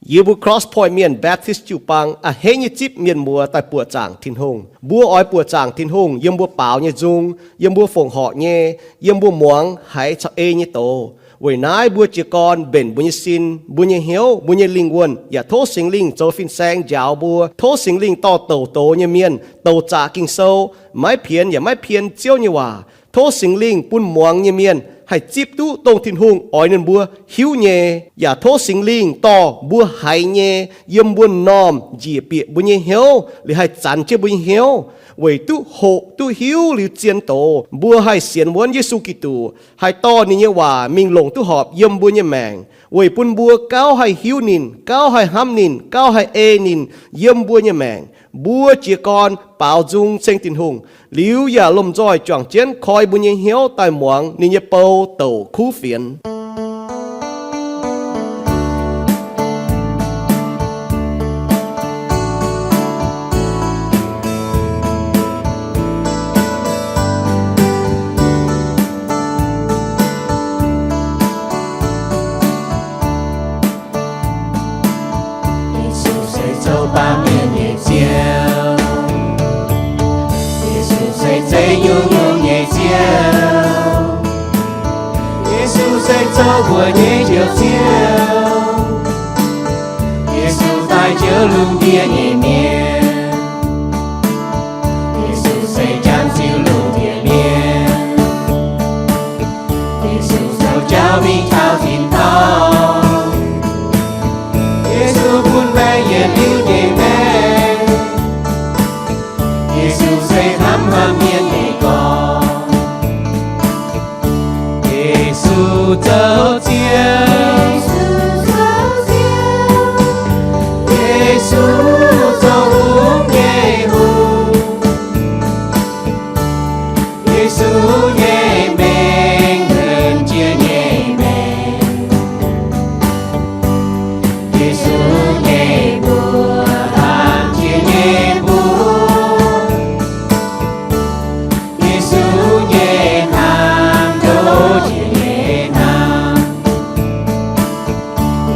Yie mbuo Cross Point Mienh Baptist jiu-baang a'hneiv nyei zipv mienh muoz daaih buoqc zaangc Tin-Hungh. Mbuo oix buoqc zaangc Tin-Hungh yiem mbuo baaux nyei nzung, yiem mbuo fongc horc nyei, yiem mbuo muangx haiz caux ei nyei doz. Weic naaiv mbuo jiez gorn mbenc mbuo nyei sin, mbuo nyei hnyouv, mbuo nyei lingh wuonh, yaac tov Singx Lingh zoux fin-saeng njaaux mbuo. Tov Singx Lingh dorh douc doz nyei mienh, douc zaqc Ging-Sou, maiv pienx yaac maiv pien Ziouv nyei waac. Tov Singx Lingh bun muangx nyei mienh haih zipv duqv dongh Tin-Hungh oix ninh mbuo hiuv nyei. Yaac tov Singx Lingh dorh mbuo haiz nyei yiem mbuo m'normh njiec bieqc mbuo nyei hnyouv, liuz haih zanx jienv mbuo nyei hnyouv, weic duqv hoqc duqv hiuv liuz zien doz, mbuo haih sienx wuonv Yesu Giduc, haih dorh ninh nyei waac mingh longc duqv horpc yiem mbuo nyei maengc, weic bun mbuo gauh haih hiuv ninh, gauh haih hnamv ninh, gauh haih ei ninh yiem mbuo nyei maengc. Mbuo jiez gorn baaux nzung ceng Tin-Hungh, liuz yaac lomh nzoih juangc jienv koi mbuo nyei hnyouv daaih muangx ninh nyei bou douc kuv fienx. Yesu se zoux baamh mienh nyei Ziouv. Yesu se zeiz nyungc-nyungc nyei Ziouv. Yesu se zoux mbuo nyei Njoux Ziouv. Yesu daaih njoux lungh ndiev nyei mienh. Yesu se jangx ziux lungh ndiev mienh. Yesu zoux jauv mingh taux tin-dorngh. Yesu bun maengc yietc liuz nyei maengc. Yesu se hnamv hmuangx mienh nyei gorx. Yesu zoux Ziouv. Yesu zoux hungh nyei Hungh. Yesu nyei mengh nqemh jiex nyei mengh. Yesu nyei mbuox hnamv jiex nyei mbuox. Yesu nyei hnamv ndoqv jiex nyei hnamv.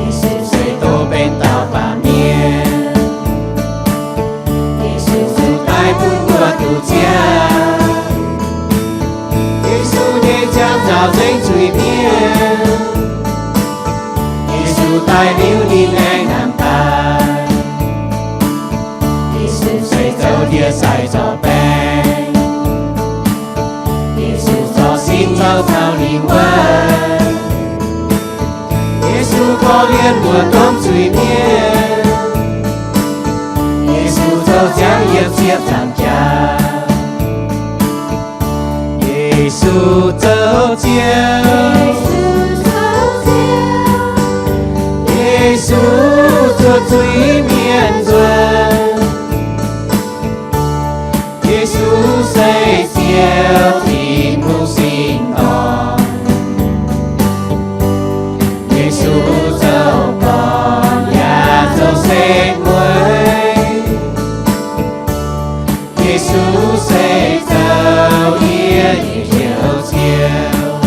Yesu se dov benx dauh baamh mienh. Yesu zuqc daaih bun mbuo duqv ziangh. Yesu nyei ziangh nzauc nzengc zuiz-mienh. Yesu daaih liuz ninh aengx hnamv daaih. Yesu se zoux ndie sai zorc baeng. Yesu zorc sin zoux caux lingh wuonh. Yesu korv-lienh mbuo domh zuiz-mienh. Yesu zoux ziangx yietc ziepc zaangc jaax. Yesu zoux Ziouv. Yesu zuov zuiz-mienh nzuonx. Yesu se Ziouv, Tin-Hungh sin-dorngh. Yesu zoux gorn yaac zoux setv mueiz. Yesu se zoux yie nyei Njoux Ziouv.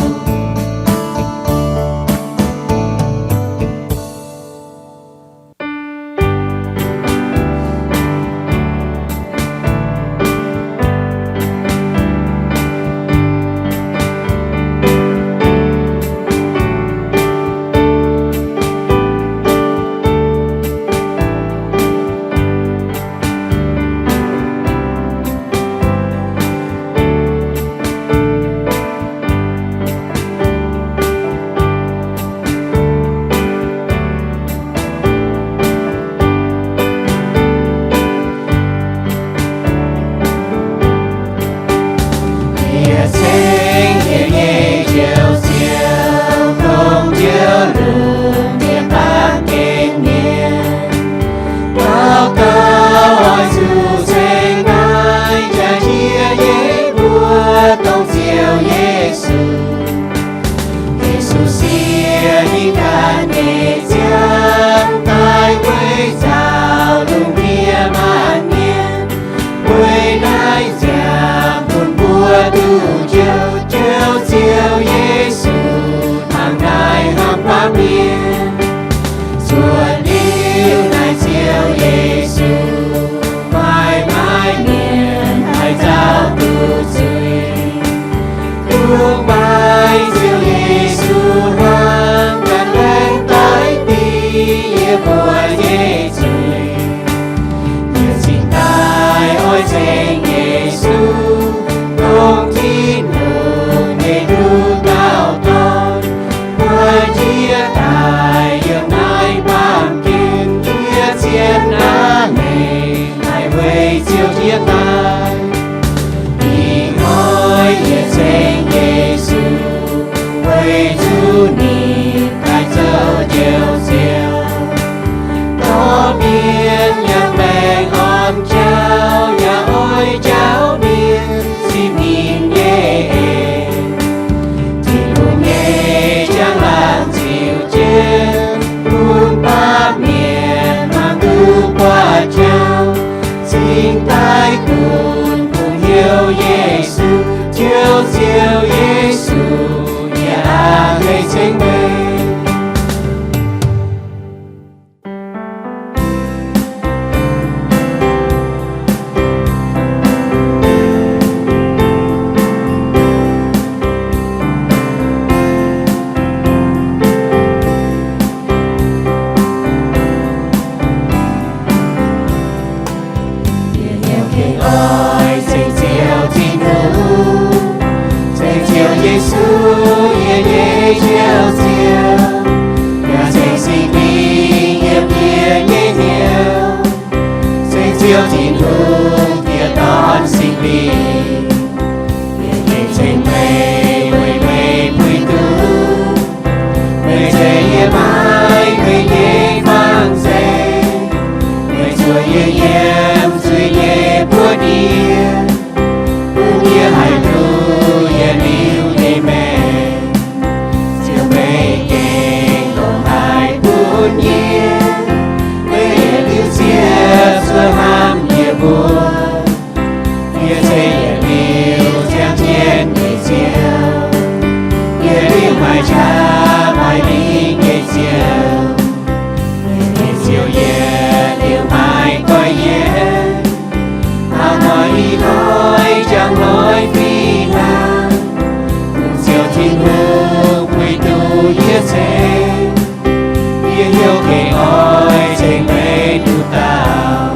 Hnyouv gengh oix ceng meih duqv dauh.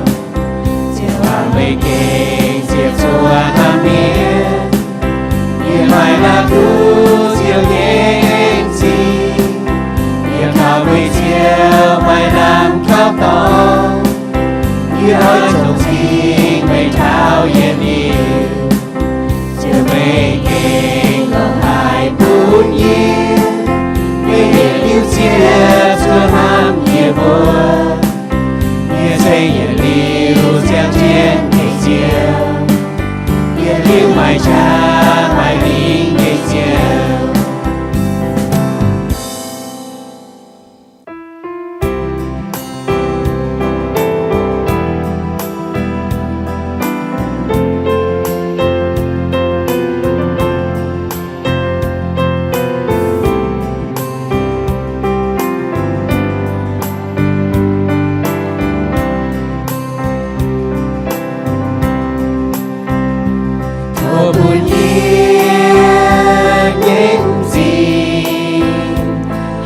Ziouv aah, meih gengh ziec zuoqc hnamv mienh. Yie maaih la'kuqv Ziouv nyei en-zingh. Yie kaux meih Ziouv maaih lamh kaux dorngx. Yie oix zoux cing meih taux yietc liuz. Ziouv, meih gengh longc haic bun yie. Meih yietc liuz ziec zuoqc hnamv yie mbuo. Yie ceng yietc liuz ziangh jienv nyei Ziouv, yietc liuz maaih qaqv maaih lingh nyei Ziouv. Tov bun yie nyei en-zingh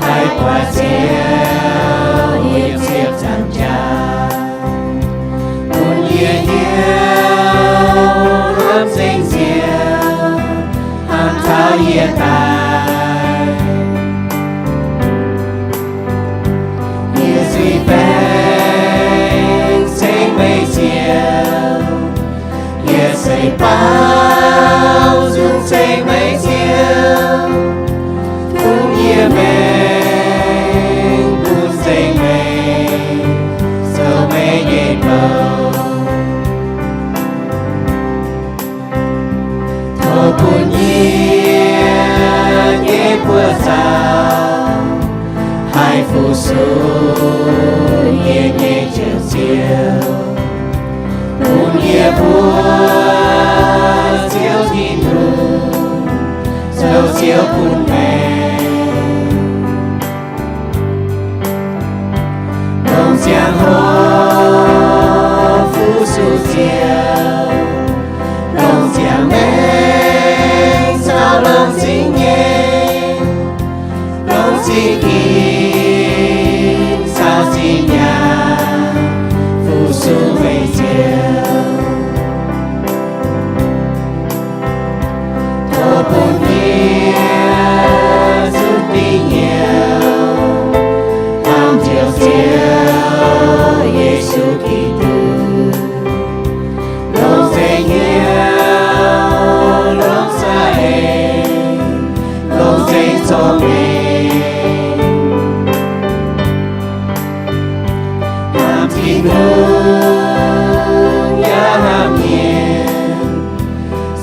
haih buatc Ziouv, yie ziepc nzaangc jaax. Bun yie hiuv hnamv ceng Ziouv, hnamv taux yie daaih. Yie zuiz baengc ceng meih Ziouv, yie seix baaux nzung ceng meih Ziouv. Tungx yie maengc bun ceng meih, zoux meih nyei bou. Tov bun yie nyei buoz-zaux haih fu-sux yie nyei Njoux Ziouv. Bun yie mbuo Ziouv Tin-Hungh zoux Ziouv bun maengc. Longc ziangh hoc fu-sux Ziouv, longc ziangh maengc caux longc zingh nyeic, longc zingh ginv caux zingh nyaanh fu-sux meih Ziouv. Tov bun yie zuqc dingc hnyouv hnamv Njoux Ziouv Yesu Giduc, longc zengc hnyouv, longc za'eix, longc zengc zorng-zengx, hnamv Tin-Hungh yaac hnamv mienh,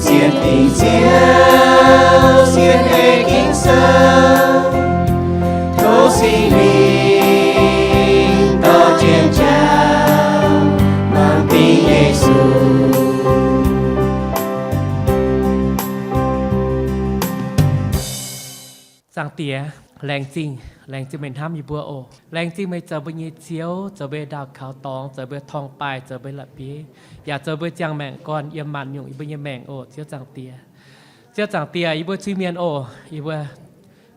sienx dingc Ziouv, sienx ei Ging-Sou, tov Singx Lingh dorh jienv jauv hnamv dingc Yesu. Zaangc Diex, laengz zingh, laengz zingh meih hnamv yie mbuo oc. Laengz zingh meih zoux mbuo nyei Ziouv, zoux mbuo ndaauh kaux dorngx, zoux mbuo torngv-baaih, zoux mbuo la'bieiv, yaac zoux mbuo ziangh maengc gorn yiem maanc nyungc yie mbuo nyei maengc oc. Ziouv Zaangc Diex, Ziouv Zaangc Diex, yie mbuo zuiz-mienh oc, yie mbuo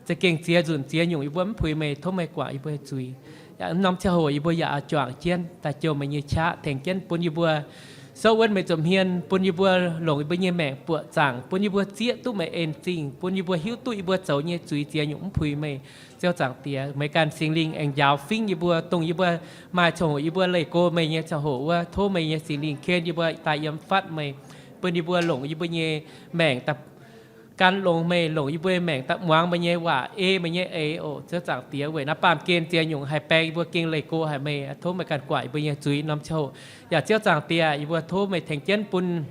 za'gengh ziex nzunc ziex nyungc yie mbuo mv puix meih, tov meih guangc yie mbuo zuiz. Yaac norm ziangh hoc yie mbuo yaac oix juangc jienv daaih jouh meih nyei qaqv, tengx jienv bun yie mbuo souv wuonv meih nza'hmien, bun yie mbuo longc yie mbuo nyei maengc buoqc zaangc, bun yie mbuo zieqv duqv meih en-zingh, bun yie mbuo hiuv duqv yie mbuo zoux nyei zuiz ziex nyungc mv puix meih. Ziouv Zaangc Diex, meih ganh Singx Lingh aengx njaaux fingv yie mbuo, dongh yie mbuo maaih ziangh hoc yie mbuo leih go meih nyei ziangh hoc wuov, tov meih nyei Singx Lingh ken yie mbuo daaih yiem fatv meih, bun yie mbuo longc yie mbuo nyei maengc daaih gan longx meih, longc yie mbuo nyei maengc daaih muangx meih nyei waac, ei meih nyei eix oc. Ziouv Zaangc Diex, weic naaiv baamh gen ziex nyungc haih baeng yie mbuo gengh leih go haic meih, tov meih ganh guangc yie mbuo nyei zuiz norm ziangh hoc. Yaac Ziouv Zaangc Diex, yie mbuo tov meih tengx jienv bun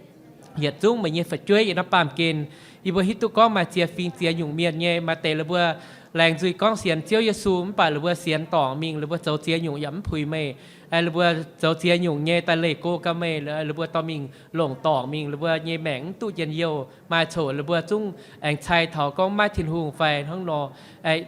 yietc zungv meih nyei fu'jueiv yiem naaiv baamh gen. Yie mbuo hiuv duqv gorngv maaih ziex fingx ziex nyungc mienh nyei, maaih deix la'buo laengz nzuih gorngv sienx Ziouv Yesu, mv baac la'buo sienx dorngc mingh, la'buo zoux ziex nyungc yaac mv puix meih. La'buo zoux ziex nyungc nyei daaih leih go gau meih, la'buo dorh mingh longc dorngc mingh, la'buo nyei maengc mv duqv njien-youh. Maaih coc la'buo zungv aengx cai taux gorngv maiv Tin-Hungh fai hnangv nor.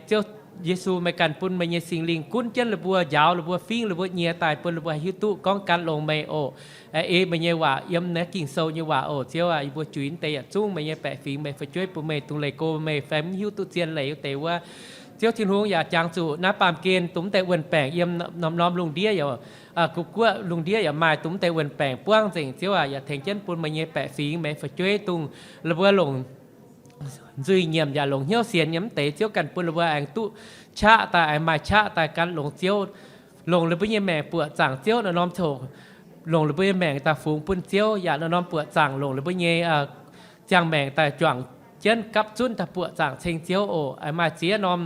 Ziouv Yesu, meih ganh bun meih nyei Singx Lingh gunv jienv la'buo, njaaux la'buo, fingv la'buo nyie daaih, bun la'buo haih hiuv duqv gorngv gan longx meih oc. Ei meih nyei waac yiem naaiv Ging-Sou nyei waac oc. Ziouv aac, yie mbuo juix deix yietc zungv meih nyei baeqc fingx, meih fu'jueiv bun meih dungx leih go meih fai mv hiuv duqv zien leiz wuov deix wuov, Ziouv Tin-Hungh yaac jangx zuqc naaiv baamh gen dongh mv deix wuon-baengc yiem norm-norm lungh ndiev yaac, guv guoqv lungh ndiev yaac maaih dongh mv deix wuon-baengc buangv nzengc. Ziouv aac, yaac tengx jienv bun meih nyei baeqc fingx, meih fu'jueiv dongh la'buo longc nzuih nyiemc yaac longc hnyouv sienx nyei mv deix, Ziouv ganh bun la'buo aengx duqv qaqv daaih, aengx maaih qaqv daaih gan longx Ziouv, longc la'buo nyei maengc buoqc zaangc Ziouv norm-norm ziangh hoc, longc la'buo nyei maengc daaih fungx bun Ziouv, yaac norm-norm buoqc zaangc longc la'buo nyei ziangh maengc daaih juangc jienv gapv zunv daaih buoqc zaangc ceng Ziouv oc. Aengx maaih ziex norm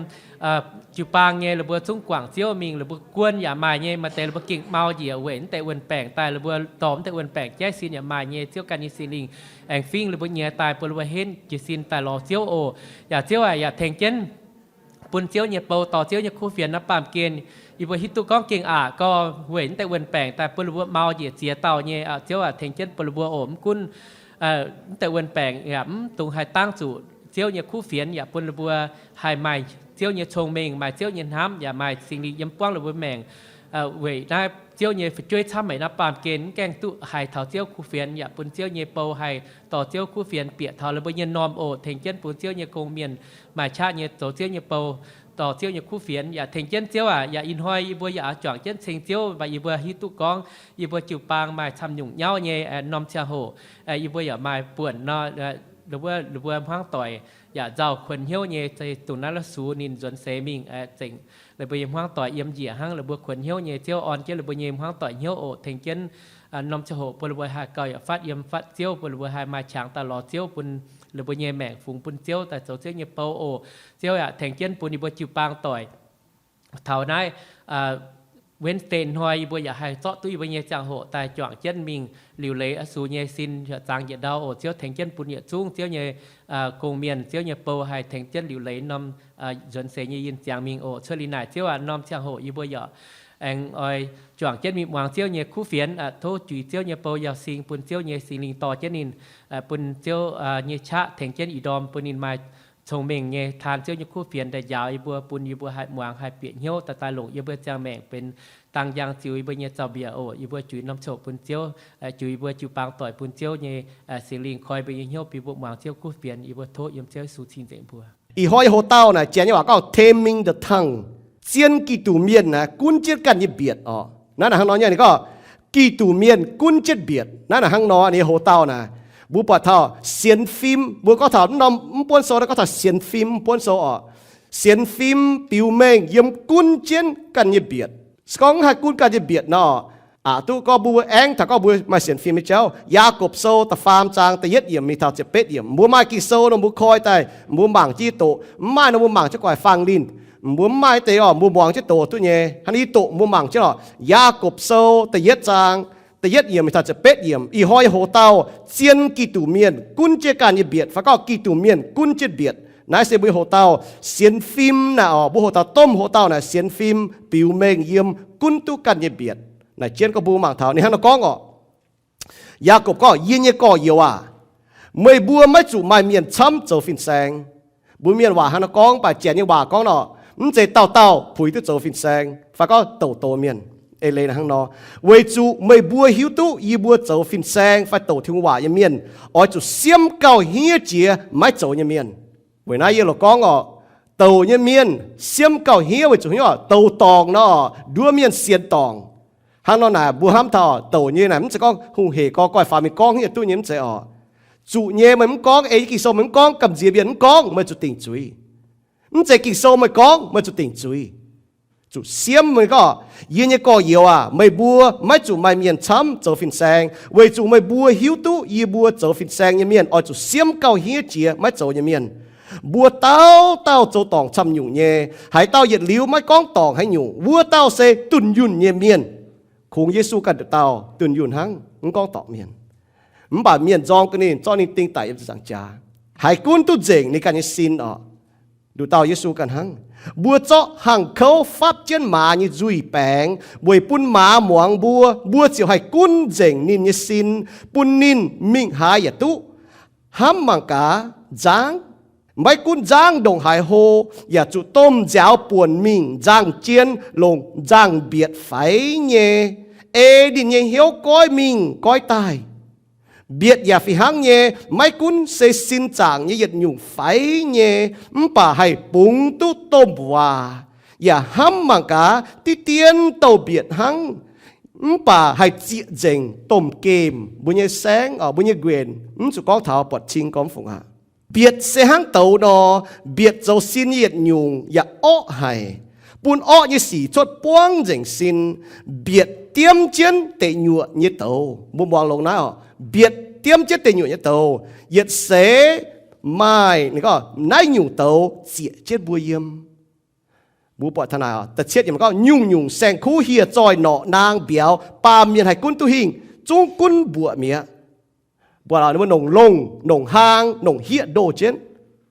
jiu-baang nyei la'buo zungv guangc Ziouv mingh, la'buo guon yaac maaih nyei, maaih deix la'buo gengh mau njiec weic mv deix wuon-baengc daaih, la'buo dorh mv deix wuon-baengc jaiv sin yaac maaih nyei. Ziouv ganh nyei Singx Lingh aengx fingv la'buo nyei daaih bun la'buo henv jiez sin daaih lorz Ziouv oc. Yaac Ziouv aac, yaac tengx jienv bun Ziouv nyei bou dorh Ziouv nyei kuv fienx naaiv baamh gen. Yie mbuo hiuv duqv gorngv gengh aqc gorx weic mv deix wuon-baengc daaih bun la'buo mau njiec ziex dauh nyei. Ziouv aac, tengx jienv bun la'buo oc. Mv gunv mv deix wuon-baengc yaac mv dungx haih dangv zuqc Ziouv nyei kuv fienx, yaac bun la'buo haih maaih Ziouv nyei cong-mengh, maaih Ziouv nyei hnamv, yaac maaih Singx Lingh yiem buangv la'buo maengc weic naaiv Ziouv nyei fu'jueiv camv haic naaiv baamh gen mv gaengh duqv haiz taux Ziouv kuv fienx, yaac bun Ziouv nyei bou haih dorh Ziouv kuv fienx bieqc taux la'buo nyei norm oc. Tengx jienv bun Ziouv nyei gong-mienh maaih qaqv nyei zoux Ziouv nyei bou, dorh Ziouv nyei kuv fienx. Yaac tengx jienv Ziouv aac, yaac ih hnoi yie mbuo yaac juangc jienv ceng Ziouv, mv baac yie mbuo hiuv duqv gorngv yie mbuo jiu-baang maaih camv nyungc nyauv nyei norm ziangh hoc, yie mbuo yaac maaih buonc nor, la'buo hmuangv doic yaac nzauh kuonx hnyouv nyei, dongh naaiv la'sux ninh nzuonx seix mingh zengc la'buo nyei hmuangv doic yiem njiec hnangv. La'buo kuonx hnyouv nyei, Ziouv orn jienv la'buo nyei hmuangv doic hnyouv oc. Tengx jienv norm ziangh hoc bun la'buo haih gauh yaac fatv yiem fatv Ziouv, bun la'buo haih maaih qangx daaih lorz Ziouv, bun la'buo nyei maengc fungx bun Ziouv daaih zoux Ziouv nyei bou oc. Ziouv aac, tengx jienv bun yie mbuo jiu-baang doic taux naaiv Wednesday hnoi yie mbuo yaac haih zorqv duqv yie mbuo nyei ziangh hoc daaih juangc jienv mingh liuc leiz oix zuqc nyei sin yaac zaangc njiec ndau oc. Ziouv tengx jienv bun yietc zungv Ziouv nyei gong-mienh, Ziouv nyei bou haih tengx jienv liuc leiz norm nzuonx seix nyei yinh ziangx mingh oc. Cuotv liuz naaic Ziouv aac, norm ziangh hoc yie mbuo yaac aengx oix juangc jienv mingh muangx Ziouv nyei kuv fienx. Tov juix Ziouv nyei bou yaac sing bun Ziouv nyei Singx Lingh dorh jienv ninh, bun Ziouv nyei qaqv tengx jienv ih ndorm bun ninh maaih cong-mengh nyei taan Ziouv nyei kuv fienx daaih njaaux yie mbuo, bun yie mbuo haih muangx, haih bieqc hnyouv daaih, daaih longc yie mbuo ziangh maengc benx dangh njang ziux yie mbuo nyei zaux-mbiec oc. Yie mbuo juix norm ziangh hoc bun Ziouv, juix yie mbuo jiu-baang doic bun Ziouv nyei Singx Lingh koi mbuo nyei hnyouv, bun mbuo muangx Ziouv kuv fienx. Yie mbuo tov yiem Ziouv Yesu cing nzengc mbuo. Ih hnoi nyei hoc-dauh naaic janx nyei waac gorngv taming the tongue, zien Giduc mienh naaic gunv jienv ganh nyei mbietc oc. Naaiv naaic hnangv nor nyei, ninh gorngv Giduc mienh gunv jienv mbietc. Naaiv naaic hnangv nor nyei hoc-dauh naaic, mbuo buatc taux sienx fim, mbuo gorngv taux mv norm mv buonv sou naaiv gorngv taux sienx fim mv buonv sou oc. Sienx fim biux mengh yiem gunv jienv ganh nyei mbietc. Se gorngv mv haih gunv ganh nyei mbietc nor, aqc duqv gorngv mbuo aengx taux gorngv mbuo maaih sienx fim nyei jauv. Yaagorpc Sou da'faam zaang da'yietv yiemc mingh taux ziepc betv yiemc, mbuo maaih Ging-Sou nor mbuo koi daaih mbuo mangc jienv doqc, mv maaih nor mbuo mangc jienv gu'nguaaic faang linh. Mbuo mv maaih deix oc, mbuo muangx jienv doqc duqv nyei. Hnangv naaiv doqc mbuo mangc jienv oc. Yaagorpc Sou da'yietv zaang da'yietv yiemc mingh taux ziepc betv yiemc, ih hnoi nyei hoc-dauh zien Giduc mienh gunv jienv ganh nyei mbietc fai gorngv Giduc mienh gunv jienv mbietc. Naaiv se mbuo nyei hoc-dauh sienx fim naaic oc. Mbuo hoc-dauh domh hoc-dauh naaic sienx fim biux mengh yiem gunv duqv ganh nyei mbietc. Naaic jienv gorngv mbuo mangc taux ninh hnangv nor gorngv oc. Yaagorpc gorngv, Yie nyei gorx-youz aac, meih mbuo maiv zuqc maaih mienh camv zoux fin-saeng. Mbuo mienh waac hnangv nor gorngv, mv baac janx nyei waac gorngv nor, mv zeiz dauh dauh puix duqv zoux fin-saeng fai gorngv douc douc mienh. Eix leiz hnangv nor, weic zuqc meih mbuo hiuv duqv yie mbuo zoux fin-saeng fai douc Tin-Hungh waac nyei mienh oix zuqc siemv gauh hniev jiex maiv zoux nyei mienh. Weic naaiv yie loc gorngv oc, douc nyei mienh siemv gauh hniev weic zuqc hnyouv douc dorngc nor, nduov mienh sienx dorngc. Hnangv nor naaic mbuo hnamv taux douc nyei naaic mv zeiz gorngv hungh hec gorx goiv faaux mingh gorngv hniev duqv nyei, mv zeiz oc. Zuqc nyei meih mv gorngv, ei Ging-Sou meih mv gorngv, gamh nziex mienh mv gorngv, meih zuqc dingc zuiz. Mv zeiz Ging-Sou meih gorngv, meih zuqc dingc zuiz. Zuqc siemv meih gorngv, Yie nyei gorx-youz aac, meih mbuo maiv zuqc maaih mienh camv zoux fin-saeng, weic zuqc meih mbuo hiuv duqv yie mbuo zoux fin-saeng nyei mienh oix zuqc siemv gauh hniev jiex maiv zoux nyei mienh. Mbuo dauh dauh zoux dorngc camv nyungc nyei. Haaix dauh yietc liuz maiv gorngv dorngc haaix nyungc, wuov dauh se dunh yunh nyei mienh. Kungx Yesu ganh nduqc dauh dunh yunh hnangv, mv gorngv dorngc mienh. Mv baac mienh nzorng ga'ninh, zorqv ninh ding daic yiem ziepc nzaangc jaax. Haiz gunv duqv nzengc ninh ganh nyei sin oc. Nduqc dauh Yesu ganh hnangv. Mbuo zorqv hangh kouv fapv jienv maaz nyei nzuih baengx weic bun maaz muangx mbuo. Mbuo ziouc haih gunv nzengc ninh nyei sin, bun ninh mingh haaix yaac duqv, hnamv mangc gaax, nzangv. Maiv gunv nzangv ndongc haaix hlo, yaac zuqc domh nziaaux buonc mingh nzangh jien longc nzangh mbietc faix nyei. Ei ninh nyei hnyouv goiv mingh goiv daaih. Mbietc yaac fih hnangv nyei, maiv gunv se sin zaangc nyei yietc nyungc faix nyei, mv baac haih bungx duqv domh waac, yaac hnamv mangc gaax diqv dien douh mbietc hnangv, mv baac haih zieqc nzengc domh gemh, mbuo nyei saengv, mbuo nyei nquenc, mv zuqc gorngv taux buatc cing gormx fungc aqv. Mbietc se hnangv douz nor, mbietc zoux sin nyei yietc nyungc yaac orqv haic, bun orqv nyei sic cuotv buangv nzengc sin. Mbietc diemv jienv deic nyuoqc nyei douz. Mbuo muangx longx naaiv oc. Mbietc diemv jienv deic nyuoqc nyei douz. Yietc seix maaih naaiv nyungc douz zieqc jienv mbuo yiem. Mbuo buatc taux naaic, da'cietv gorngv, nyungc-nyungc saeng-kuv hieh zoih norqc naang mbiauz, baamh mienh haih gunv duqv hingh, zungv gunv mbuoqc mi'aqv. Mbuo longc longh, longc hlaang, longc hieqv ndoh jienv.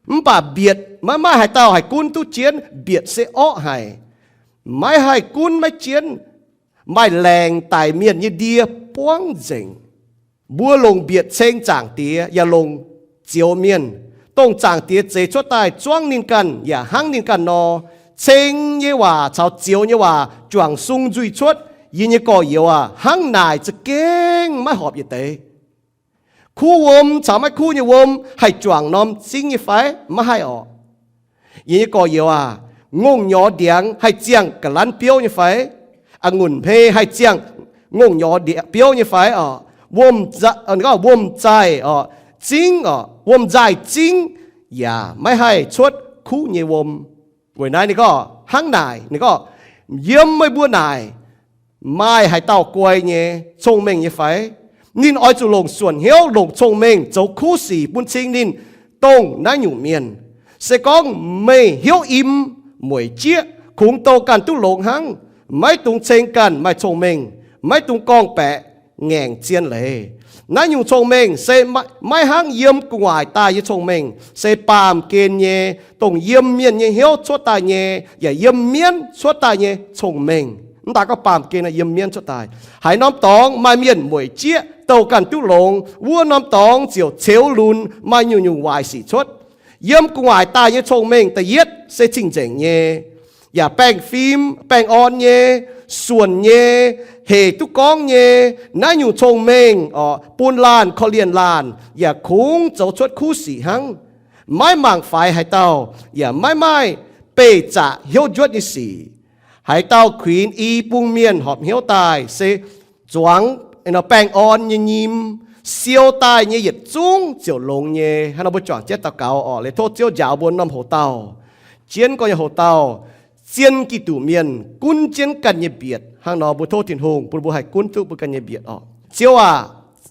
Mv baac mbietc maiv maaih haaix dauh haih gunv duqv jienv. Mbietc se orqv haic, maiv haih gunv maiv jienv, maaih laengc daic mienh nyei ndie buangv nzengc. Mbuo longc mbietc ceng Zaangc Diex yaac longc zioux mienh. Dongh Zaangc Diex zeix cuotv daaih zuangv ninh ganh yaac hnangv ninh ganh nor. Ceng nyei waac caux zioux nyei waac juangc sung nzuih cuotv. Yie nyei gorx-youz aac, hnangv naaic za'gengh maiv horpc yietc deix. Kuv wuom caux maiv kuv nyei wuom haih juangc norm zingv nyei fai? Maiv haih orqc. Yie nyei gorx-youz aac, ngongh nyorx ndiangx haih ziangh ga'lanv biouv nyei fai? A'ngunc hmei haih ziangh ngongh nyorx biouv nyei fai orqc? Wuom-nzaaih orqc, zingv orqc, wuom-nzaaih zingv yaac maiv haih cuotv kuv nyei wuom. Weic naaiv ninh gorngv hnangv naaic, ninh gorngv, yiem meih mbuo naaic maaih haaix dauh guai nyei, cong-mengh nyei fai? Ninh oix zuqc longc suonc hnyouv, longc cong-mengh zoux kuv sic bun cing ninh dongh naaiv nyungc mienh. Se gorngv meih hnyouv im, mueic jieqv, kungx douh ganh duqv longx hnangv, maiv dungx ceng ganh maaih cong-mengh, maiv dungx gorngv-baeqc ngaengc zien leiz. Naaiv nyungc cong-mengh se maiv hnangv yiem gu'nguaaic daaih nyei cong-mengh, se baamh gen nyei, dongh yiem mienh nyei hnyouv cuotv daaih nyei, yaac yiem mienv cuotv daaih nyei cong-mengh. Mv daaih gorngv baamh gen, yiem mienv cuotv daaih. Haaix norm dorngx maaih mienh mueic jieqv, douh ganh duqv longx, wuov norm dorngx ziouc ceux lunx, maaih nyungc-nyungc waaic sic cuotv. Yiem gu'nguaaic daaih nyei cong-mengh da'yietv se cing-nzengc nyei, yaac baengh fim, baengh orn nyei, suonc nyei, hec duqv gorngv nyei. Naaiv nyungc cong-mengh orqc, bun laanh korv-lienh laanh, yaac kungx zoux cuotv kuv sic hnangv. Maiv mangc faix haaix dauh, yaac maiv maaih beih zaqc hnyouv njuotv nyei sic. Haaix dauh kuinx i bung mienh horpc hnyouv daaih se zuangx baengh orn nyei nyim, siou daaih nyei yietc zungv ziouc longx nyei. Hnangv nor mbuo juangc jienv daux gaux orqc, liuz tov Ziouv njaaux mbuo norm hoc-dauh. Jienv gorngv nyei hoc-dauh, zien Giduc mienh gunv jienv ganh nyei mbietc. Hnangv nor mbuo tov Tin-Hungh bun mbuo haih gunv duqv mbuo ganh nyei mbietc orqc. Ziouv aac,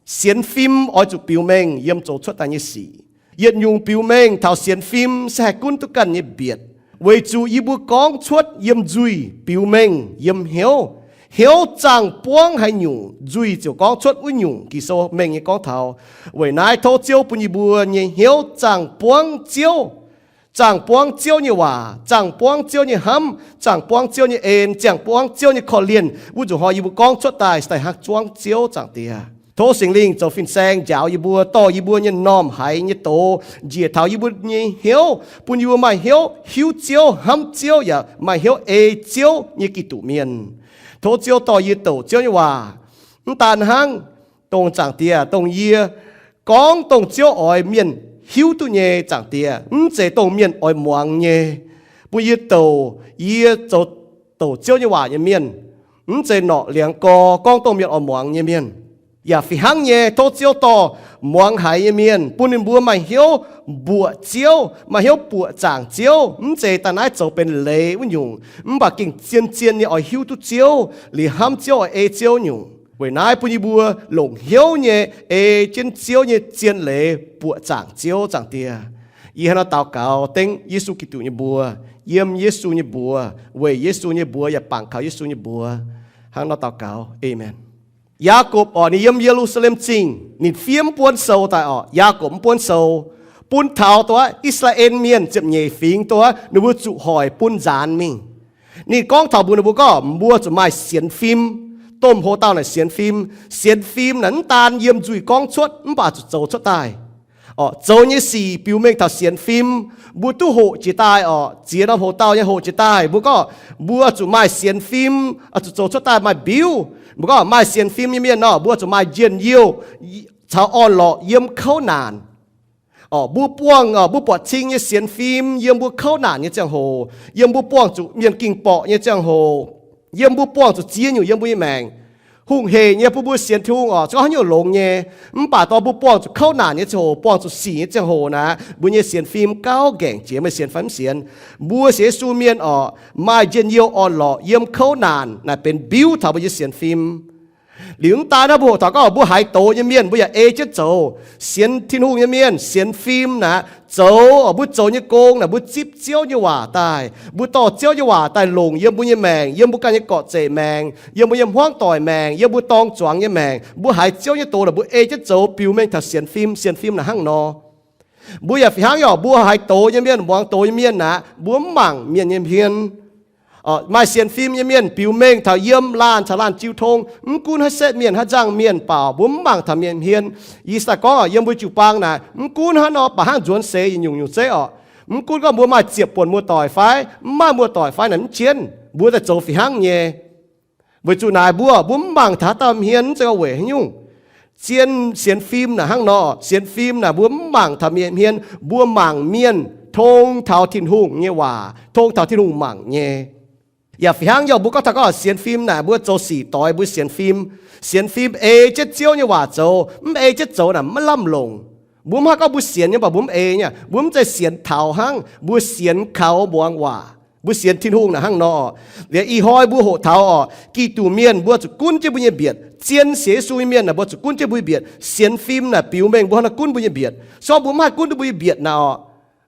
sienx fim oix zuqc biux mengh yiem zoux cuotv daaih nyei sic. Yietc nyungc biux mengh taux sienx fim se haih gunv duqv ganh nyei mbietc, weic zuqc yie mbuo gorngv cuotv yiem nzuih, biux mengh yiem hnyouv. Hnyouv zaangh buangv haaix nyungc, nzuih ziouc gorngv cuotv wuov nyungc. Ging-Sou mengh nyei gorngv taux. Weic naaiv tov Ziouv bun yie mbuo nyei hnyouv zaangh buangv Ziouv, zaangh buangv Ziouv nyei waac, zaangh buangv Ziouv nyei hnamv, zaangh buangv Ziouv nyei en, zaangh buangv Ziouv nyei korv-lienh, wuov nzunc hnoi yie mbuo gorngv cuotv daaih se daaih hnangv zuangv Ziouv, Zaangc Diex. Tov Singx Lingh zoux fin-saeng njaaux yie mbuo, dorh yie mbuo nyei m'normh haiz nyei doz njiec taux yie mbuo nyei hnyouv, bun yie mbuo maaih hnyouv hiuv Ziouv, hnamv Ziouv, yaac maaih hnyouv ei Ziouv nyei Giduc mienh. Tov Ziouv dorh yie douc Ziouv nyei waac. Mv daan hnangv, dongh Zaangc Diex, dongh yie gorngv dongh Ziouv oix mienh hiuv duqv nyei, Zaangc Diex, mv zeiz dongh mienh oix muangx nyei. Bun yie douc, yie zoux douc Ziouv nyei waac nyei mienh, mv zeiz norqc liangx gorx gorngv dongh mienh oix muangx nyei mienh. Yaac fih hnangv nyei, tov Ziouv dorh muangx haiz nyei mienh, bun ninh mbuo maaih hnyouv mbuoqc Ziouv, maaih hnyouv buoqc zaangc Ziouv, mv zeiz daaih naaiv zoux benx leiz wuov nyungc, mv baac gengh zien-zien nyei oix hiuv duqv Ziouv, liuz hnamv Ziouv, oix ei Ziouv nyungc. Weic naaiv bun yie mbuo longc hnyouv nyei ei jienv Ziouv nyei zien leiz buoqc zaangc Ziouv, Zaangc Diex. Yie hnangv naaiv daux gaux dengv Yesu Giduc nyei mbuox, yiem Yesu nyei mbuox, weic Yesu nyei mbuox yaac bangc kaux Yesu nyei mbuox. Hnangv naaiv daux gaux, aamen. Yaagorpc orqc, ninh yiem Ye^lu^saa^lem Zingh, ninh fiev mv buonv sou daaih orqc. Yaagorpc mv buonv sou, bun taux dongh aqv I^saa^laa^en Mienh ziepc nyeic fingx dongh aqv ninh mbuo zuqc hoic bun nzaanx mingh. Ninh gorngv taux mbuox ninh mbuo gorngv, mbuo zuqc maaih sienx fim. Domh hoc-dauh naaic sienx fim. Sienx fim naaic mv daan yiem nzuih gorngv cuotv mv baac zuqc zoux cuotv daaih. Orqc, zoux nyei sic biux mengh taux sienx fim. Mbuo duqv hoqc jiex daaih orqc, ziex norm hoc-dauh nyei hoqc jiex daaih mbuo gorngv, mbuo zuqc maaih sienx fim, zuqc zoux cuotv daaih maaih mbiuv. Mbuo gorngv maaih sienx fim nyei mienh nor, mbuo zuqc maaih njien-youh, caux orn-lorqc yiem kouv naanc. Mbuo buangh, mbuo buatc cing nyei sienx fim yiem mbuo kouv naanc nyei ziangh hoc, yiem mbuo buangh zuqc mienh ging borqc nyei ziangh hoc, yiem mbuo buangh zuqc ziex nyungc yiem mbuo nyei maengc. Hungh heic nyei bun mbuo sienx Tin-Hungh oc, se gorngv haaix nyungc longx nyei. Mv baac dorh mbuo buangh zuqc kouv naanc nyei ziangh hoc, buangh zuqc sic nyei ziangh hoc naaic, mbuo nyei sienx fim gauh ngaengc jiex, meih sienx fai mv sienx. Mbuo sienx Yesu mienh oc, maaih njien-youh orn-lorqc yiem kouv naanc naaic benx mbiuv taux mbuo nyei sienx fim. Liuz mv daan hnangv, mbuo hoqc taux gorngv mbuo haiz doz nyei mienh mbuo yaac ei jienv zoux. Sienx Tin-Hungh nyei mienh sienx fim naaic zoux, mbuo zoux nyei gong naaic mbuo zipv Ziouv nyei waac daaih, mbuo dorh Ziouv nyei waac daaih longc yiem mbuo nyei maengc, yiem mbuo ganh nyei gorqv-zeic maengc, yiem mbuo nyei hmuangv doic maengc, yiem mbuo dorng zuangx nyei maengc. Mbuo haiz Ziouv nyei doz naaic mbuo ei jienv zoux, biux mengh taux sienx fim. Sienx fim naaic hnangv nor. Mbuo yaac fih hnangv nyei oc, mbuo haiz doz nyei mienh, muangx doz nyei mienh naaic, mbuo mv mangc mienh nyei hmien. Maaih sienx fim nyei mienh biux mengh taux yiem laanh caux laanh jiu tong, mv gunv haaix setv mienh, haaix nzangc mienh, mv baac mbuo mv mangc taux mienh hmien. Yie daaih gorngv oc, yiem mbuo jiu-baang naaic, mv gunv hnangv nor, baac hnangv nzuonx seix nyungc-nyungc zeiv oc, mv gunv gorngv mbuo maaih ziepc buonc muoz-doic fai mv maaih muoz-doic fai naaic, mv jienv mbuo daaih zoux fih hnangv nyei. Weic zuqc naaic mbuo, mbuo mv mangc taux haaix dauh hmien, mv zeiz gorngv weic haaix nyungc. Zien sienx fim naaic hnangv nor, sienx fim naaic mbuo mv mangc taux mienh hmien, mbuo mangc mienh tong taux Tin-Hungh nyei waac, tong taux Tin-Hungh mangc nyei. Yaac fih hnangv nyei, mbuo gorngv taux gorngv sienx fim naaic mbuo zoux sic doix mbuo sienx fim. Sienx fim ei jienv Ziouv nyei waac zoux, mv ei jienv zoux naaic maiv lamh longc. Mbuo mv haih gorngv mbuo sienx nyei, mv baac mbuo mv ei nyei. Mbuo mv zeiz sienx taux hnangv, mbuo sienx kaux muangx waac. Mbuo sienx Tin-Hungh naaic hnangv nor. Liuz ih hnoi mbuo hoqc taux oc, Giduc mienh mbuo zuqc gunv jienv mbuo nyei mbietc. Zien sienx Yesu nyei mienh naaic mbuo zuqc gunv jienv mbuo nyei mbietc. Sienx fim naaic biux mengh mbuo hnangv naaiv gunv mbuo nyei mbietc. Se gorngv mbuo mv haih gunv duqv mbuo nyei mbietc naaic oc,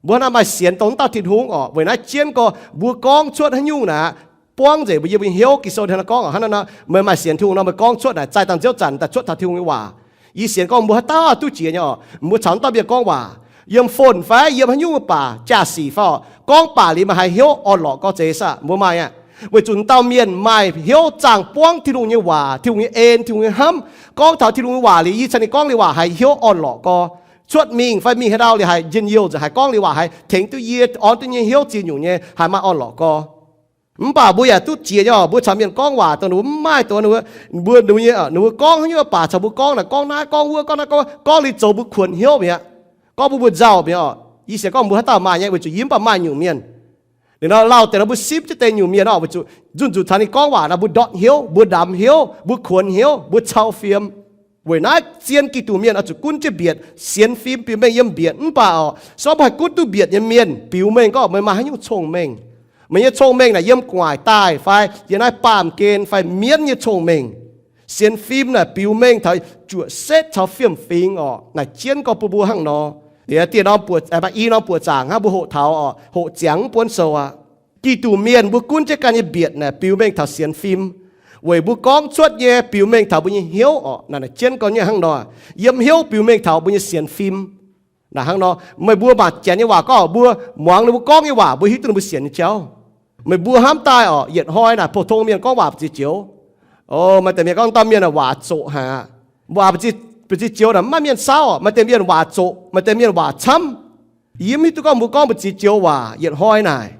mbuo hnangv naaiv maaih sienx dongh dauh Tin-Hungh oc. Weic naaiv jienv gorx mbuo gorngv cuotv haaix nyungc naaic, buangv nzengc mbuo yiem mbuo nyei hnyouv. Ging-Sou hnangv naaiv gorngv oc, hnangv naaiv nor meih maaih sienx Tin-Hungh nor, meih gorngv cuotv naaic, zaih dangh nziouv zanc daaih cuotv taux Tin-Hungh nyei waac. Yie sienx gorngv mbuo haaix dauh duqv jiex nyei oc, mbuo caux dauh mienh gorngv waac, yiem phone fai yiem haaix nyungc baac, jaa-sic fai oc, gorngv baac liuz meih haih hnyouv orn-lorqc gorx zeiz saah? Mbuo maaih aqv. Weic zuqc dauh mienh maaih hnyouv zaangh buangv Tin-Hungh nyei waac, Tin-Hungh nyei en, Tin-Hungh nyei hnamv. Gorngv taux Tin-Hungh nyei waac liuz, yie caux ninh gorngv liuz waac haih hnyouv orn-lorqc gorx. Cuotv mingh fai mingh haaix ndau liuz haih njien-youh nzengc, haih gorngv liuz waac haih tengx duqv yie, orn duqv nyei hnyouv ziex nyungc nyei, haih maaih orn-lorqc gorx. Mv baac mbuo yaac duqv jiex nyei oc, mbuo caux mienh gorngv waac dongh ninh mbuo mv maaih dongh ninh mbuo, ninh mbuo gorngv haaix nyungc baac caux mbuo gorngv naaic, gorngv naaiv gorngv wuov, gorngv naaiv gorngv wuov, gorngv liuz zoux mbuo kuonx hnyouv mi'aqv. Gorngv mbuo mbuo nzauh mi'aqv oc. Yie sienx gorngv mbuo haaix dauh maaih nyei, weic zuqc yie mv baac maaih nyungc mienh. Liuz nor lauh deix nor mbuo sipv jienv deix nyungc mienh oc, weic zuqc nzunc nzunc caux ninh gorngv waac naaic mbuo ndortv hnyouv, mbuo ndamx hnyouv, mbuo kuonx hnyouv, mbuo cau fiem. Weic naaiv zien Giduc mienh oix zuqc gunv jienv mbietc, sienx fim biux mengh yiem mbietc. Mv baac oc, se gorngv mbuo haih gunv duqv mbietc nyei mienh, biux mengh gorngv meih maaih haaix nyungc cong-mengh. Meih nyei cong-mengh naaic yiem gu'nguaaic daaih fai yiem naaiv baamh gen fai mienv nyei cong-mengh. Sienx fim naaic biux mengh taux juoqc setv caux fiem-fingx oc. Naaic jienv gorx bun mbuo hnangv nor. Liuz dieh norm buoqc, i norm buoqc zaangc hnangv mbuo hoqc taux oc, hoqc ziangx mv buonv sou aqv. Giduc mienh mbuo gunv jienv ganh nyei mbietc naaic biux mengh taux sienx fim. Weic mbuo gorngv cuotv nyei biux mengh taux mbuo nyei hnyouv oc. Naaic jienv gorx nyei hnangv nor, yiem hnyouv biux mengh taux mbuo nyei sienx fim. Naaic hnangv nor, meih mbuo mangc Janx nyei waac gorngv mbuo muangx ninh mbuo gorngv nyei waac, mbuo hiuv duqv ninh mbuo sienx nyei jauv. Meih mbuo hnamv daaih oc, yietc hnoi naaic pou-tong mienh gorngv waac mbu'ziex joux. O, maaih deix mienh gorngv dauh mienh waac zoqc haic aqv. Mbuo mbu'ziex joux naaic mv maaih mienh saauv oc, maaih deix mienh waac zoqc, maaih deix mienh waac camv. Yie mv hiuv duqv gorngv mbuo gorngv mbu'ziex joux waac yietc hnoi naaic.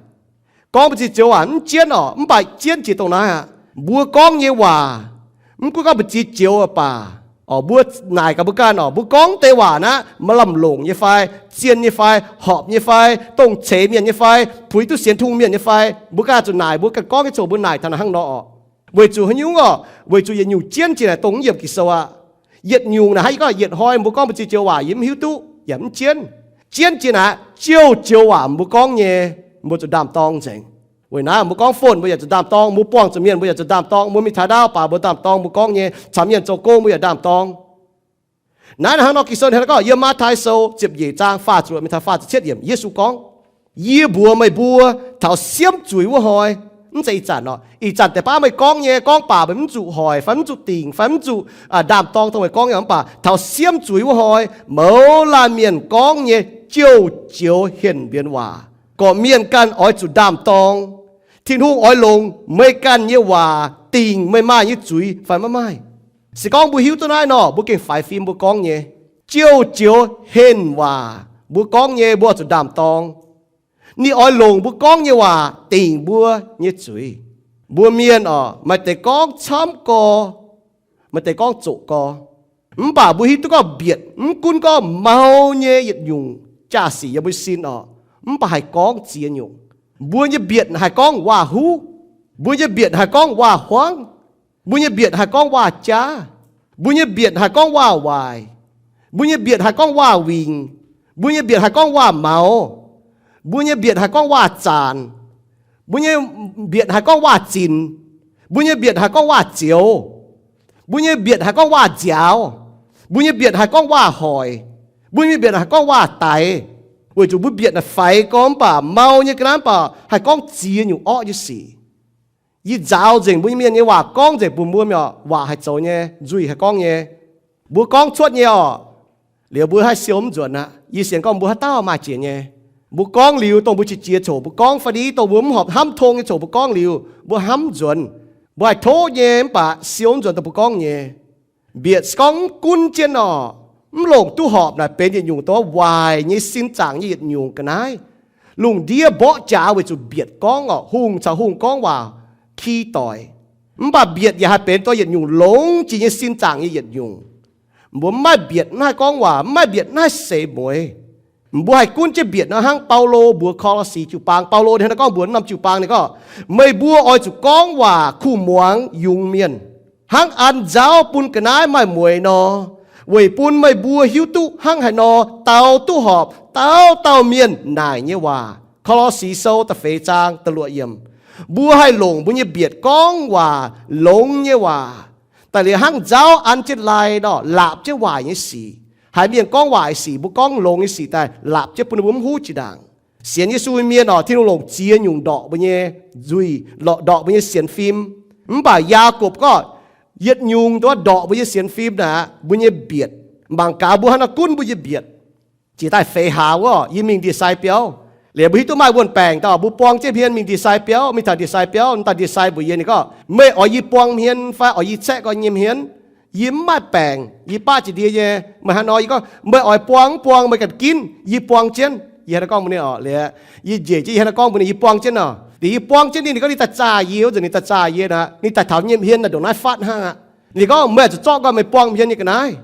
Gorngv mbu'ziex joux waac mv jienv oc, mv baac jienv jiex dongh naaiv aqv. Mbuo gorngv nyei waac, mv gunv gorngv mbu'ziex joux baac, mbuo naaic gaax mbuo ganh oc, mbuo gorngv deix waac naaiv maaih lamh longc nyei fai, zien nyei fai, horpc nyei fai, dongh ceix mienh nyei fai, puix duqv sienx Tin-Hungh mienh nyei fai, mbuo ganh zuqc naaic mbuo ganh gorngv nyei ziangh hoc mbuo naaic taux naaic hnangv nor oc. Weic zuqc haaix nyungc oc? Weic zuqc yietc nyungc jienv jiex naaic dongh mv yiem Ging-Sou aqv. Yietc nyungc naaic hnangv yie gorngv yietc hnoi mbuo gorngv mbu'ziex joux waac yie mv hiuv duqv yaac mv jienv. Jienv jiex naaic jouh joux waac mbuo gorngv nyei, mbuo zuqc ndaam-dorng nzengc. Weic naaiv mbuo gorngv phone mbuo yaac zuqc ndaam-dorng, mbuo buangh zuqc mienh mbuo yaac zuqc ndaam-dorng, mbuo mingh taux ndaauv baac mbuo ndaam-dorng, mbuo gorngv nyei caux mienh zoux gong mbuo yaac ndaam-dorng. Naaiv hnangv nor Ging-Sou hnangv naaiv gorngv yiem Matv^tai Sou ziepc nyeic zaang faah ziepc luoqc mingh taux faah ziepc cietv yiemc, Yesu gorngv, Yie mbuox meih mbuo, taux siemv zuiz wuov hnoi, mv zeiz ih zanc oc, ih zanc deix baav meih gorngv nyei, gorngv baac meih mv zuqc hoic fai mv zuqc dingc fai mv zuqc ndaam-dorng dongh meih gorngv nyei, mv baac taux siemv zuiz wuov hnoi, mouz laanh mienh gorngv nyei jouh joux henh mbienx waac, gorqv-mienh ganh oix zuqc ndaam-dorng. Tin-Hungh oix longc meih ganh nyei waac dingc meih maaih nyei zuiz fai maiv maaih. Se gorngv mbuo hiuv duqv naaiv nor, mbuo gengh faix fim mbuo gorngv nyei. Jouh joux henh waac mbuo gorngv nyei mbuo oix zuqc ndaam-dorng. Ninh oix longc mbuo gorngv nyei waac dingc mbuo nyei zuiz. Mbuo mienh oc, maaih deix gorngv camv gorx, maaih deix gorngv zoqc gorx. Mv baac mbuo hiuv duqv gorngv mbietc mv gunv gorngv mau nyei yietc nyungc jaa-sic yiem mbuo sin orqc, mv baac haih gorngv ziex nyungc. Mbuo nyei mbietc haih gorngv waac-huv, mbuo nyei mbietc haih gorngv waac-huangv, mbuo nyei mbietc haih gorngv waac-jaav, mbuo nyei mbietc haih gorngv waac-waaic, mbuo nyei mbietc haih gorngv waac-wingc, mbuo nyei mbietc haih gorngv waac-maux, mbuo nyei mbietc haih gorngv waac-zanc, mbuo nyei mbietc haih gorngv waac-zinc, mbuo nyei mbietc haih gorngv waac-zioux, mbuo nyei mbietc haih gorngv waac-nziaaux, mbuo nyei mbietc haih gorngv waac-hoic, mbuo nyei mbietc haih gorngv waac-daix. Weic zuqc mbuo mbietc naaic faix gorngv mv baac mau nyei ga'naaiv mv baac haih gorngv ziex nyungc orqv nyei sic. Yie nzaaux nzengc mbuo nyei mienh nyei waac gorngv nzengc bun mbuo mienh orqc, waac haih zoux nyei, nzuih haih gorngv nyei. Mbuo gorngv cuotv nyei orqc, liuz mbuo haih siou mv nzuonx aqv. Yie sienx gorngv mbuo haaix dauh maaih jiex nyei. Mbuo gorngv liuz dongh mbuo qiex jiez coc mbuo gorngv fai ni dongh mbuo mv horpc hnamv tong nyei coc mbuo gorngv liuz mbuo hnamv mv nzuonx. Mbuo haih tov nyei mv baac siou mv nzuonx dongh mbuo gorngv nyei. Mbietc se gorngv mv gunv jienv orqc, mv longc duqv horpc naaic benx yietc nyungc dongh waaic nyei sin zaangc nyei yietc nyungc ga'naaiv. Lungh ndiev mborqv jaax weic zuqc mbietc gorngv orqc, hungh caux hungh gorngv waac ki doic. Mv baac mbietc yaac haih benx dongh yietc nyungc longx jiex nyei sin zaangc nyei yietc nyungc. Mbuo mv maaih mbietc mv haih gorngv waac, mv maaih mbietc mv haih seix mueiz. Mbuo haih gunv jienv mbietc nor hnangv Baulo mbuox Ko^lo^si jiu-baang. Baulo ninh hnangv naaiv gorngv mbuox norm jiu-baang ninh gorngv, meih mbuo oix zuqc gorngv waac kuh muangx yungz mienh, hnangv an nzauv bun ga'naaiv maaih mueiz nor, weic bun meih mbuo hiuv duqv hnangv haaix nor dau duqv horpc dauh dauh mienh naaic nyei waac. Ko^lo^si Sou da'feix zaang da'luoqc yiemc. Mbuo haih longc mbuo nyei mbietc gorngv waac longx nyei waac, daaih liuz hnangv nzauv an jienv lai nor, laapc jienv waaic nyei sic. Haiz mienh gorngv waaic sic, mbuo gorngv longx nyei sic daaih, laapc jienv bun ninh mbuo mv huv jiex ndaangc. Sienx Yesu nyei mienh orqc, Tin-Hungh longc ziex nyungc ndorqc mbuo nyei nzuih, ndorqc mbuo nyei sienx fim. Mv baac Yaagorpc gorngv, yietc nyungc nduov ndorqc mbuo nyei sienx fim naaic aqv, mbuo nyei mbietc. Mangc gaax mbuo haaix nor gunv mbuo nyei mbietc. Jiex daaih feix hlaax wuov, yie mingh ndie-sai biauv. Liuz mbuo hiuv duqv maaih wuon-baengc dauh, mbuo buang jienv hmien mingh ndie-sai biauv, mingh taux ndie-sai biauv, mv daaih ndie-sai mbuox yie, ninh gorngv, meih oix yie buang hmien fai oix yie caeqv gau nyei hmien? Yie mv maaih baengc, yie baqv jiex ndie nyei. Meih haaix nor? Yie gorngv, meih oix buang mv buang meih ganh ginv, yie buang jienv. Yie hnangv naaiv gorngv mbuox ninh orqc, liuz yie njiec jienv, yie hnangv naaiv gorngv mbuox ninh, yie buang jienv orqc. Liuz yie buang jienv ninh, ninh gorngv ninh daaih zaah yie wuov nzunc, ninh daaih zaah yie aqv, ninh daaih taux nyei hmien naaic ndongc naaiv fatv hnangv aqv. Ninh gorngv, meih oix zuqc zorqv gau meih buang hmien nyei ga'naaiv.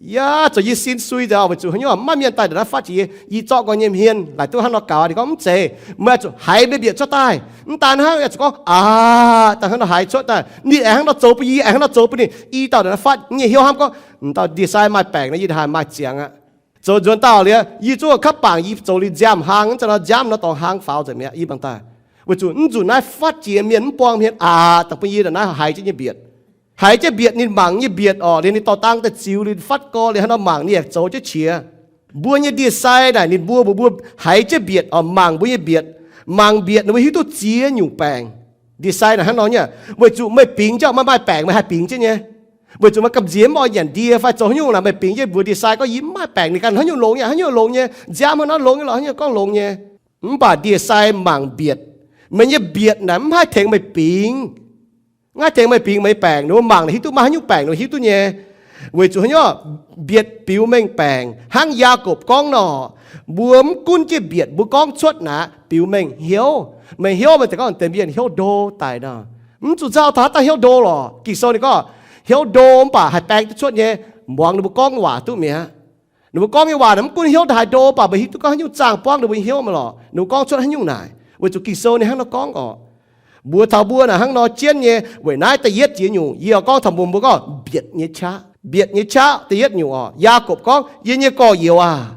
Yaac zoux yie sin sui nzengc, weic zuqc haaix nyungc mv maaih mienh daaih ndongc naaiv fatv jiex yie, yie zorqv gau nyei hmien laaic duqv hnangv nor gaux. Ninh gorngv, mv zeiz, meih oix zuqc haiz meih mbietc cuotv daaih. Mv daan hnangv, oix zuqc gorngv, aac, daaih hnangv nor haiz cuotv daaih. Ninh aengx hnangv nor zoux bun yie, aengx hnangv nor zoux bun ninh. I dauh ndongc naaiv fatv nyei hnyouv hnamv gorngv, m'dauh ndie-sai maaih baengc nor yie haiz maaih ziangx aqv. Zoux nzuonx dauh liuz, yie zungv kaav bangc yie zoux liuz nziaamv hlang, zanc nor nziaamv nor dorngx hlang faaux nzengc mi'aqv. Yie bangc daaih, weic zuqc mv nzunc naaiv fatv jiex mienh mv buang hmien aqv, dangh bun yie ndongc naaiv haiz jienv nyei mbietc. Haiz jienv mbietc, ninh mangc nyei mbietc orqc, liuz ninh dorh dang daaih ziux, liuz fatv gau, liuz hnangv nor mangc ninh yaac zoux jienv qiex. Mbuo nyei ndie-sai naaic ninh mbuo, mbuo, mbuo haiz jienv mbietc orqc, mangc mbuo nyei mbietc, mangc mbietc ninh mbuo hiuv duqv ziex nyungc baengc. Ndie-sai naaic hnangv nor nyei, weic zuqc meih bingx jienv maiv maaih baengc meih haih bingx jienv nyei. Weic zuqc maaih gamh nziex mv oix nyanc ndie fai zoux haaix nyungc naaic, meih bingx jienv mbuox ndie-sai gorngv, yie mv maaih baengc. Ninh ganh, haaix nyungc longx nyei, haaix nyungc longx nyei, nziaamv hnangv nor longx nyei lorqc, haaix nyungc gorngv longx nyei. Mv baac ndie-sai mangc mbietc, meih nyei mbietc naaic mv haih tengx meih bingx. Mv haih tengx meih bingx meih nyei baengc. Ninh mbuo mangc naaic hiuv duqv maaih haaix nyungc baengc, ninh mbuo hiuv duqv nyei. Weic zuqc haaix nyungc? Mbietc biux mengh baengc. Hnangv Yaagorpc gorngv nor, mbuo mv gunv jienv mbietc mbuo gorngv cuotv naaic biux mengh hnyouv. Mengh hnyouv meih deix gorngv deix mienh hnyouv ndo daic nor, mv zuqc nzauh taux haaix dauh hnyouv ndo lorqc. Ging-Sou ninh gorngv, hnyouv ndo mv baac haih baeng duqv cuotv nyei, muangx ninh mbuo gorngv waac duqv mi'aqv. Ninh mbuo gorngv nyei waac naaic mv gunv hnyouv haaix ndo, mv baac meih hiuv duqv gorngv haaix nyungc zaangh buangv ninh mbuo hnyouv maah lorqc. Ninh mbuo gorngv cuotv haaix nyungc naaic, weic zuqc Ging-Sou ninh hnangv nor gorngv orqc. Mbuox taux mbuo naaic hnangv nor jienv nyei. Weic naaiv da'yietv jiex nyungc yie oix gorngv taux mbuox mbuo gorngv mbietc nyei qaqv. Mbietc nyei qaqv da'yietv nyungc orqc, Yaagorpc gorngv, yie nyei gorx-youz aac,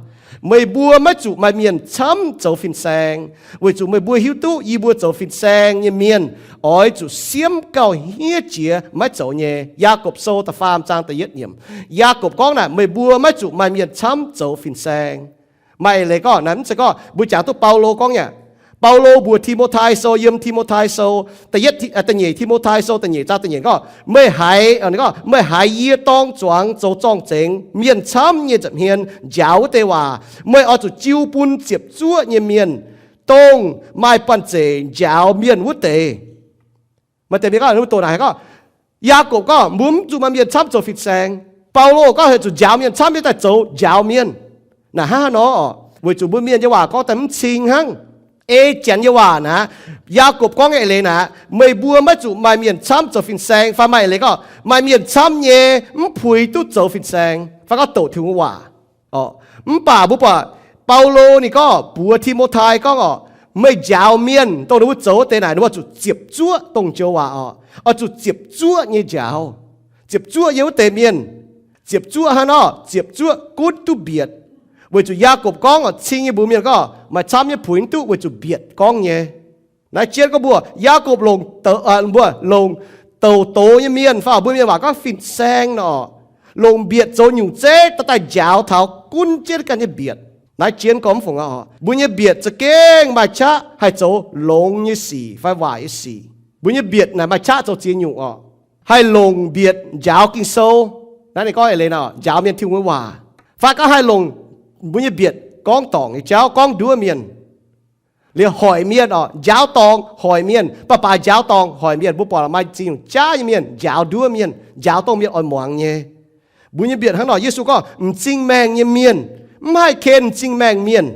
meih mbuo maiv zuqc maaih mienh camv zoux fin-saeng, weic zuqc meih mbuo hiuv duqv yie mbuo zoux fin-saeng nyei mienh oix zuqc siemv gauh hniev jiex maiv zoux nyei. Yaagorpc Sou da'faam zaang da'yietv yiemc. Yaagorpc gorngv naaic meih mbuo maiv zuqc maaih mienh camv zoux fin-saeng. Maaih eix leiz gorngv naaic mv zeiz gorngv mbuo jangx duqv Baulo gorngv nyei. Baulo mbuox Ti^mo^tai Sou, yiem Ti^mo^tai Sou, da'yietv, da'nyeic Ti^mo^tai Sou da'nyeic zaang da'nyeic gorngv, meih haiz, gorngv, meih haiz yie dorng zuangx zoux zorng-zengx mienh camv nyei nza'hmien njaaux wuov deix waac, meih oix zuqc jiu bun ziepc zuoqv nyei mienh, dongh maaih banh zeic njaaux mienh wuov deix. Maaih deix mienh gorngv, doqc naaic gorngv, Yaagorpc gorngv mbuo mv zuqc maaih mienh camv zoux fin-saeng. Baulo gorngv heuc zuqc njaaux mienh camv nyei daaih zoux njaaux mienh. Naaic hnangv haaix nor orqc? Weic zuqc mbuo mienh nyei waac gorngv daaih mv cing hnangv. Ei Janx nyei waac naaic, Yaagorpc gorngv nyei eix leiz naaic, meih mbuo maiv zuqc maaih mienh camv zoux fin-saeng. Fai maaih eix leiz gorngv, maaih mienh camv nyei mv puix duqv zoux fin-saeng fai gorngv doqc Tin-Hungh nyei waac. Mv baac mbuo buatc Baulo ninh gorngv buoz Ti^mo^tai gorngv orqc, meih njaaux mienh dongh ninh mbuo zoux wuov deix naaic, ninh mbuo zuqc ziepc zuoqv dongh joux waac orqc, oix zuqc ziepc zuoqv nyei njaaux. Ziepc zuoqv nyei wuov deix mienh, ziepc zuoqv hnangv nor, ziepc zuoqv gunv duqv mbietc. Weic zuqc Yaagorpc gorngv orqc, cing nyei mbuox mienh gorngv maaih camv nyei puix duqv weic zuqc mbietc gorngv nyei. Naaiv jienv gorngv mbuo Yaagorpc longc, mbuo longc douc doz nyei mienh, fai mbuo mienh waac gorngv fin-saeng nor, longc mbietc zoux nyungc zeiv daaih daaih njaaux taux gunv jienv ganh nyei mbietc. Naaiv jienv gorngv mv fungc aqv. Mbuo nyei mbietc za'gengh maaih qaqv haih zoux longx nyei sic fai waaic nyei sic. Mbuo nyei mbietc naaic maaih qaqv zoux ziex nyungc orqc. Haih longc mbietc njaaux Ging-Sou. Naaiv ninh gorngv eix leiz nor, njaaux mienh Tin-Hungh nyei waac. Fai gorngv haih longc mbuo nyei mbietc gorngv dorngc nyei jauv, gorngv nduov mienh, liemh hoic mienh orqc, njaaux dorngc hoic mienh, baac baac njaaux dorngc hoic mienh. Mbuo buatc maaih ziex nyungc jaav nyei mienh njaaux nduov mienh, njaaux dongh mienh oix muangx nyei. Mbuo nyei mbietc hnangv nor, Yesu gorngv m'zing maengh nyei mienh mv haih ken m'zing maengh mienh,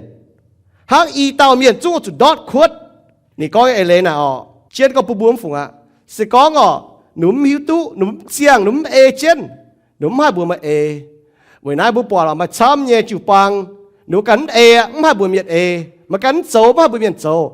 hnangv i dauh mienh zungv oix zuqc ndortv kuotv. Ninh gorngv eix leiz naaic orqc, jienv gorngv bun mbuo mv fungc aqv. Se gorngv orqc, ninh mv hiuv duqv, ninh mv ziangh, ninh mv ei jienv, ninh mv haih mbuox meih eix. Weic naaiv mbuo buatc orqc, maaih camv nyei jiu-baang, ninh mbuo ganh mv ei, mv haih mbuox mienh eix. Maaih ganh mv zoux, mv haih mbuox mienh zoux.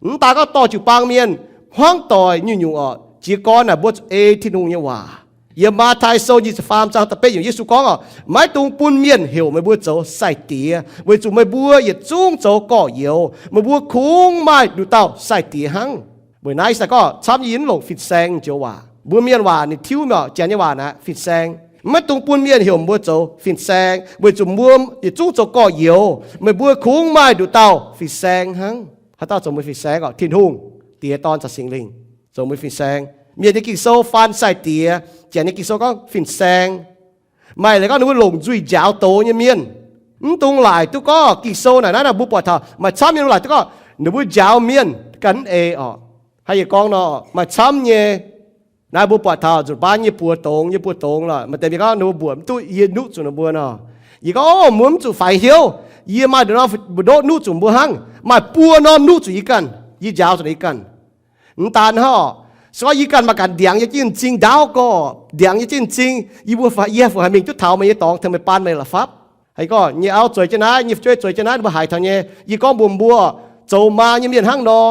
Mv daan gorngv dorh jiu-baang mienh hmuangv doic nyungc-nyungc orqc, jiez gorn naaic mbuo zuqc ei Tin-Hungh nyei waac. Yiem Matv^tai Sou nyic ziepc faam zaang da'betv yiemc Yesu gorngv orqc, maiv dungx bun mienh heuc meih mbuo zoux sai-diex, weic zuqc meih mbuo yietc zungv zoux gorx-youz. Meih mbuo kungx maaih nduqc dauh sai-diex hnangv. Weic naaiv se gorngv camv nyei yie mv longc fin-saeng joux waac. Mbuo mienh waac ninh tiuv mi'aqv, Janx nyei waac naaic fin-saeng. Maiv dungx bun mienh heuc mbuo zoux fin-saeng, weic zuqc mbuo yietc zungv zoux gorx-youz. Meih mbuo kungx maaih nduqc dauh fin-saeng hnangv. Haaix dauh zoux mbuo fin-saeng orqc? Tin-Hungh, Diex, Dorn caux Singx Lingh zoux mbuo fin-saeng. Mienh nyei Ging-Sou faan sai-diex, Janx nyei Ging-Sou gorngv fin-saeng. Maaih leiz gorngv ninh mbuo longc nzuih njaaux doz nyei mienh. Mv dungx laaic duqv gorngv Ging-Sou naaic, naaiv naaic mbuo buatc taux maaih camv nyei laaic duqv gorngv ninh mbuo njaaux mienh ganh mv ei orqc. Haaix yietc gorngv nor, maaih camv nyei. Naaiv mbuo buatc taux nzunc baan nyei buoz dongz, nyei buoz dongz lorqc, maaih deix mienh gorngv ninh mbuo mbuoqc mv duqv, yie nuqv zuqc ninh mbuo nor. Yie gorngv, Ov, mbuo mv zuqc faix hnyouv. Yie maaih nduqc norm mbuo ndoqv nuqv zuqc mbuo hnangv. Maaih buo norm nuqv zuqc yie ganh, yie njaaux zuqc yie ganh. Mv daan hnangv, se gorngv yie ganh maaih ganh ndiangx yie jienv m'zing ndaauv gorx, ndiangx yie jienv m'zing, yie mbuo, yie haih fu haiz mingh duqv taux meih nyei dorngx tengx meih baan meih la'fapv. Haiz gorngv nyei auv zueiz jienv naaiv, nyei fu'jueiv zueiz jienv naaiv, ninh mbuo haiz taux nyei. Yie gorngv mbuox mbuo, zoux maa nyei mienh hnangv nor,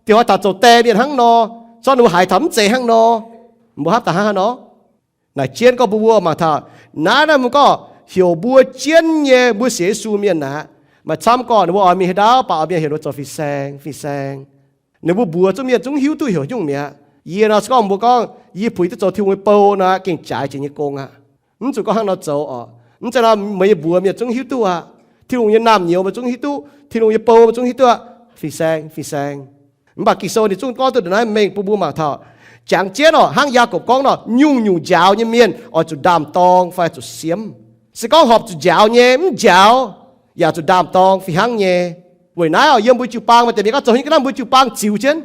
diex hnoi taux zoux die mienh hnangv nor, zorqv ninh mbuo haiz taux mv zeiz hnangv nor, mbuo hapv daaih hnangv haaix nor? Naaic jienv gorngv mbuo mbuo mangc taux naaiv, naaiv mbuo gorngv heuc mbuo jienv nyei mbuo sienx Yesu mienh aqv. Maaih camv gorngv ninh mbuo oix mingh haaix ndau baac oix mienh heuc ninh mbuo zoux fin-saeng, fin-saeng. Ninh mbuo mbuox zungv mienh zungv hiuv duqv heuc nyungc mi'aqv. Yie nor se gorngv mbuo gorngv yie puix duqv zoux Tin-Hungh nyei bou nor, gengh jaaix jiex nyei gong aqv. Mv zuqc gorngv hnangv nor zoux orqc. Mv zeiz nor meih nyei mbuox mienh zungv hiuv duqv aqv. Tin-Hungh nyei naamh nyouz meih zungv hiuv duqv. Tin-Hungh nyei bou meih zungv hiuv duqv aqv. Fin-saeng, fin-saeng. Mv baac Ging-Sou ninh zungv gorngv duqv ndongc naaiv mengh bun mbuo mangc taux. Jangx jienv orqc, hnangv Yaagorpc gorngv nor, nyungc-nyungc njaaux nyei mienh oix zuqc ndaam-dorng fai zuqc siemv. Se gorngv horpc zuqc njaaux nyei mv njaaux, yaac zuqc ndaam-dorng fih hnangv nyei. Weic naaiv orqc, yiem mbuo jiu-baang maaih deix mienh gorngv zoux haaix nyungc ga'naaiv mbuo jiu-baang ziux jienv,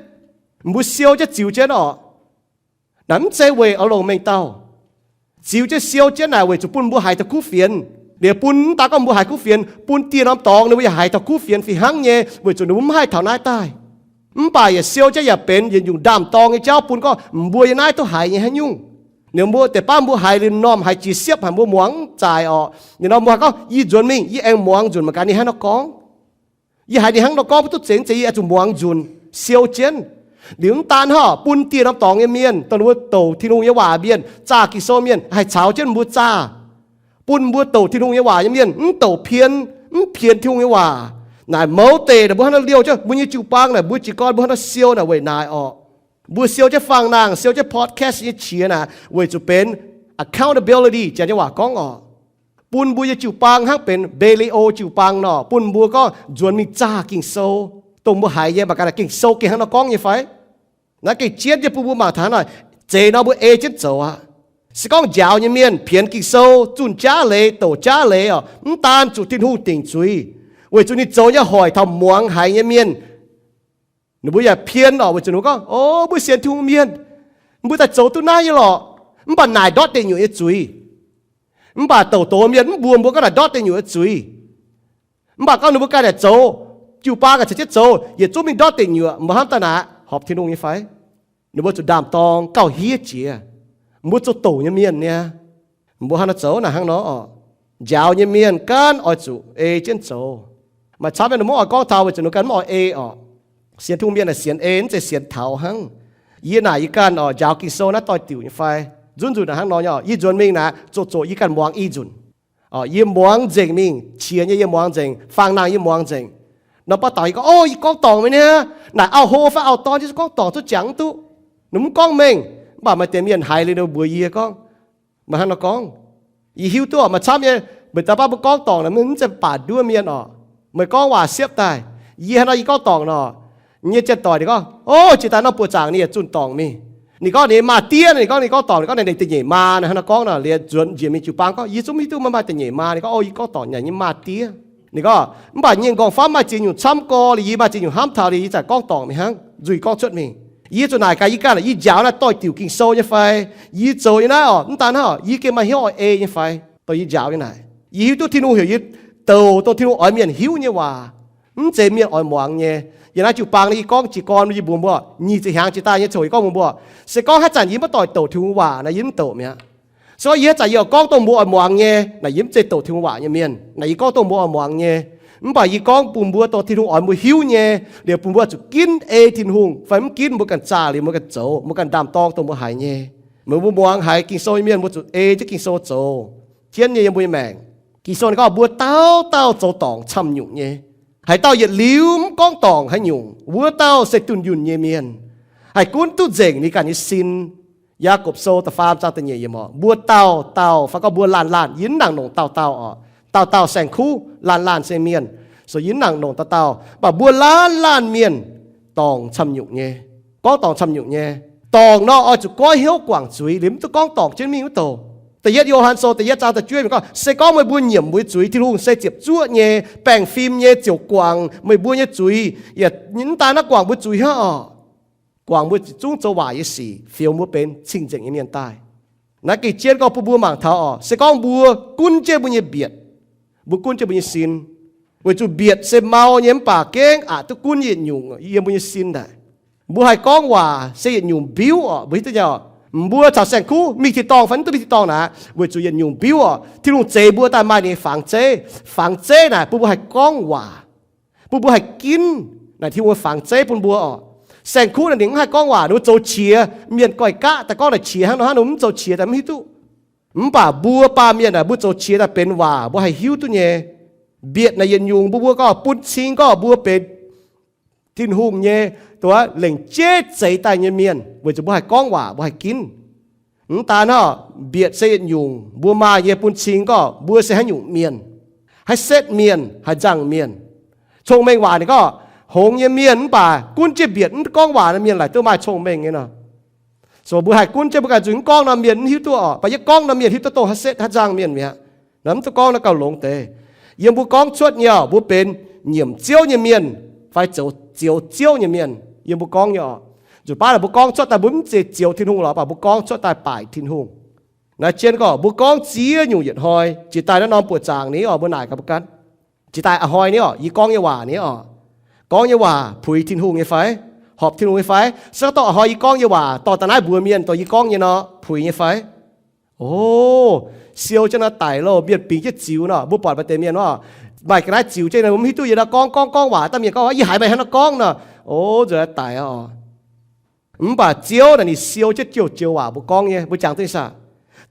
mbuo siou jienv ziux jienv orqc. Naaic mv zeiz weic oix longc mengh dauh. Ziux jienv siou jienv naaic weic zuqc bun mbuo haiz taux kuv fienx. Liuz bun mv daan gorngv mbuo haiz kuv fienx, bun dieh norm dorngx ninh mbuo yaac haiz taux kuv fienx fih hnangv nyei, weic zuqc ninh mbuo mv haih taux naaiv daaih. Mv baac yaac siou jienv yaac benx yietc nyungc ndaam-dorng nyei jauv bun gorngv mbuo yiem naaiv duqv haiz nyei haaix nyungc. Ninh mbuo deix baav mbuo haiz liuz m'normh haiz jiex siepv haic, mbuo muangx mv zaaix orqc. Ninh nor mbuo haiz gorngv, yie nzuonx mingh, yie aengx muangx nzunc mangc gaax ninh hnangv nor gorngv. Yie haiz ninh hnangv nor gorngv mv duqv zeiz, zeiz yie aengx zuqc muangx nzunc, siou jienv. Liuz mv daan hnangv, bun dieh norm dorngx nyei mienh, dongh ninh mbuo douc Tin-Hungh nyei waac mienh, zaah Ging-Sou mienh, haih caux jienv mbuo zaah. Bun mbuo douc Tin-Hungh nyei waac nyei mienh mv douc pien, mv pien Tin-Hungh nyei waac. Naaic mouz deix naaic mbuo hnangv naaiv liouh jienv mbuo nyei jiu-baang naaic, mbuo jiez gorn mbuo hnangv naaiv siou naaic weic naaic orqc. Mbuo siou jienv fangx nangh, siou jienv podcast nyei qiex naaic, weic zuqc benx accountability, janx nyei waac gorngv orqc. Bun mbuo nyei jiu-baang hnangv benx Beelio jiu-baang nor, bun mbuo gorngv nzuonx mingh zaah Ging-Sou, dongh mbuo haiz nyei mangc gaax naaic Ging-Sou gengh hnangv nor gorngv nyei fai? Naaiv gengh jienv jienv bun mbuo mangc taux naaic, zeiz nor mbuo ei jienv zoux aqv. Se gorngv njaaux nyei mienh pienx Ging-Sou, zunh jaav leiz, douc jaav leiz orqc, mv daan zuqc Tin-Hungh dingc zuiz, weic zuqc ninh zoux nyei hoic taux muangx haiz nyei mienh. Ninh mbuo yaac pien orqc, weic zuqc ninh mbuo gorngv, O, mbuo sienx Tin-Hungh mienh, mbuo daaih zoux duqv naaiv nyei lorqc. Mv baac naaic ndortv deic nyuoqc nyei zuiz. Mv baac douc doz mienh mv mbuox mbuo gorngv naaic ndortv deic nyuoqc nyei zuiz. Mv baac gorngv ninh mbuo ganh naaic zoux, Jiu-baang ganh caux jienv zoux, yietc zungv mingh ndortv deic nyuoqc, mbuo hnamv daaih naaic horpc Tin-Hungh nyei fai? Ninh mbuo zuqc ndaam-dorng gauh hiev jiex. Mbuo zuqc douc nyei mienh niaa. Mbuo hnangv naaiv zoux naaic hnangv nor oc. Njaaux nyei mienh gaanv oix zuqc ei jienv zoux. Maaih camv nyei ninh mbuo mv oix gorngv taux weic zuqc ninh ganh mv oix ei orqc. Sienx Tin-Hungh mienh naaic sienx ei, mv zeiz sienx taux hnangv. Yie naaic yie ganh oc, njaaux Ging-Sou naaiv doix-diuc nyei fai? Nzunc nzunc naaic hnangv nor nyei oc, yie nzuonx mingh naaic zoqc zoqc yie ganh muangx i nzunc. Yie muangx nzengc mingh, qiex nyei yie muangx nzengc, fangx nangh yie muangx nzengc. Nor baav dauh yie gorngv, Ov, yie gorngv dorngc meih niaa. Naaic auv-hlo fai auv-dorn yie gorngv dorngc zuqc jangx mv duqv. Ninh mv gorngv mengh, mv baac maaih deix mienh haiz liuz ninh mbuox yie gorngv, meih hnangv nor gorngv. Yie hiuv duqv maaih camv nyei, meih daaih baav mbuo gorngv dorngc naaic mv zeiz baac nduov mienh orqc. Meih gorngv waac siepv daaih. Yie hnangv nor yie gorngv dorngc nor, nyei janx-doic ninh gorngv, Ov, jiex daaih nor buoqc zaangc ninh yaac zunh dorngc mingh. Ninh gorngv ninh nyei maa-diev, ninh gorngv ninh gorngv dorngc, ninh gorngv ninh da'nyeic maa, hnangv nor gorngv nor, liuz nzuonx njiec mingh jiu-baang gorngv, Yie zungv mv hiuv duqv maaih da'nyeic maa. Ninh gorngv, Ov, yie gorngv dorngc yaac nyei maa-diev. Ninh gorngv, Mv baac nyei nqorngv-famv maaih ziex nyungc camv gorx liuz, yie maaih ziex nyungc hnamv taux liuz, yie zanc gorngv dorngc mingh hnangv, nzuih gorngv cuotv mingh. Yie zuqc naaic gaax yie ganh, Yie njaaux naaiv doix-diuc Ging-Sou nyei fai? Yie zoux nyei naaiv oc, mv daan hnangv, yie gengh maaih hnyouv oix ei nyei fai? Dongh yie njaaux nyei naaic, yie hiuv duqv Tin-Hungh heuc yie douc dongh Tin-Hungh oix mienh hiuv nyei waac, mv zeiz mienh oix muangx nyei. Yiem naaiv jiu-baang yie gorngv jiez gorn yie mbuox mbuo, nyic ziepc hnyangx jiex daaih nyei coc yie gorngv mbuox mbuo, se gorngv haaix zanc yie maiv doic douc Tin-Hungh waac naaic, yie mv douc mi'aqv. Se gorngv yie haaix zanc yie oix gorngv dongh mbuo oix muangx nyei naaic, yie mv zeiz douc Tin-Hungh waac nyei mienh naaic, yie gorngv dongh mbuo oix muangx nyei. Mv baac yie gorngv bun mbuo dongh Tin-Hungh oix mbuo hiuv nyei, liuz bun mbuo zuqc ginv ei Tin-Hungh fai mv ginv mbuo ganh zaah liuz mbuo ganh zoux, mbuo ganh ndaam-dorng dongh mbuo haiz nyei. Meih mbuo muangx haiz Ging-Sou nyei mienh mbuo zuqc ei jienv Ging-Sou zoux. Jienv nyei yiem mbuo nyei maengc. Ging-Sou ninh gorngv mbuo dauh dauh zoux dorngc camv nyungc nyei. Haaix dauh yietc liuz mv gorngv dorngc haaix nyungc, wuov dauh se dunh yunh nyei mienh, haih gunv duqv nzengc ninh ganh nyei sin. Yaakopv Sou da'faam zaang da'nyeic yiemc oc, mbuo dauh dauh fai gorngv mbuo laanh laanh, yie mv nangc nongc dauh dauh oc, dauh dauh saeng-kuv laanh laanh se mienh, so yie mv nangc nongc dauh dauh, mv baac mbuo laanh laanh mienh dorngc camv nyungc nyei. Gorngv dorngc camv nyungc nyei. Dorngc nor oix zuqc goiv hnyouv guangc zuiz liuz mv duqv gorngv dorngc jienv mingh wuov douc. Da'yietv Yo^han Sou da'yietv zaang da'juov yiemc gorngv, Se gorngv meih mbuo nyiemc mbuo nyei zuiz, Tin-Hungh se ziepc zuoqv nyei, baengh fim nyei, ziouc guangc meih mbuo nyei zuiz. Yaac mv daan naaiv guangc mbuo zuiz hnangv oc, guangc mbuo zungv zoux waaic nyei sic, fioux mbuo benx cing-nzengc nyei mienh daaih. Naaiv gengh jienv gorngv bun mbuo mangc taux oc, se gorngv mbuo gunv jienv mbuo nyei mbietc, mbuo gunv jienv mbuo nyei sin, weic zuqc mbietc se mau nyei mv baac gengh aqc duqv gunv yietc nyungc yiem mbuo nyei sin naaic. Mbuo haih gorngv waac se yietc nyungc mbiuv oc, mbuo hiuv duqv nyei oc. Mbuo caux saeng-kuv mingh tin-dorngh fai mv duqv mingh tin-dorngh naaic, weic zuqc yietc nyungc mbiuv oc. Tin-Hungh zeix mbuo daaih maaih ninh nyei fangx zeiv. Fangx zeiv naaic bun mbuo haih gorngv waac, bun mbuo haih ginv. Naaic Tin-Hungh nyei fangx zeiv bun mbuo oc. Saeng-kuv naaic ninh mv haih gorngv waac, ninh mbuo zoux qiex, mienh goiv gaqv daaih gorngv naaic qiex hnangv nor hnangv, ninh mbuo mv zoux qiex daaih mv hiuv duqv. Mv baac mbuo baamh mienh naaic mbuo zoux qiex daaih benx waac, mbuo haih hiuv duqv nyei. Mbietc naaic yietc nyungc mbuo, mbuo gorngv bun cing gorngv mbuo benx Tin-Hungh nyei, dongh lengc jeiv zeix daaih nyei mienh, weic zuqc mbuo haih gorngv waac, mbuo haih ginv. Mv daan hnangv, mbietc se yietc nyungc mbuo maaih nyei, bun cing gorngv mbuo se haaix nyungc mienh, haaix setv mienh, haaix nzangc mienh. Cong-mengh waac ninh gorngv, hngongx nyei mienh mv baac gunv jienv mbietc mv gorngv waac nyei mienh laaic duqv maaih cong-mengh nyei nor. So mbuo haih gunv jienv mbuo ganh nzuih mv gorngv nor, mienh mv hiuv duqv oc. Mv baac yie gorngv nor, mienh hiuv duqv dongh haaix setv haaix nzangc mienh mi'aqv. Naaiv mv duqv gorngv naaiv gauh longx deix. Yiem mbuo gorngv cuotv nyei oc, mbuo benx nyiemc Ziouv nyei mienh fai zoux zioux Ziouv nyei mienh. Yiem mbuo gorngv nyei oc, nzunc baav naaic mbuo gorngv cuotv daaih mbuo mv zeiz zioux Tin-Hungh lorqc, mv baac mbuo gorngv cuotv daaih baaic Tin-Hungh. Naaiv jienv gorngv mbuo gorngv ziex nyungc yietc hnoi. Jiex daaih naaiv norm buoqc zaangc ni oc, mbuo naaic gaax mbuo ganh. Jiex daaih a'hnoi ni oc, yie gorngv nyei waac ni oc, gorngv nyei waac puix Tin-Hungh nyei fai? Horpc Tin-Hungh nyei fai? Se gorngv dorh a'hnoi yie gorngv nyei waac dorh daaih naaiv mbuox mienh dongh yie gorngv nyei nor, puix nyei fai? O, siou jienv nor daic loh, mienh bingx jienv ziux nor. Mbuo buatc maaih deix mienh nor, maaih ga'naaiv ziux jienv, mbuo mv hiuv duqv yie nor gorngv gorngv gorngv waac, dangh mienh gorngv, Yie haiz meih hnangv nor gorngv nor. O, nzuonx daic oc. Mv baac Ziouv naaic ninh siou jienv jouh joux waac mbuo gorngv nyei, mbuo jangx duqv nyei saah?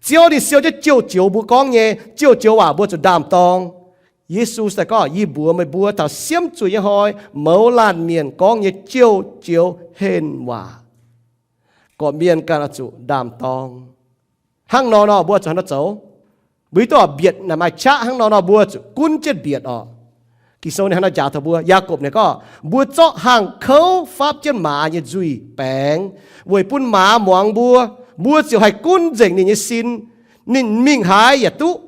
Ziouv ninh siou jienv jouh joux mbuo gorngv nyei, jouh joux waac mbuo zuqc ndaam-dorng. Yesu daaih gorngv, Yie mbuox meih mbuo, taux siemv zuiz nyei hnoi mouz laanh mienh gorngv nyei jouh joux henh waac, gorqv-mienh ganh oix zuqc ndaam-dorng. Hnangv nor nor mbuo zuqc hnangv nor zoux. Mbuo hiuv duqv mbietc naaic maaih qaqv hnangv nor nor mbuo zuqc gunv jienv mbietc oc. Ging-Sou ninh hnangv nor njaaux taux mbuo. Yaagorpc ninh gorngv, Mbuo zorqv haangh kouv fapv jienv maaz nyei nzuih baengx, weic bun maaz muangx mbuo. Mbuo ziouc haih gunv nzengc ninh nyei sin. Ninh mingh haaix yaac duqv.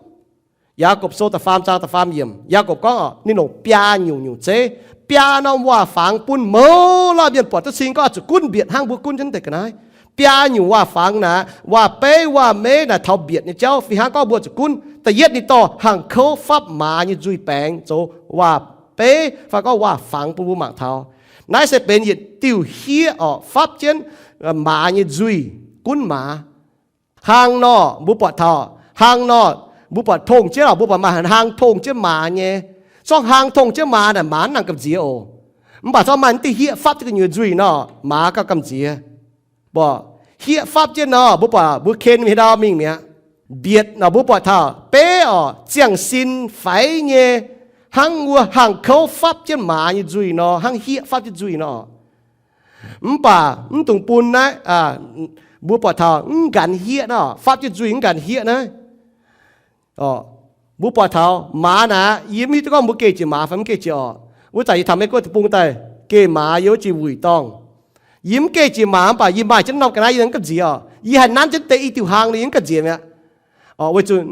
Yaagorpc Sou da'faam zaang da'faam yiemc, Yaagorpc gorngv, ninh longc biaa nyungc-nyungc zeiv, biaa norm waac-fangx bun mouz laanh mienh buatc duqv cing gorngv oix zuqc gunv mbietc hnangv mbuo gunv jienv deix ga'naaiv. Biaa nyungc waac-fangx naaic, waac-beiv waac-meiv naaic taux mbietc nyei jauv fih hnangv gorngv mbuo zuqc gunv. Da'yietv ninh dorh haangh kouv fapv maaz nyei nzuih baengx zoux waac beiv fai gorngv waac-fangx bun mbuo mangc taux. Naaiv se benx yietc diuh hieqv orqc, fapv jienv maaz nyei nzuih, gunv maaz. Hlang nor mbuo buatc taux, hlang nor mbuo buatc tongh jienv orqc, mbuo buatc maaih hlang tongh jienv maaz nyei. Zorqv hlang tongh jienv maaz naaic, maaz mv nangc gamh nziex oc. Mv baac zorqv maaih diuh hieqv fapv jienv gu'nyuoz nzuih nor, maaz gauh gamh nziex. Mbuo hieqv fapv jienv nor, mbuo buatc mbuo ken mingh ndau mingh mi'aqv. Mbietc nor mbuo buatc taux beiv orqc, ziangh sin faix nyei, hnangv wuov hlang kouv fapv jienv maaz nyei nzuih nor, hnangv hieqv fapv jienv nzuih nor. Mv baac mv dungx bun naaiv, mbuo buatc taux mv nqanx hieqv nor, fapv jienv nzuih mv nqanx hieqv naaiv. Mbuo buatc taux maaz naaic, yie mv hiuv duqv gorngv mbuo geh jiex maaz fai mv geh jiex orqc. Wuov zanc yie taux Meiv Guoqv deic-bung daaih, geh maaz yiem wuov jiex wuic dorngh. Yie mv geh jiex maaz mv baac yie maaih jienv norm ga'naaiv yie mv gamh nziex orqc. Yie haih nanv jienv deix i diuh hlang nor yie mv gamh nziex mi'aqv. Oc, weic zuqc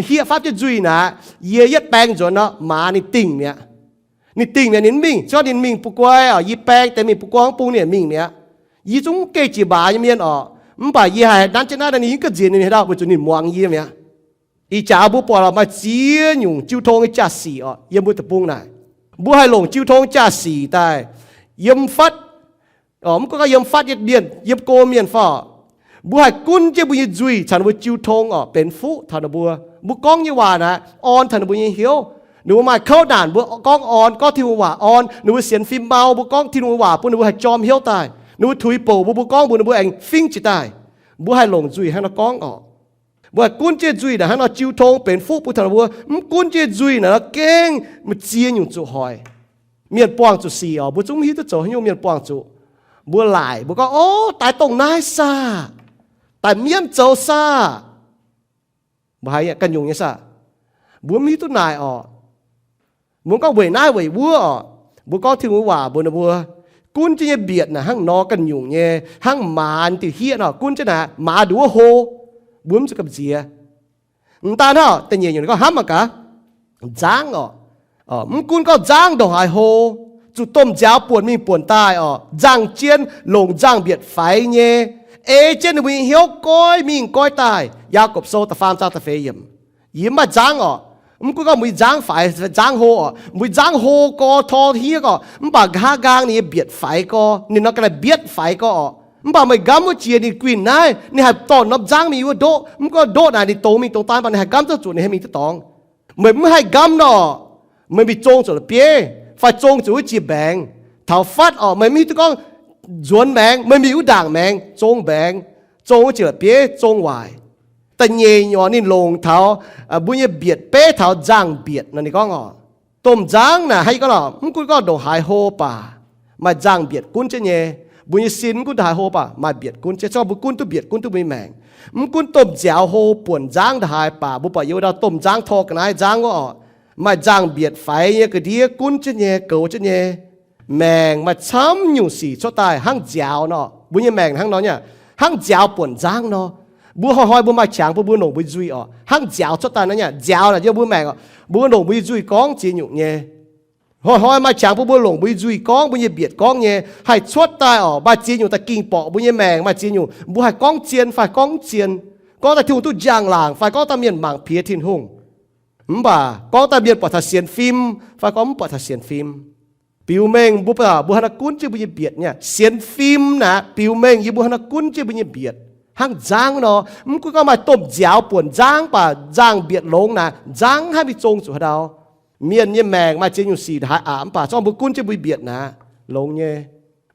hieqv fapv jienv nzuih naaic, yie yietv baeng nzuonx nor, maaz ninh dingh mi'aqv. Ninh dingh mi'aqv, ninh mv mingh. Se gorngv ninh mingh buo guai orqc, yie baeng deix mingh buo guai mv bung ninh mingh mi'aqv. Yie zungv mv geh jiex maaz nyei mienh orqc, mv baac yie haih nanv jienv naaiv, ninh mv gamh nziex ninh haaix dauh, weic zuqc ninh muangx yie mi'aqv. Ih jaax mbuo buatc maaih ziex nyungc jiu tong nyei jaa-sic orqc, yiem mbuo deic-bung naaic. Mbuo haih longc jiu tong jaa-sic daaih yiem fatv, mv gunv gorngv yiem fatv nyei mienh, yiem go mienh fai orqc, mbuo haih gunv jienv mbuo nyei nzuih caux ninh mbuo jiu tong orqc, benx fuqv taux ninh mbuo. Mbuo gorngv nyei waac naaic orn taux ninh mbuo nyei hnyouv. Ninh mbuo maaih kouv naanc mbuo gorngv orn, gorngv Tin-Hungh waac orn. Ninh mbuo sienx fim mau, mbuo gorngv Tin-Hungh waac bun ninh mbuo haih jorm hnyouv daaih. Ninh mbuo tuix bouc mbuo, mbuo gorngv mbuox ninh mbuo aengx fingx jiez daaih. Mbuo haih longc nzuih hnangv nor gorngv orqc. Mbuo haih gunv jienv nzuih naaic hnangv nor jiu tong benx fuqv bun taux ninh mbuo. Mv gunv jienv nzuih naaic nor gengh maaih ziex nyungc zuqc hoic. Mienh buangh zuqc sic orqc, mbuo zungv mv hiuv duqv zoux haaix nyungc mienh buangh zuqc. Mbuo laaic, mbuo gorngv, Ov, daaih dongh naaiv saah? Daaih mienv zoux saah? Mbuo haiz ganh nyungc nyei saah? Mbuo mv hiuv duqv naaic orqc. Mbuo gorngv weic naaiv weic wuov orqc. Mbuo gorngv Tin-Hungh waac mbuox ninh mbuo, gunv jienv nyei mbietc naaic hnangv nor ganh nyungc nyei, hnangv maaz diuh hieqv nor gunv jienv naaic, maaz nduov hlo, mbuo mv zuqc gamh nziex. M'daaih hnangv da'nyeic nyungc gorngv hnamv mangc gaax, nzangv orqc. Mv gunv gorngv nzangv ndongc haaix hlo, zuqc domh nziaaux buonc mingh buonc daaih orqc, nzangh jien longc nzangh-mbietc faix nyei, ei jienv ninh mbuo nyei hnyouv goiv mingh goiv daaih. Yaagorpc Sou da'faam zaang da'feix yiemc. Yie mv maaih nzangv orqc. Mv gunv gorngv mbuo nyei nzangv faix, nzangv hlo orqc, mbuo nyei nzangv hlo gorx tor hniev orqc, mv baac nqa'haav nqaang ninh nyei mbietc faix gorx, ninh nor ga'naaiv mbietv faix gorx orqc. Mv baac meih nqamv wuov jiex ninh guinh naaiv, ninh haih dorh norm nzangv mingh wuov ndoqv. Mv gunv ndoqv naaic ninh dongz mingh dongz daan, mv baac ninh haih nqamv duqv zuqc ninh haih mingh duqv dorngx. Meih mv haih nqamv nor, meih mingh zong zuqc la'bieiv fai zong zuqc wuov jiex mbaengx. Taux fatv orqc, meih mv hiuv duqv gorngv nzuonx maengx, meih mingh wuov ndaangc maengx zong mbaengx, zong wuov jiex la'bieiv zong waaic. Da'nyeic nyungc orqc, ninh longc taux mbuo nyei mbietc beiv taux nzangh-mbietc nor ninh gorngv orqc. Domh nzangv naaic hnangv yie gorngv orqc, mv gunv gorngv ndongc haaix hlo baac maaih nzangh-mbietc gunv jienv nyei. Mbuo nyei sin mv gunv ndongc haaix hlo baac maaih mbietc gunv jienv. Se gorngv mbuo gunv duqv mbietc, gunv duqv mbuo nyei maengc. Mv gunv domh nziaaux hlo buonc nzangv ndongc haaix baac mbuo buatc yiem wuov ndau domh nzangv tor ga'naaiv nzangv wuov orqc, maaih nzangh-mbietc faix nyei ga'ndiev gunv jienv nyei, goux jienv nyei. Maengc maaih camv nyungc sic cuotv daaih hnangv nziaaux nor. Mbuo nyei maengc hnangv nor nyei, hnangv nziaaux buonc nzangv nor. Mbuo hnoi-hnoi mbuo maaih qangx bun mbuo longc mbuo nyei nzuih orqc, hnangv nziaaux cuotv daaih nor nyei. Nziaaux naaic yiem mbuo maengc orqc, mbuo longc mbuo nyei nzuih gorngv ziex nyungc nyei. Hnoi-hnoi maaih qangx bun mbuo longc mbuo nyei nzuih gorngv, mbuo nyei mbietc gorngv nyei, haih cuotv daaih orqc, maaih ziex nyungc daaih ging borqc mbuo nyei maengc, maaih ziex nyungc mbuo haih gorngv zien fai gorngv mv zien, gorngv daaih Tin-Hungh duqv njang-laangc fai gorngv daaih mienh mangc piex Tin-Hungh. Mv baac gorngv daaih mienh buatc taux sienx fim fai gorngv mv buatc taux sienx fim. Biux mengh mbuo, mbuo hnangv naaiv gunv jienv mbuo nyei mbietc nyei. Sienx fim naaic biux mengh yie mbuo hnangv naaiv gunv jienv mbuo nyei mbietc hnangv nzangv nor. Mv gunv gorngv maaih domh nziaaux buonc nzangv baac nzangh-mbietc longx naaic, nzangv haih mingh zong zuqc haaix ndau. Mienh nyei maengc maaih ziex nyungc sic haaix aqc, mv baac zorqv mbuo gunv jienv mbuo mbietc naaic longx nyei.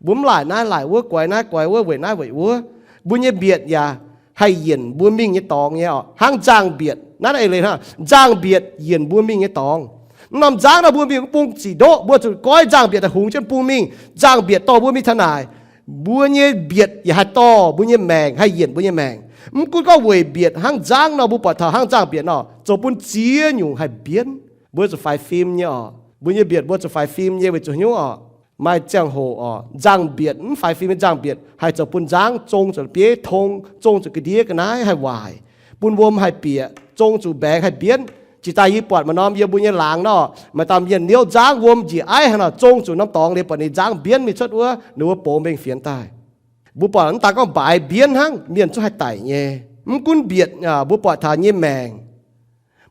Mbuo mv laaic naaiv laaic wuov, guaix naaiv guaix wuov, weic naaiv weic wuov, mbuo nyei mbietc yaac haih yienc mbuo mingh nyei dorngx nyei orqc, hnangv nzangh-mbietc naaiv eix leiz hnangv. Nzangh-mbietc yienc mbuo mingh nyei dorngx. Mv norm nzangv nor mbuo mingh mv bung zic ndoqv, mbuo zuqc goiv nzangh-mbietc daaih hungx jienv bung mingh. Nzangh-mbietc dorh mbuo mingh taux naaic, mbuo nyei mbietc yaac haih dorh mbuo nyei maengc, haih yienc mbuo nyei maengc. Mv gunv gorngv weic mbietc hnangv nzangv nor, mbuo buatc taux hnangv nzangh-mbietc nor, zoux bun ziex nyungc haih mbienv. Mbuo zuqc faix fim nyei orqc. Mbuo nyei mbietc mbuo zuqc faix fim nyei weic zuqc hnyouv orqc, maaih ziangh hoc orqc, nzangh-mbietc mv faix fim nyei nzangh-mbietc haih zoux bun nzangv zong zuqc la'bieiv tong, zong zuqc ga'ndiev ga'naaiv haih waaic, bun wuom haih bieqc, zong zuqc mbaengx haih mbienv. Jiex daaih yie buatc maaih norm yiem mbuo nyei laangz nor, maaih dauh mienh niouv nzangv wuom njiec aiv haaix nor, zong zuqc norm dorngx liuz buatc ninh nzangv mbienv mingh cuotv wuov, ninh wuov box mbengh fienx daaih. Mbuo buatc mv daan gorngv mbaaix mbienv hnangv, mienh zungv haih daic nyei. Mv gunv mbietc, mbuo buatc taux nyei maengc.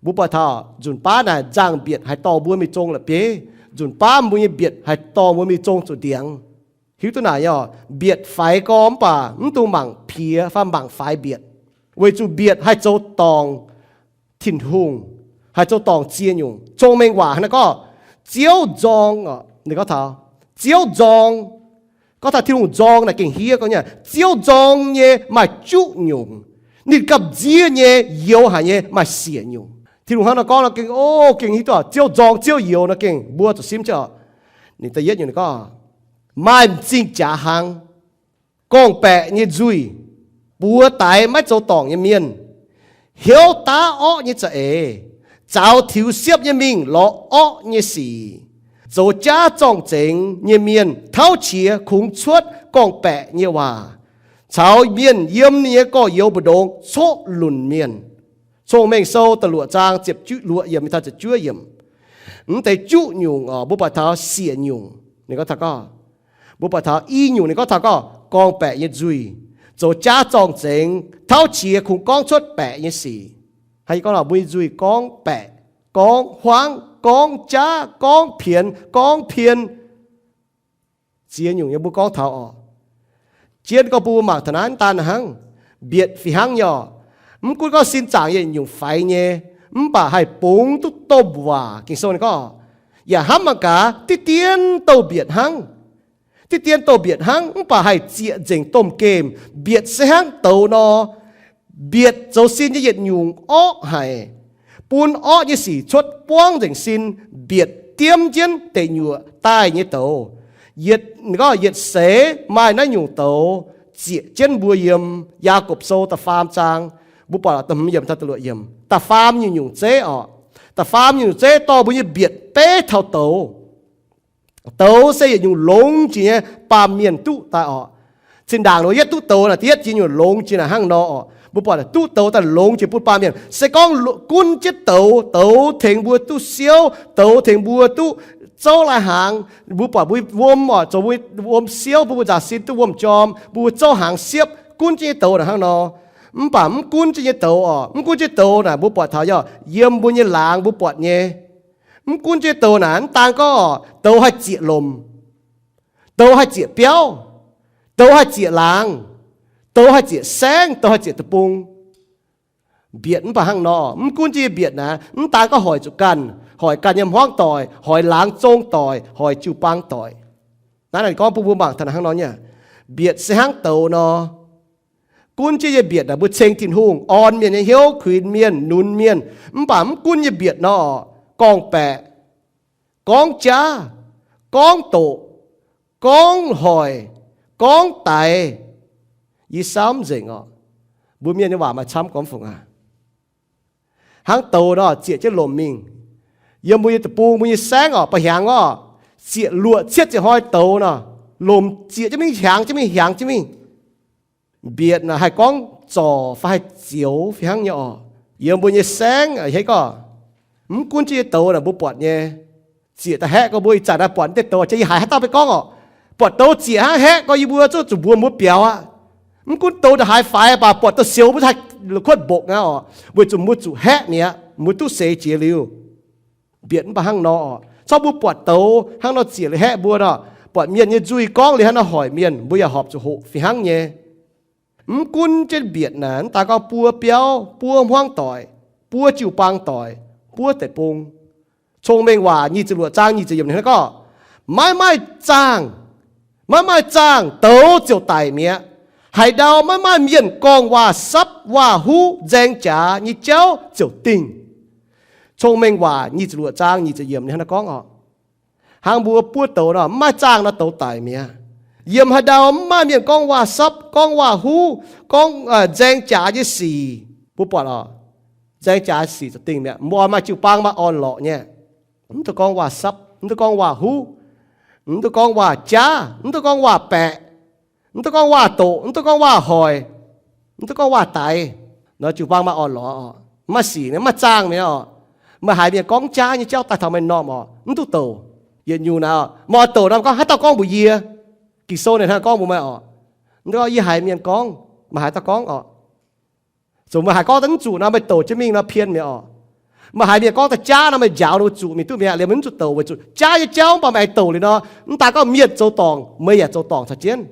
Mbuo buatc taux nzunc baav naaic nzangh-mbietc haih dorh mbuo mingh zong la'bieiv, nzunc baav mbuo nyei mbietc haih dorh mbuo mingh zong zuqc ndiangx. Hiuv duqv naaic nyei oc, mbietc faix gorx mv baac mv dungx mangc piex fai mangc faix mbietc, weic zuqc mbietc haih zoux dorngc Tin-Hungh, haih zoux dorngc ziex nyungc. Cong-Mengh Waac hnangv naaiv gorngv, Ziouv nzorng, ninh gorngv taux Ziouv nzorng, gorngv taux Tin-Hungh nzorng naaic gengh hiev gorngv nyei, Ziouv nzorng nyei maaih juqv nyungc, ninh gamh nziev nyei youx haic nyei maaih siec nyungc. Tin-Hungh hnangv nor gorngv nor gengh, o, gengh hiuv duqv Ziouv nzorng Ziouv youx nor gengh mbuo zuqc simv jienv oc. Ninh da'yietv nyungc ninh gorngv, maaih m'zing jaax hlang, gorngv-baeqc nyei nzuih, buoz daix maiv zoux dorngc nyei mienh, hnyouv daav orqv nyei za'eix, zaux tiux siepv nyei mingh lorz orqv nyei sic, zoux jaav zorng-zengx nyei mienh tauv qiex kungx cuotv gorngv-baeqc nyei waac, caux mienh yiem ninh nyei gorx-youz mbu'ndongx coqv lunc mienh. Cong-Mengh Sou da'luoqc zaang ziepc luoqc yiemc mingh taux ziepc juov yiemc. Mv deix juqv nyungc oc, mbuo buatc taux siec nyungc ninh gorngv taux gorngv, mbuo buatc taux i nyungc ninh gorngv taux gorngv gorngv-baeqc nyei nzuih, zoux jaav zorng-zengx, tauv qiex kungx gorngv cuotv baeqc nyei sic. Hnangv yie gorngv nor, mbuo nyei nzuih gorngv baeqc, gorngv huaangv, gorngv jaav, gorngv pienx, gorngv pien. Ziex nyungc nyei mbuo gorngv taux oc. Jien gorngv mbuo mangc taux naaiv daan hnangv, mbietc fih hnangv nyei oc. Mv gunv gorngv sin zaangc yietc nyungc faix nyei, mv baac haih bungx duqv domh waac. Ging-Sou ninh gorngv, yaac hnamv mangc gaax, diqv dien douh mbietc hnangv. Diqv dien douh mbietc hnangv, mv baac haih zieqc nzengc domh gemh. Mbietc se hnangv douz nor, mbietc zoux sin nyei yietc nyungc orqv haic, bun orqv nyei sic cuotv buangv nzengc sin. Mbietc diemv jienv deic nyuoqc daaih nyei douz. Yietc, gorngv yietc seix maaih naaiv nyungc douz zieqc jienv mbuo yiem Yaagorpc Sou da'faam zaang, mbuo buatc da'hmz yiemc taux da'luoqc yiemc, da'faam nyungc-nyungc zeiv oc. Da'faam nyungc-nyungc zeiv dorh mbuo nyei mbietc beiv taux douz. Douz se yietc nyungc longx jiex nyei baamh mienh duqv daaih oc. Zinh ndaangc nor yietv duqv douz naaic, da'yietv jiex nyungc longx jiex naaic hnangv nor oc. Mbuo buatc duqv douz daaih longx jiex bun baamh mienh. Se gorngv gunv jienv douz, douz tengx mbuo duqv siouv, douz tengx mbuo duqv zouv lai-hnaangx. Mbuo buatc mbuo wuom oc, zoux mbuo wuom siouv, mbuo mbuo nzaaux sin duqv wuom jorm, mbuo mbuo zouv hnaangx siepv, gunv jienv nyei douz naaic hnangv nor. Mv baac mv gunv jienv nyei douz oc, mv gunv jienv douz naaic mbuo buatc taux yaac yiem mbuo nyei laangz mbuo buatc nyei. Mv gunv jienv douz naaic mv daan gorngv douz haih zieqc lomc, douz haih zieqc biauv, douz haih zieqc laangz, douz haih zieqc saengv, douz haih zieqc deic-bung. Mbietc mv baac hnangv nor, mv gunv jienv mbietc naaic, mv daan gorngv hoic zuqc ganh, hoic ganh nyei hmuangv doic, hoic laangz zong doic, hoic jiu-baang doic. Naaiv naaic gorngv bun mbuo mangc taux hnangv nor nyei, mbietc se hnangv douz nor. Gunv jienv nyei mbietc naaic mbuo ceng Tin-Hungh, orn mienh nyei hnyouv, kuinx mienh, nunz mienh. Mv baac mv gunv nyei mbietc nor, gorngv-baeqc, gorngv jaav, gorngv doqc, gorngv hoic, gorngv daix, yie saauv mv nzengc oc. Mbuo mienh nyei waac maaih camv gormx fungc aac. Hnangv douz nor, zieqc jienv lomc mingh. Yiem mbuo nyei deic-bung, mbuo nyei saengv oc, ba'hnyangx oc, zieqc luoqc cietv ziepc hnoi douz nor, lomc zieqc jienv mingh, hiaangx jienv mingh, hiaangx jienv mingh. Mbietc naaic haih gorngv zorc fai haih zioux fih hnangv nyei oc. Yiem mbuo nyei saengv a'hneiv gorngv, mv gunv jienv nyei douz naaic mbuo buatc nyei, zieqc da'haeqv gorx mbuo ih zanc naaiv buatc deix douz, jiex yie haiz haaix dauh maiv gorngv oc. Buatc douz zieqc hnangv haeqv gorx yie mbuo zuqc zuqc mbuox mbuo biaux aqv. Mv gunv douz ndongc haaix faix, mv baac buatc douz sioux mbuo haih la'kuotv mbokqc aqv oc, weic zuqc mbuo zuqc haeqv mi'aqv, mbuo duqv seix jiex liuz. Mbietc mv baac hnangv nor oc. Corc mbuo buatc douz hnangv nor zieqc liuz haeqv mbuo nor, buatc mienh nyei nzuih gorngv liuz hnangv nor hoic mienh, mbuo yaac horpc zuqc hoqc fih hnangv nyei. Mv gunv jienv mbietc naaic, mv daan gorngv buo biauv, buo hmuangv doic, buo jiu-baang doic, buo deic-bung. Cong-Mengh Waac nyic ziepc luoqc zaang nyic ziepc yiemc ninh hnangv gorngv, maiv maaih zaangh, maiv maaih zaangh douz ziouc daic mi'aqv. Haaix ndau maiv maaih mienh gorngv waac-sapv, waac-huv, nzaeng jaax nyei jauv ziouc dingh. Cong-Mengh Waac nyic ziepc luoqc zaang nyic ziepc yiemc ninh hnangv naaiv gorngv oc. Hnangv mbuo buov douz nor, mv maaih zaangh nor douz daic mi'aqv. Yiem haaix ndau mv maaih mienh gorngv waac-sapv, gorngv waac-huv, gorngv nzaeng jaax nyei sic, mbuo buatc oc, nzaeng jaax sic ziouc dingh mi'aqv. Mbuo oix maaih jiu-baang maaih orn-lorqc nyei. Mv duqv gorngv waac-sapv, mv duqv gorngv waac-huv, mv duqv gorngv waac-jaav, mv duqv gorngv waac-baeqc, mv duqv gorngv waac-doqc, mv duqv gorngv waac-hoic, mv duqv gorngv waac-daix nor, jiu-baang maaih orn-lorqc oc. Mv maaih sic, mv maaih zaangh mi'aqv oc. Meih haiz mienh gorngv jaav nyei jauv daaih taux meih m'normh oc, mv duqv douc. Yietc nyungc naaic oc, meih oix douc nor gorngv haaix dauh gorngv mbuox yie. Ging-Sou ninh hnangv gorngv mbuox meih oc. Mv gorngv yie haiz mienh gorngv, meih haaix dauh gorngv oc. Zuqc meih haiz gorngv daaih mv zuqc nor, meih douc jienv mingh nor pien mi'aqv oc. Meih haiz mienh gorngv daaih jaav nor, meih njaaux ninh mbuo zuqc mingh duqv mi'aqv. Liemh mv zuqc douc weic zuqc jaav nyei jauv, mv baac meih aengx douc liuz nor, mv daaih gorngv mienh zoux dorngc, meih yaac zoux dorngc caux jienv.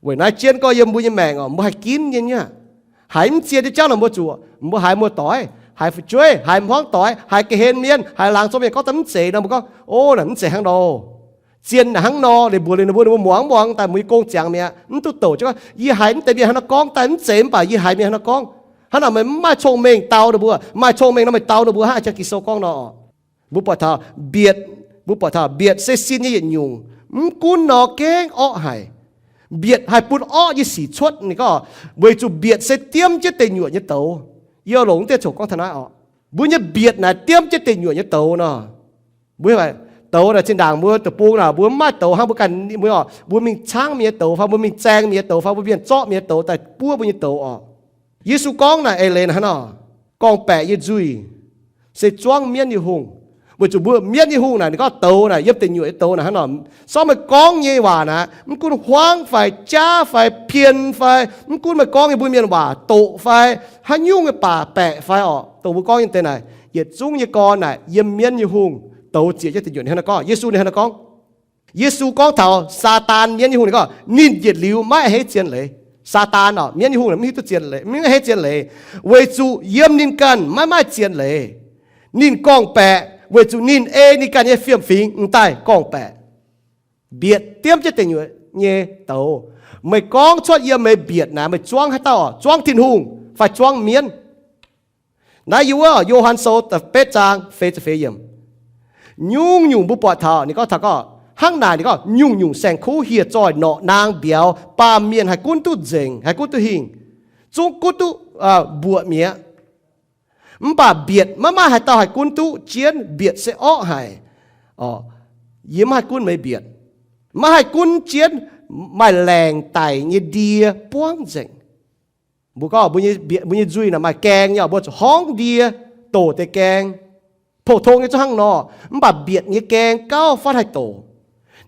Weic naaiv jienv gorngv yiem mbuo nyei maengc oc, mbuo haih ginv nyei nyei aqv. Haiz mv zien nyei jauv nor mbuo zuqc, mbuo haiz muoz-doic, haiz fu'jueiv, haiz hmuangv doic, haiz ga'hlen mienh, haiz laangz zong mienh gorngv daaih mv zeiz nor, mbuo gorngv, o, naaic mv zeiz hnangv nor. Zien naaic hnangv nor, liuz mbuox liuz ninh mbuo, ninh mbuo muangx muangx daaih, mbuo nyei gong ziangx mi'aqv, mv duqv douc jienv gorngv, yie haiz mv deix mienh hnangv naaiv gorngv, daaih mv zeiz, mv baac yie haiz mienh hnangv naaiv gorngv. Hnangv naaic meih mv maaih cong-mengh dau ninh mbuo. Maaih cong-mengh nor meih dau ninh mbuo hnangv jang Ging-Sou gorngv nor. Mbuo buatc taux mbietc, mbuo buatc taux mbietc se sin nyei yietc nyungc. Mv gunv nor gengh orqv haic. Mbietc haih bun orqv nyei sic cuotv. Ninh gorngv, weic zuqc mbietc se diemv jienv deic nyuoqc nyei douz. Yie longc wuov deix coc gorngv taux naaiv oc. Mbuo nyei mbietc naaic diemv jienv deic nyuoqc nyei douz nor. Mbuo douz naaic zinh ndaangc mbuo deic-bung naaic mbuo mv maaih douz hnangv mbuo ganh mbuo oc. Mbuo mingh caangv mienh nyei douz fai mbuo mingh zaeng mienh nyei douz fai mbuo mienh zorqv mienh nyei douz daaih buov mbuo nyei douz oc. Yesu gorngv naaic eix leiz naaic hnangv nor, gorngv-baeqc nyei nzuih se zuangv mienv nyei hungh. Weic zuqc mbuo mienv nyei hungh naaic, ninh gorngv douz naaic, yiem deic nyuoqc nyei douz naaic hnangv nor, sorng meih gorngv nyei waac naaic, mv gunv huaangv fai jaav fai pien fai, mv gunv meih gorngv nyei mbuo mienh waac doqc fai, haaix nyungc nyei baac baeqc fai oc, dongh mbuo gorngv nyei deix naaic, yietc zungv nyei gorn naaic yiem mienv nyei hungh douz zieqc jienv deic nyuoqc. Ninh hnangv nor gorngv, Yesu ninh hnangv nor gorngv. Yesu gorngv taux Saadaan, mienv nyei hungh, ninh gorngv, ninh yietc liuz maiv a'hneiv zien leiz. Saadaan oc, mienv nyei hungh mv hiuv duqv zien leiz, mv a'hneiv zien leiz, weic zuqc yiem ninh ganh maiv maaih zien leiz. Ninh gorngv-baeqc weic zuqc ninh ei ninh ganh nyei fiem-fingx m'daaih gorngv-baeqc. Mbietc diemv jienv deic nyuoqc nyei douz. Meih gorngv cuotv yiem meih mbietc naaic, meih zuangv haaix dauh oc? Zuangv Tin-Hungh fai zuangv mienv? Naaiv yiem wuov Yo^han Sou da'betv zaang feix ziepc feix yiemc. Nyungc-nyungc mbuo buatc taux ninh gorngv taux gorngv hnangv naaic, ninh gorngv nyungc-nyungc saeng-kuv hieh zoih norqc naang mbiauz, baamh mienh haih gunv duqv nzengc, haih gunv duqv hingh, zungv gunv duqv mbuoqc mi'aqv. Mv baac mbietc maiv maaih haaix dauh haih gunv duqv jienv. Mbietc se orqv haic. Yie maiv haih gunv meih mbietc. Maiv haih gunv jienv maaih laengc daic nyei ndie buangv nzengc. Mbuo gorngv mbuo nyei nzuih naaic maaih gaeng nyei, mbuo zuqc horngv ndie doqc deix gaeng. Pou-tong nyei zungv hnangv nor, mv baac mbietc nyei gaeng gauh fatv haih doqc.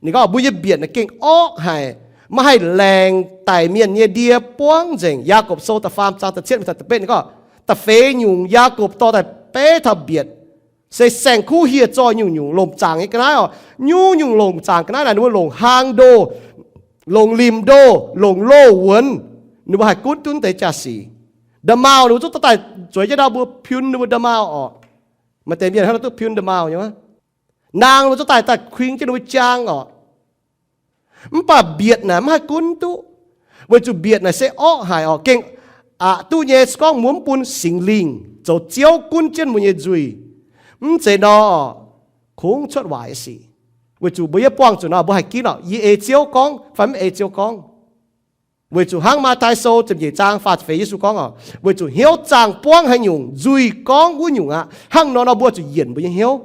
Ninh gorngv mbuo nyei mbietc naaic gengh orqv haic, maiv haih laengc daic mienh nyei ndie buangv nzengc. Yaagorpc Sou da'faam zaang da'cietv mingh da'betv ninh gorngv, da'feix nyungc Yaagorpc dorh daaih beiv taux mbietc, se saeng-kuv hieh zoih nyungc-nyungc lomc zaangc nyei ga'naaiv oc. Nyungc-nyungc lomc zaangc ga'naaiv naaic ninh mbuo longc hlang ndoh, longc limc ndoh, longc loh wuonx, ninh mbuo haih gunv duqv deix jaax-sic. Nda'maauh ninh mbuo zungv dorh daaih zueiz jienv ndau mbuo piun ninh mbuo nda'maauh oc. Maaih deix mienh hnangv nor duqv piun nda'maauh nyei. Naang ninh mbuo zungv daaih daaih kuing jienv ninh mbuo jaang oc. Mv baac mbietc naaic maiv haih gunv duqv, weic zuqc mbietc naaic se orqv haic oc, gengh aqc duqv nyei. Se gorngv mbuo mv bun Singx Lingh zoux Ziouv gunv jienv mbuo nyei nzuih, mv zeiz nor, kungx cuotv waaic sic. Weic zuqc mbuo yie buangh zuqc nor, mbuo haih ginv oc, yie ei Ziouv gorngv fai mv ei Ziouv gorngv. Weic zuqc hnangv Matv^taai Sou ziepc nyeic zaang faah ziepc feix Yesu gorngv oc, weic zuqc hnyouv zaangh buangv haaix nyungc, nzuih gorngv wuov nyungc aqv. Hnangv nor nor mbuo zuqc yienc mbuo nyei hnyouv.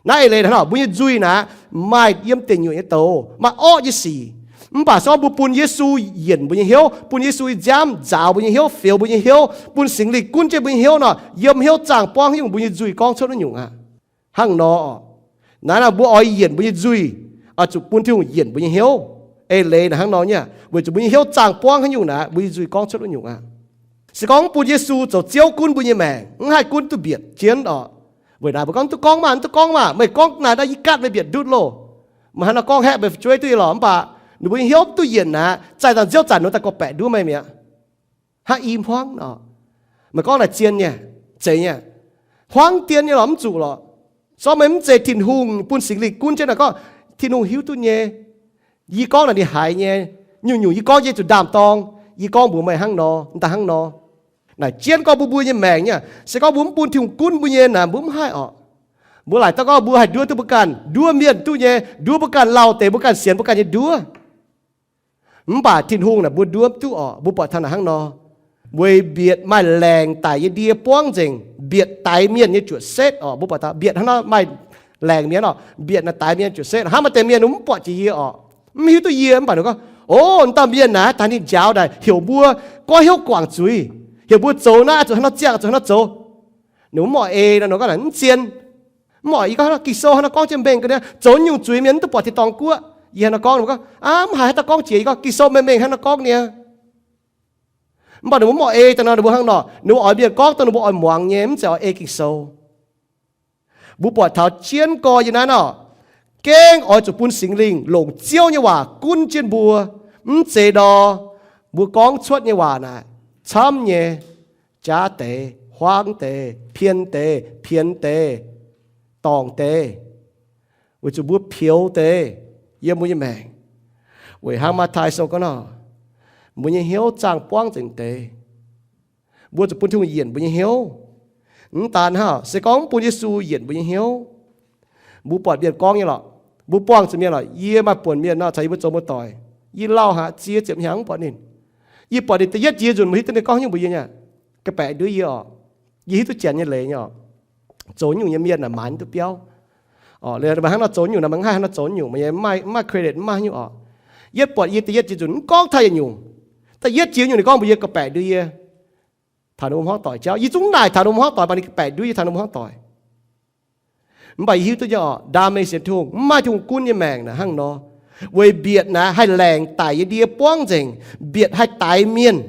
Naaiv eix leiz hnangv nor, mbuo nyei nzuih naaic maaih yiem deic nyuoqc nyei douz, maaih orqv nyei sic. Mv baac se gorngv mbuo bun Yesu yienc mbuo nyei hnyouv, bun Yesu nyei nziaamv nzaaux mbuo nyei hnyouv, fioux mbuo nyei hnyouv, bun Singx Lingh gunv jienv mbuo nyei hnyouv nor, yiem hnyouv zaangh buangv haaix nyungc mbuo nyei nzuih gorngv cuotv wuov nyungc aqv. Hnangv nor, naaiv nor mbuo oix yienc mbuo nyei nzuih, oix zuqc bun Tin-Hungh yienc mbuo nyei hnyouv. Eix leiz naaic hnangv nor nyei, weic zuqc mbuo nyei hnyouv zaangh buangv haaix nyungc naaic, mbuo nyei nzuih gorngv cuotv wuov nyungc aqv. Se gorngv mv bun Yesu zoux Ziouv gunv mbuo nyei maengc, mv haih gunv duqv mbietc jienv oc. Weic naaic mbuo gorngv, duqv gorngv maah, duqv gorngv maah, meih gorngv naaic nor yie gaatv meih mbietc ndutv loh. Meih hnangv nor gorngv haeqv meih fu'jueiv duqv nyei lorqc, mv baac ninh mbuo nyei hnyouv duqv yienc naaic, zaih zanc Ziouv zanc ninh daaih gorngv-baeqc nduov meih mi'aqv. Hnangv i hmuangv nor, meih gorngv naaic zien nyei, zeiz nyei. Hmuangv dien nyei lorqc, mv zuqc lorqc. Se gorngv meih mv zeiz Tin-Hungh bun Singx Lingh gunv jienv naaic, gorngv Tin-Hungh hiuv duqv nyei. Yie gorngv naaic ninh haiz nyei. Nyungc-nyungc yie gorngv yie zuqc ndaam-dorng. Yie gorngv mbuox meih hnangv nor, m'daaih hnangv nor. Naaic jienv gorngv mbuo mbuo nyei maengc nyei, se gorngv mbuo mv bun Tin-Hungh gunv mbuo nyei naaic, mbuo mv haih orqc. Mbuo laaic daaih gorngv mbuo haih nduov duqv mbuo ganh, nduov mienh duqv nyei, nduov mbuo ganh lauh deix, mbuo ganh sienx mbuo ganh nyei nduov. Mv baac Tin-Hungh naaic mbuo nduov duqv orqc. Mbuo buatc taux naaic hnangv nor, weic mbietc maaih laengc daic nyei ndie buangv nzengc, mbietc daix mienh nyei juoqc setv orqc. Mbuo buatc taux mbietc hnangv nor maaih laengc mienh orqc, mbietc naaic daix mienh juoqc setv. Hnangv maaih deix mienh mv buatc jiex yie orqc, mv hiuv duqv yie, mv baac ninh gorngv, o, dangh mienh naaic daaih ninh njaaux daaih heuc mbuo goiv hnyouv guangc zuiz, heuc mbuo zoux naaiv zuqc hnangv nor ziangh, zuqc hnangv nor zoux. Ninh mv oix ei nor, ninh gorngv naaic mv zien. Mv oix, yie gorngv hnangv nor, Ging-Sou hnangv nor gorngv jienv mengh ga'naaiv, zoux nyungc zuiz mienh mv duqv buatc tin-dorngh guoqv. Yie hnangv nor gorngv, ninh mbuo gorngv, aav, mv haiz haaix dauh gorngv jiex, yie gorngv Ging-Sou mengh mengh hnangv nor gorngv niaa. Mv baac ninh mbuo mv oix ei daaih nor, ninh mbuo hnangv nor, ninh mbuo oix mienh gorngv dongh ninh mbuo oix muangx nyei, mv zeiz oix ei Ging-Sou. Mbuo buatc taux jienv gorx yiem naaiv nor, gengh oix zuqc bun Singx Lingh longc Ziouv nyei waac gunv jienv mbuo. Mv zeiz nor, mbuo gorngv cuotv nyei waac naaic, camv nyei, jaav deix, huaang deix, pien deix, pienx deix, dorngc deix, weic zuqc mbuo peux deix yiem mbuo nyei maengc. Weic hnangv Matv^tai Sou gorngv nor, mbuo nyei hnyouv zaangh buangv nzengc deix. Mbuo zuqc bun Tin-Hungh yienc mbuo nyei hnyouv. Mv daan hnangv, se gorngv mv bun Yesu yienc mbuo nyei hnyouv, mbuo buatc mienh gorngv nyei lorqc, mbuo buangh zuqc mienh lorqc, yie maaih buonc mienh nor caux yie mbuo zoux muoz-doic, yie lauh haaix ziex ziepc hnyangx mv buatc ninh. Yie buatc ninh da'yietv jiex nzunc, mbuo hiuv duqv ninh gorngv haaix nyungc mbuox yie nyei, ga'baeqc nduov yie oc. Yie hiuv duqv janx nyei leiz nyei oc. Zoux nyungc nyei mienh naaic maaiz mv duqv biauv. Hnangv nor zoux nyungc naaic, maiv haih hnangv nor zoux nyungc, maaih credit mv maaih nyungc oc. Yie buatc yie da'yietv jiex nzunc mv gorngv taux yietc nyungc. Da'yietv jiex nyungc ninh gorngv mbuox yie ga'baeqc nduov yie taux ninh mbuo hmuangv doic jauv. Yie zungv naaic taux ninh mbuo hmuangv doic, mv baac ninh ga'baeqc nduov yie taux ninh mbuo hmuangv doic. Mv baac yie hiuv duqv nyei oc, ndaam mengh sienx Tin-Hungh, mv maaih Tin-Hungh gunv nyei maengc naaic hnangv nor. Weic mbietc naaic haih laengc daic nyei ndie buangv nzengc. Mbietc haih daix mienh.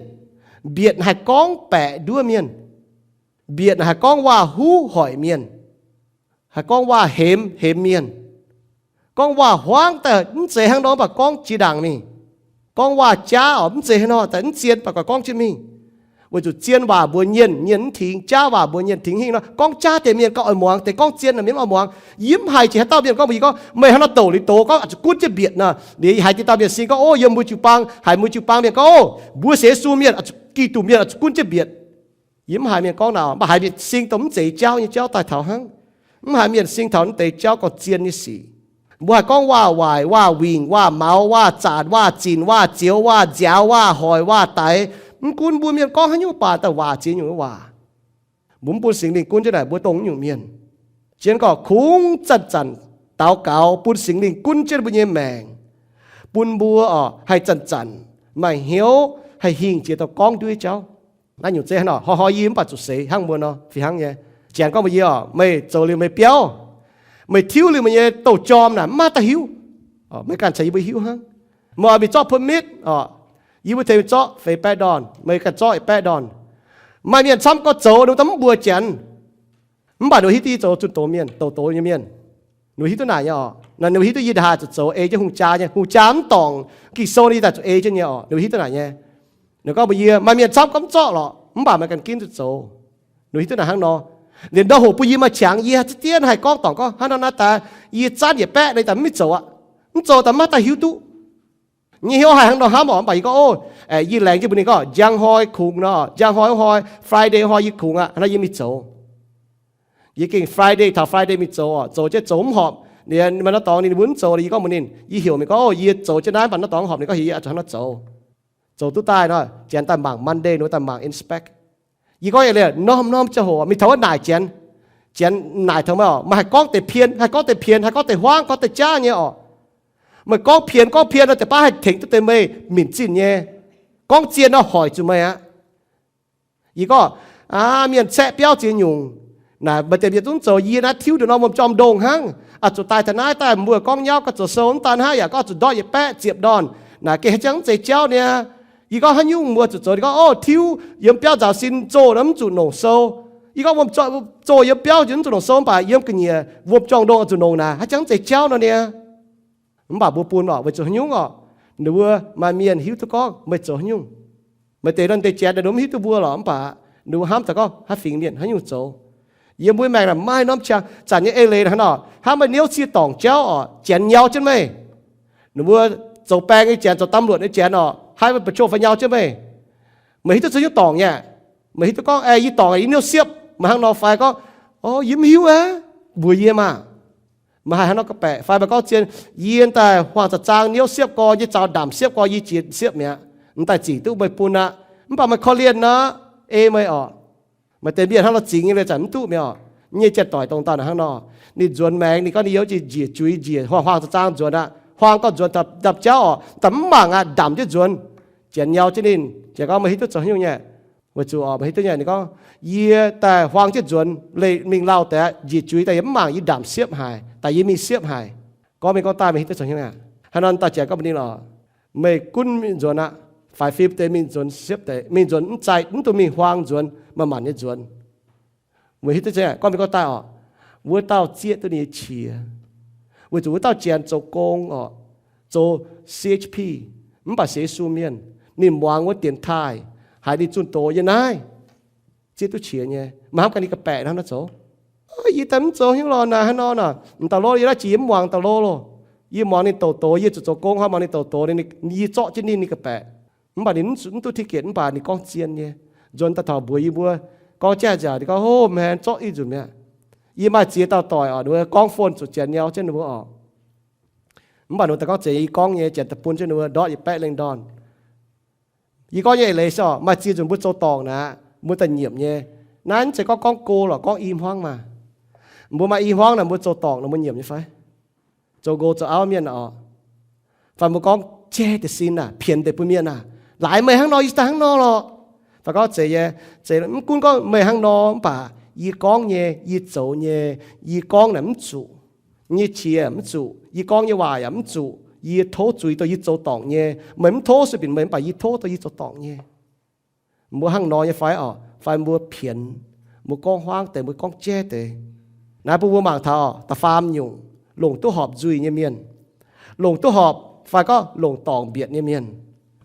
Mbietc haih gorngv baeqc nduov mienh. Mbietc naaic haih gorngv waac-huv hoic mienh, haih gorngv waac-hemx hemx mienh, gorngv waac-huaangv daaih mv zeiz hnangv nor, mv baac gorngv jiex ndaangc mingh. Gorngv waac-jaav oc, mv zeiz hnangv nor, daaih mv zien, mv baac gorngv jiex mingh. Weic zuqc zien waac mbuox nyienh, nyienh mv tingx, jaav waac mbuox nyienh tingx hingh nor. Gorngv jaav deix mienh gauh oix muangx, deix gorngv zien naaic mienh mv oix muangx. Yie mv haiz jiex haaix dauh mienh gorngv mbuox yie gorngv, meih hnangv nor douc liuz doz gorngv oix zuqc gunv jienv mbietc nor. Liuz yie haiz dieh dauh mienh sing gorngv, o, yiem mbuo jiu-baang, haiz mbuo jiu-baang mienh gorngv, o, mbuo sienx Yesu mienh oix zuqc, Giduc mienh oix zuqc gunv jienv mbietc. Yie mv haiz mienh gorngv naaic, mv baac haiz mienh sing dongh mv zeiz jauv nyei jauv daaih taux hnangv. Mv haiz mienh sing taux mv deix jauv gorngv zien nyei sic. Mbuo haih gorngv waac-waaic, waac-wingc, waac-maux, waac-zanc, waac-zinc, waac-zioux, waac-nziaaux, waac-hoic, waac-daix. Mv gunv mbuo mienh gorngv haaix nyungc baac daaih waac ziex nyungc waac. Mbuo mv bun Singx Lingh gunv jienv naaic, mbuo dongh nyungc mienh. Zien gorngv kungx zanc-zanc daux gaux bun Singx Lingh gunv jienv mbuo nyei maengc, bun mbuo oc haih zanc-zanc maaih hnyouv haih hingh jiex dauh gorngv nduov jauv. Naaiv nyungc zeiv hnangv nor, hnoi-hnoi yie mv baac zuqc seix hnangv mbuo nor fih hnangv nyei. Janx gorngv mbuox yie oc, meih zoux liuz meih biauv, meih tiuv liuz meih nyei douh jorm naaic mv maaih daaih hiuv. Meih ganh caux yie mbuo hiuv hnangv. Meih oix mingh zorqv permit oc, yie mbuo tengx mingh zorqv feix baeqv ndorn, meih ganh zorqv yietc baeqv ndorn. Maaih mienh camv gorngv zoux ninh daaih mv mbuox Janx. Mv baac ninh hiuv duqv yie zoux zunh doz mienh, douz-douz nyei mienh. Ninh hiuv duqv naaic nyei oc. Ninh hiuv duqv yie ndongc haaix zuqc zoux ei jienv hungh jaa nyei, hungh jaa mv dorngc Ging-Sou ninh daaih zuqc ei jienv nyei oc. Ninh hiuv duqv naaic nyei. Ninh gorngv mbuox yie, maaih mienh camv gorngv mv zorqv lorqc, mv baac meih ganh ginv zuqc zoux. Ninh hiuv duqv naaic hnangv nor. Liuz ndau hoc bun yie maaih qangx, yie za'gengh haih gorngv dorngc gorngv hnangv nor naaiv daaih, yie zanv yietc baeqv naaiv daaih mv zuqc aqv. Mv zoux daaih mv maaih daaih hiuv duqv. Nyei hnyouv haih hnangv nor hnamv oc, mv baac yie gorngv, o, yie laengz jienv mbuox ninh gorngv, njang hnoi kungx nor, njang hnoi wuov hnoi, Friday hnoi yie kungx aqv, hnangv nor yie mingh zoux. Yie gengh Friday taux Friday mingh zoux oc, zoux jienv zoux mv horpc, maaih norm dorngx ninh mbuo mv zoux, yie gorngv mbuox ninh, yie heuc mingh gorngv, o, yie zoux jienv naaiv, mv baac norm dorngx horpc, ninh gorngv heuc yie zuqc hnangv nor zoux. Zoux duqv daaih nor, Janx daaih mangc Monday, ninh daaih mangc inspect. Yie gorngv eix leiz norm-norm ziangh hoc mingh taux wuov naaic Janx. Janx naaic taux meih oc, meih haih gorngv deix pien, haih gorngv deix pien, haih gorngv deix huaangv, gorngv deix jaav nyei oc. Meih gorngv pien, gorngv pien nor, deix baav haih tengx duqv deix meih minc zinh nyei. Gorngv zien nor hoic zuqc meih aqv. Yie gorngv, aa, mienh caeqv biauv ziex nyungc. Naaic maaih deix mienh zungv zoux, yie naaiv tiuv nduqc norm wuom-jorm ndongh hnangv. Oix zuqc daaih taux naaiv daaih mbuo gorngv nyauv gauh zoux sou mv daan hnangv yaac gorngv zuqc ndortv yietc baeqv ziepc ndorn. Naaic gengh haaix jangx mv zeiz jauv niaa. Yie gorngv haaix nyungc mbuo zuqc zoux, ninh gorngv, o, tiuv yiem biauv nzaaux sin zoh nor mv zuqc nongc sou. Yie gorngv, wuom-jorm zoh yiem biauv mv zuqc nongc sou, mv baac yiem ga'nyiec wuom-jorm ndongh zuqc nongc naaic, haaix jangx mv zeiz jauv nor niaa. Mv baac mbuo bun oc, weic zuqc haaix nyungc oc? Ninh mbuo maaih mienh hiuv duqv gorngv meih zoux haaix nyungc. Maaih deix nor deix Janx ninh mbuo mv hiuv duqv mbuo lorqc, mv baac ninh mbuo hnamv daaih gorngv haaix fingx mienh haaix nyungc zoux. Yiem mbuo maengx naaic maaih norm qangx, zanc nyei eix leiz hnangv nor, hnangv meih niouv cie dorngc jauv oc, Janx nyau jienv meih. Ninh mbuo zoux baeng nyei Janx, zoux ตำรวจ nyei Janx oc, haih meih ประชาชน fai nyau jienv meih. Meih hiuv duqv zoux haaix nyungc dorngc nyei? Meih hiuv duqv gorngv, aeh, yie dorngc, yie niouv siepv, meih hnangv nor fai gorngv, o, yie mv hiuv aqv, mbuox yie maah. Meih haih hnangv nor ga'baeqc fai meih gorngv zien, yie daaih huaang za'zaang niouv siepv gorx, yie zaux ndamc siepv gorx, yie jiex siepv mi'aqv. M'daaih zingc duqv meih bun aqv, mv baac meih korv-lienh nor, ei meih oc. Maaih deix mienh hnangv nor zingx nyei, leiz zanc mv duqv mi'aqv oc. Nyei janx-doic dongh dauh naaic hnangv nor, ninh nzuonx maengx, ninh gorngv ninh yiem njiec juiz njiec, huaang-huaang za'zaang nzuonx aqv. Huaang gorngv nzuonx ndapv jauv oc, daaih mv mangc aqv, ndamc jienv nzuonx. Janx nyau jienv ninh, janx gorngv, meih hiuv duqv zoux haaix nyungc nyei? Weic zuqc oc, meih hiuv duqv nyei? Ninh gorngv, yie daaih huaang jienv nzuonx, leih mingh lauh deix, njiec juiz daaih yie mv mangc, yie ndamc siepv haic, daaih yie mingh siepv haic. Gorngv mingh gorngv daaih, meih hiuv duqv zoux haaix nyungc aqv? Haaix nor dauh janx gorngv mbuox ninh lorqc, meih gunv mingh nzuonx aqv. Faix fim deix mingh nzuonx siepv deix, mingh nzuonx mv zaih, mv dungx mingh huaang nzuonx, manc-manc nyei nzuonx. Meih hiuv duqv zoux haaix nyungc? Gorngv mingh gorngv daaih oc, Wuov dauh zieqv duqv ninh nyei qiex. Weic zuqc wuov dauh janx zoux gong oc, zoux C H P, mv baac sienx Yesu mienh, ninh muangx wuov dienx taaih, haiz ninh zunh doz yiem naaiv, zieqv duqv qiex nyei. Maiv hnamv gaax ninh ga'baeqc hnangv naaiv zoux. Yie daaih mv zoux hnyouv lorh naaic hnangv nor naaic, m'dauh lov yie naaiv jiex yie mv muangx m'dauh lov loh. Yie muangx ninh douc doz, yie zuqc zoux gong hnangv, muangx ninh douc doz, yie zorqv jienv ninh, ninh ga'baeqc. Mv baac ninh mv duqv ticket, mv baac ninh gorngv zien nyei. Nzuonx daaih taux mbuox yie mbuo, gorngv jaav nziaauc, ninh gorngv, Hov, maiv zorqv i nzunc mi'aqv. Yie maaih ziex dauh doic oc, ninh mbuo gorngv phone zuqc janx nyau jienv ninh mbuo oc. Mv baac ninh mbuo daaih gorngv zeiz yie gorngv nyei, janx daaih bun jienv ninh mbuo ndortv yietc baeqv lengh ndorn. Yie gorngv nyei eix leiz se oc, maaih ziex nzunc mbuo zoux dorngc naaic, mbuo daaih nyiemc nyei. Naaiv mv zeiz gorngv gorngv go lorqc, gorngv i hmuangv maah. Mbuo maaih i hmuangv naaic, mbuo zoux dorngc naaic mbuo nyiemc nyei fai? Zoux nqox zoux auv mienh oc, fai mbuo gorngv jaiv deix sin aah, pienx deix bun mienh aah, laaix meih hnangv nor, yie daaih hnangv nor lorqc. Fai gorngv zeiz nyei, zeiz mv gunv gorngv meih hnangv nor, mv baac yie gorngv nyei, yie zoux nyei, yie gorngv naaic mv zuqc, nyei qiex mv zuqc, yie gorngv nyei waac yaac mv zuqc, yie tov zuiz dongh yie zoux dorngc nyei. Meih mv tov sueih binc meih, mv baac yie tov dongh yie zoux dorngc nyei. Mbuo hnangv nor nyei fai oc? Fai mbuo pienx, mbuo gorngv hmuangv deix, mbuo gorngv jaiv deix? Naaiv bun mbuo mangc taux da'faam nyungc, longc duqv horpc nzuih nyei mienh, longc duqv horpc fai gorngv longc dorngc mbietc nyei mienh.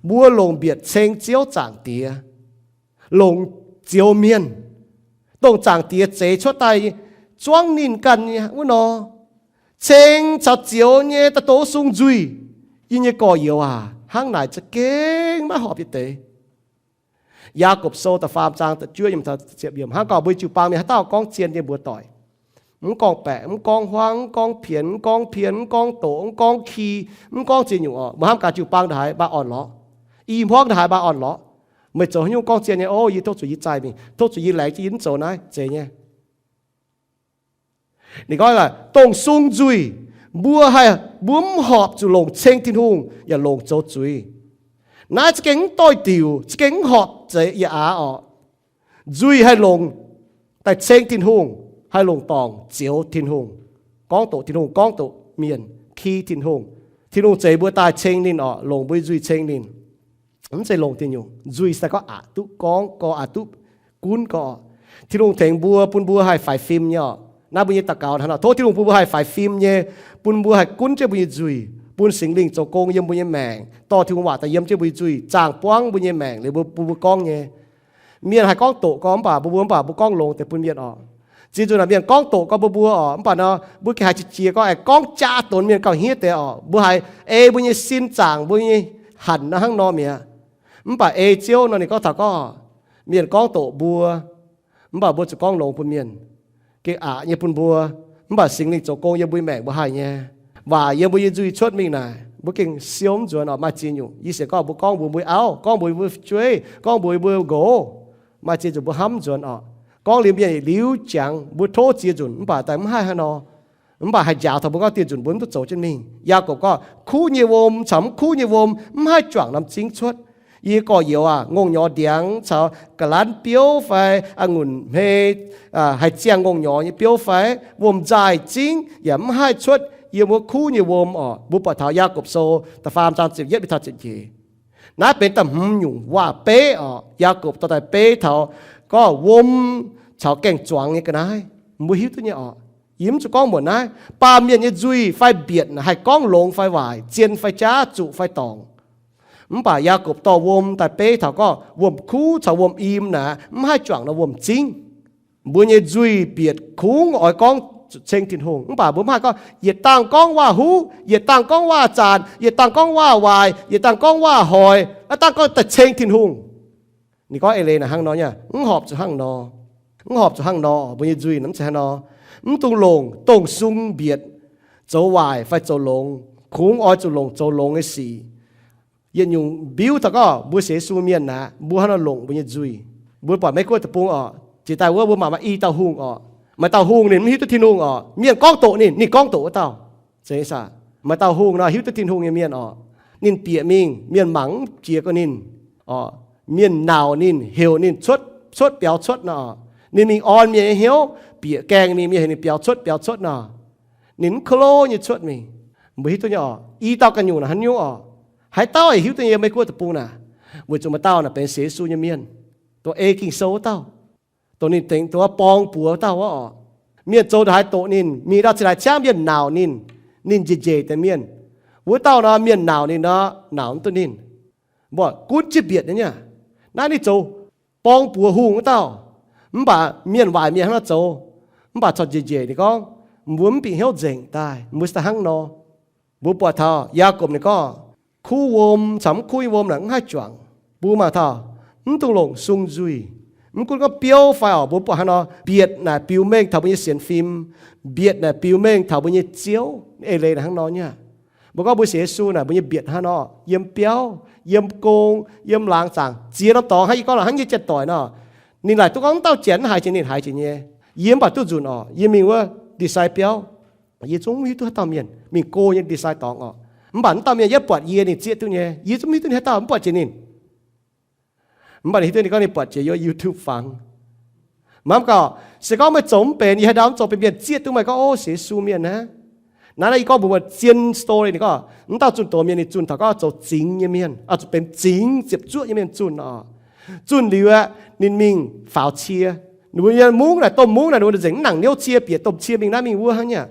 Mbuo longc mbietc ceng Ziouv Zaangc Diex, longc zioux mienh, dongh Zaangc Diex zeix cuotv daaih, zuangv ninh ganh nyei wuov nor, ceng caux zioux nyei daaih douz sung nzuih. Yie nyei gorx-youz aac, hnangv naaic za'gengh maiv horpc yietc deix. Yaagorpc Sou da'faam zaang da'juov yiemc taux ziepc yiemc hnangv gorngv mbuo jiu-baang mienh haaix dauh gorngv zien nyei mbuox doic, mv gorngv-baeqc, mv gorngv hmuangv, mv gorngv pienx, mv gorngv pien, mv gorngv doqc, mv gorngv ki, mv gorngv ziex nyungc oc. Mbuo hnamv gaax jiu-baang ndongc haaix maaih orn-lorqc, i hmuangv ndongc haaix maaih orn-lorqc. Meih zoux haaix nyungc gorngv zien nyei, o, yie tov zuqc yie zaih mingh, tov zuqc yie laengz jienv yie mv zoux naaiv, zeiz nyei. Ninh gorngv dongh sung nzuih, mbuo haih, mbuo mv horpc zuqc longc ceng Tin-Hungh yaac longc zoux zuiz. Naaiv za'gengh mv doix-diuc, za'gengh mv horpc zeiz yietc aax oc. Nzuih haih longc daaih ceng Tin-Hungh, haih longc dorngc zioux Tin-Hungh, gorngv doqc Tin-Hungh, gorngv doqc mienh, ki Tin-Hungh. Tin-Hungh zeix mbuo daaih ceng ninh oc, longc mbuo nyei nzuih ceng ninh. Mv zeiz longc diuh nyungc. Nzuih se gorngv aqc duqv gorngv gorx, aqc duqv gunv gorx. Tin-Hungh tengx mbuo, bun mbuo haih faix fim nyei oc. Naaiv mbuo nyei daux gaux hnangv nor, tov Tin-Hungh bun mbuo haih faix fim nyei, bun mbuo haih gunv jienv mbuo nyei nzuih, bun Singx Lingh zoux gong yiem mbuo nyei maengc, dorh Tin-Hungh waac daaih yiem jienv mbuo nyei nzuih, zaangh buangv mbuo nyei maengc liuz mbuo, bun mbuo gorngv nyei. Mienh haih gorngv doqc gorx mv baac mbuo, mbuo mv baac mbuo gorngv longx deix bun mienh oc. Ziex nzunc naaic mienh gorngv doqc gorx mbuo, mbuo oc, mv baac nor mbuo gengh haiz qiex jiez gorx aengx gorngv jaax donx mienh gauh hniev deix oc. Mbuo haiz ei mbuo nyei sin zaangc mbuo nyei hanc nor hnangv nor mi'aqv. Mv baac ei Ziouv nor ninh gorngv taux gorngv, mienh gorngv doqc mbuo, mv baac mbuo zuqc gorngv longx bun mienh. Gengh aqc nyei bun mbuo, mv baac Singx Lingh zoux gong yiem mbuo nyei maengc mbuo haih nyei. Waac yiem mbuo nyei nzuih cuotv mingh naaic, mbuo gengh siou mv nzuonx oc. Maaih ziex nyungc yie sienx gorngv mbuo gorngv mbuox mbuo nyei auv, gorngv mbuox mbuo fu'jueiv, gorngv mbuox mbuo nqox. Maaih ziex nzunc mbuo hnamv mv nzuonx oc. Gorngv liuz mienh yietc liuz jangx, mbuo tov ziex nzunc mv baac daaih mv haih haaix nor. Mv baac haih njaaux taux mbuo gorngv dieh nzunc mbuo mv duqv zoux jienv mingh. Yaagorpc gorngv, kuv nyei wuom caux mv kuv nyei wuom mv haih juangc norm zingv cuotv. Yie gorx-youz aac, ngongh nyorx ndiangx caux ga'lanv biouv fai a'ngunc hmei, haih ziangh ngongh nyorx nyei biouv fai wuom-nzaaih zingv yaac mv haih cuotv yiem wuov kuv nyei wuom oc. Mbuo buatc taux Yaagorpc Sou da'faam zaang ziepc yietv mingh taux ziepc njiec. Naaiv benx da'hmz nyungc waac-beiv oc. Yaagorpc dorh daaih beiv taux gorngv wuom caux gaeng-zuangx nyei ga'naaiv. Mbuo hiuv duqv nyei oc. Yie mv zuqc gorngv muonc naaiv, baamh mienh nyei nzuih fai mbietc haih gorngv longx fai waaic, zien fai jaav, zuqc fai dorngc. Mv baac Yaagorpc dorh wuom daaih beiv taux gorngv wuom-kuv caux wuom-im naaic mv haih juangc nor wuom-zingv. Mbuo nyei nzuih mbietc kungx oix gorngv zuqc ceng Tin-Hungh, mv baac mbuo mv haih gorngv yietc dangh gorngv waac-huv, yietc dangh gorngv waac-zaanc, yietc dangh gorngv waac-waaic, yietc dangh gorngv waac-hoic, yietc dangh gorngv daaih ceng Tin-Hungh. Ninh gorngv eix leiz naaic hnangv nor nyei, mv horpc zuqc hnangv nor. Mv horpc zuqc hnangv nor, mbuo nyei nzuih mv zeiz hnangv nor. Mv dungx longc dongh sung mbietc zoux waaic fai zoux longx. Kungx oix zuqc longc zoux longx nyei sic. Yietc nyungc mbiuv taux gorngv mbuo sienx Yesu mienh naaic, mbuo hnangv nor longc mbuo nyei nzuih. Mbuo buatc Meiv Guoqv deic-bung oc, jiex daaih wuov mbuo mangc maaih i dauh hungh oc. Maaih dauh hungh ninh mv hiuv duqv Tin-Hungh oc. Mienh gorngv doqc ninh, ninh gorngv doqc wuov dauh. Maaih dauh hungh nor hiuv duqv Tin-Hungh nyei mienh oc. Ninh bieqc mingh, mienh mangc mv jiex gorngv ninh oc. Mienh nauc ninh, heuc ninh cuotv, cuotv biaux cuotv nor. Ninh mingh orn mienh nyei hnyouv, bieqc gaengh mingh, mienh heuc ninh biaux cuotv biaux cuotv nor. Ninh mv klo nyei cuotv mingh. Mbuo hiuv duqv nyei oc. I dauh ganh nyungc naaic hnangv nyungc oc. Haaix dauh yaac hiuv duqv nyei, Meiv Guoqv deic-bung naaic. Weic zuqc maaih dauh naaic benx sienx Yesu nyei mienh, dongh ei Ging-Sou wuov dauh, dongh ninh tengx dongh borng buoz wuov dauh wuov oc. Mienh zoux ndongc haaix doqc ninh, mingh ndau cingx daaih ciangv mienh nauc ninh, ninh njiec njeic deix mienh. Wuov dauh nor, mienh nauc ninh nor, nauc mv duqv ninh. Mbuo gunv jienv mbietc nyei. Naaiv ninh zoux borng buoz hungh wuov dauh. Mv baac mienh waaic mienh hnangv nor zoux, mv baac corc njiec njeic ninh gorngv, mbuo mv bieqc hnyouv nzengc daaih, mbuo se daaih hnangv nor. Mbuo buatc taux Yaagorpc ninh gorngv, kuv wuom caux mv kuv nyei wuom naaic mv haih juangc. Mbuo mangc taux, mv dungx longc sung nzuih. Mv gunv gorngv biouv fai orqc, mbuo buatc hnangv nor, mbietc naaic biux mengh taux mbuo nyei sienx fim, mbietc naaic biux mengh taux mbuo nyei ziouv. Eix leiz naaic hnangv nor nyei. Mbuo gorngv mbuo sienx Yesu naaic, mbuo nyei mbietc hnangv nor, yiem biauv, yiem gong, yiem laangz zaangc, ziex norm dorngx hnangv yie gorngv lorqc, hnangv nyei janx-doic nor, ninh laaic duqv gorngv mv dauh janx naaiv haaix jiex ninh haaix jiex nyei. Yie mv baac duqv nzunc orqc, yie mingh wuov decide biauv, yie zungv mv hiuv duqv haaix dauh mienh, mingh go nyei decide dorngx orqc. Mv baac mv dauh mienh yietv buatc yie ninh zieqv duqv nyei, yie zungv mv hiuv duqv ninh haaix dauh, mv buatc jiex ninh. Mv baac ninh hiuv duqv ninh gorngv ninh buatc jiex yiem YouTube fangx. Mv baac gorngv, se gorngv meih zoux mv benx, yie haaix dauh mv zoux benx mienh zieqv duqv meih gorngv, ov, sienx Yesu mienh aqv. Naaiv naaiv yie gorngv mbuox meih zien story ninh gorngv, mv dauh zunh doz mienh ninh zunh taux gorngv zoux zingx nyei mienh, oix zuqc benx zingx ziepc zuoqv nyei mienh zunh orqc. Zunh liuz aqv, ninh mingh faaux cie. Ninh mbuo nyei mungv naaic, domh mungv naaic, ninh mbuo nzengc mv nangc niouv cie, bieqc domh cie mingh naaiv mingh wuov hnangv nyei.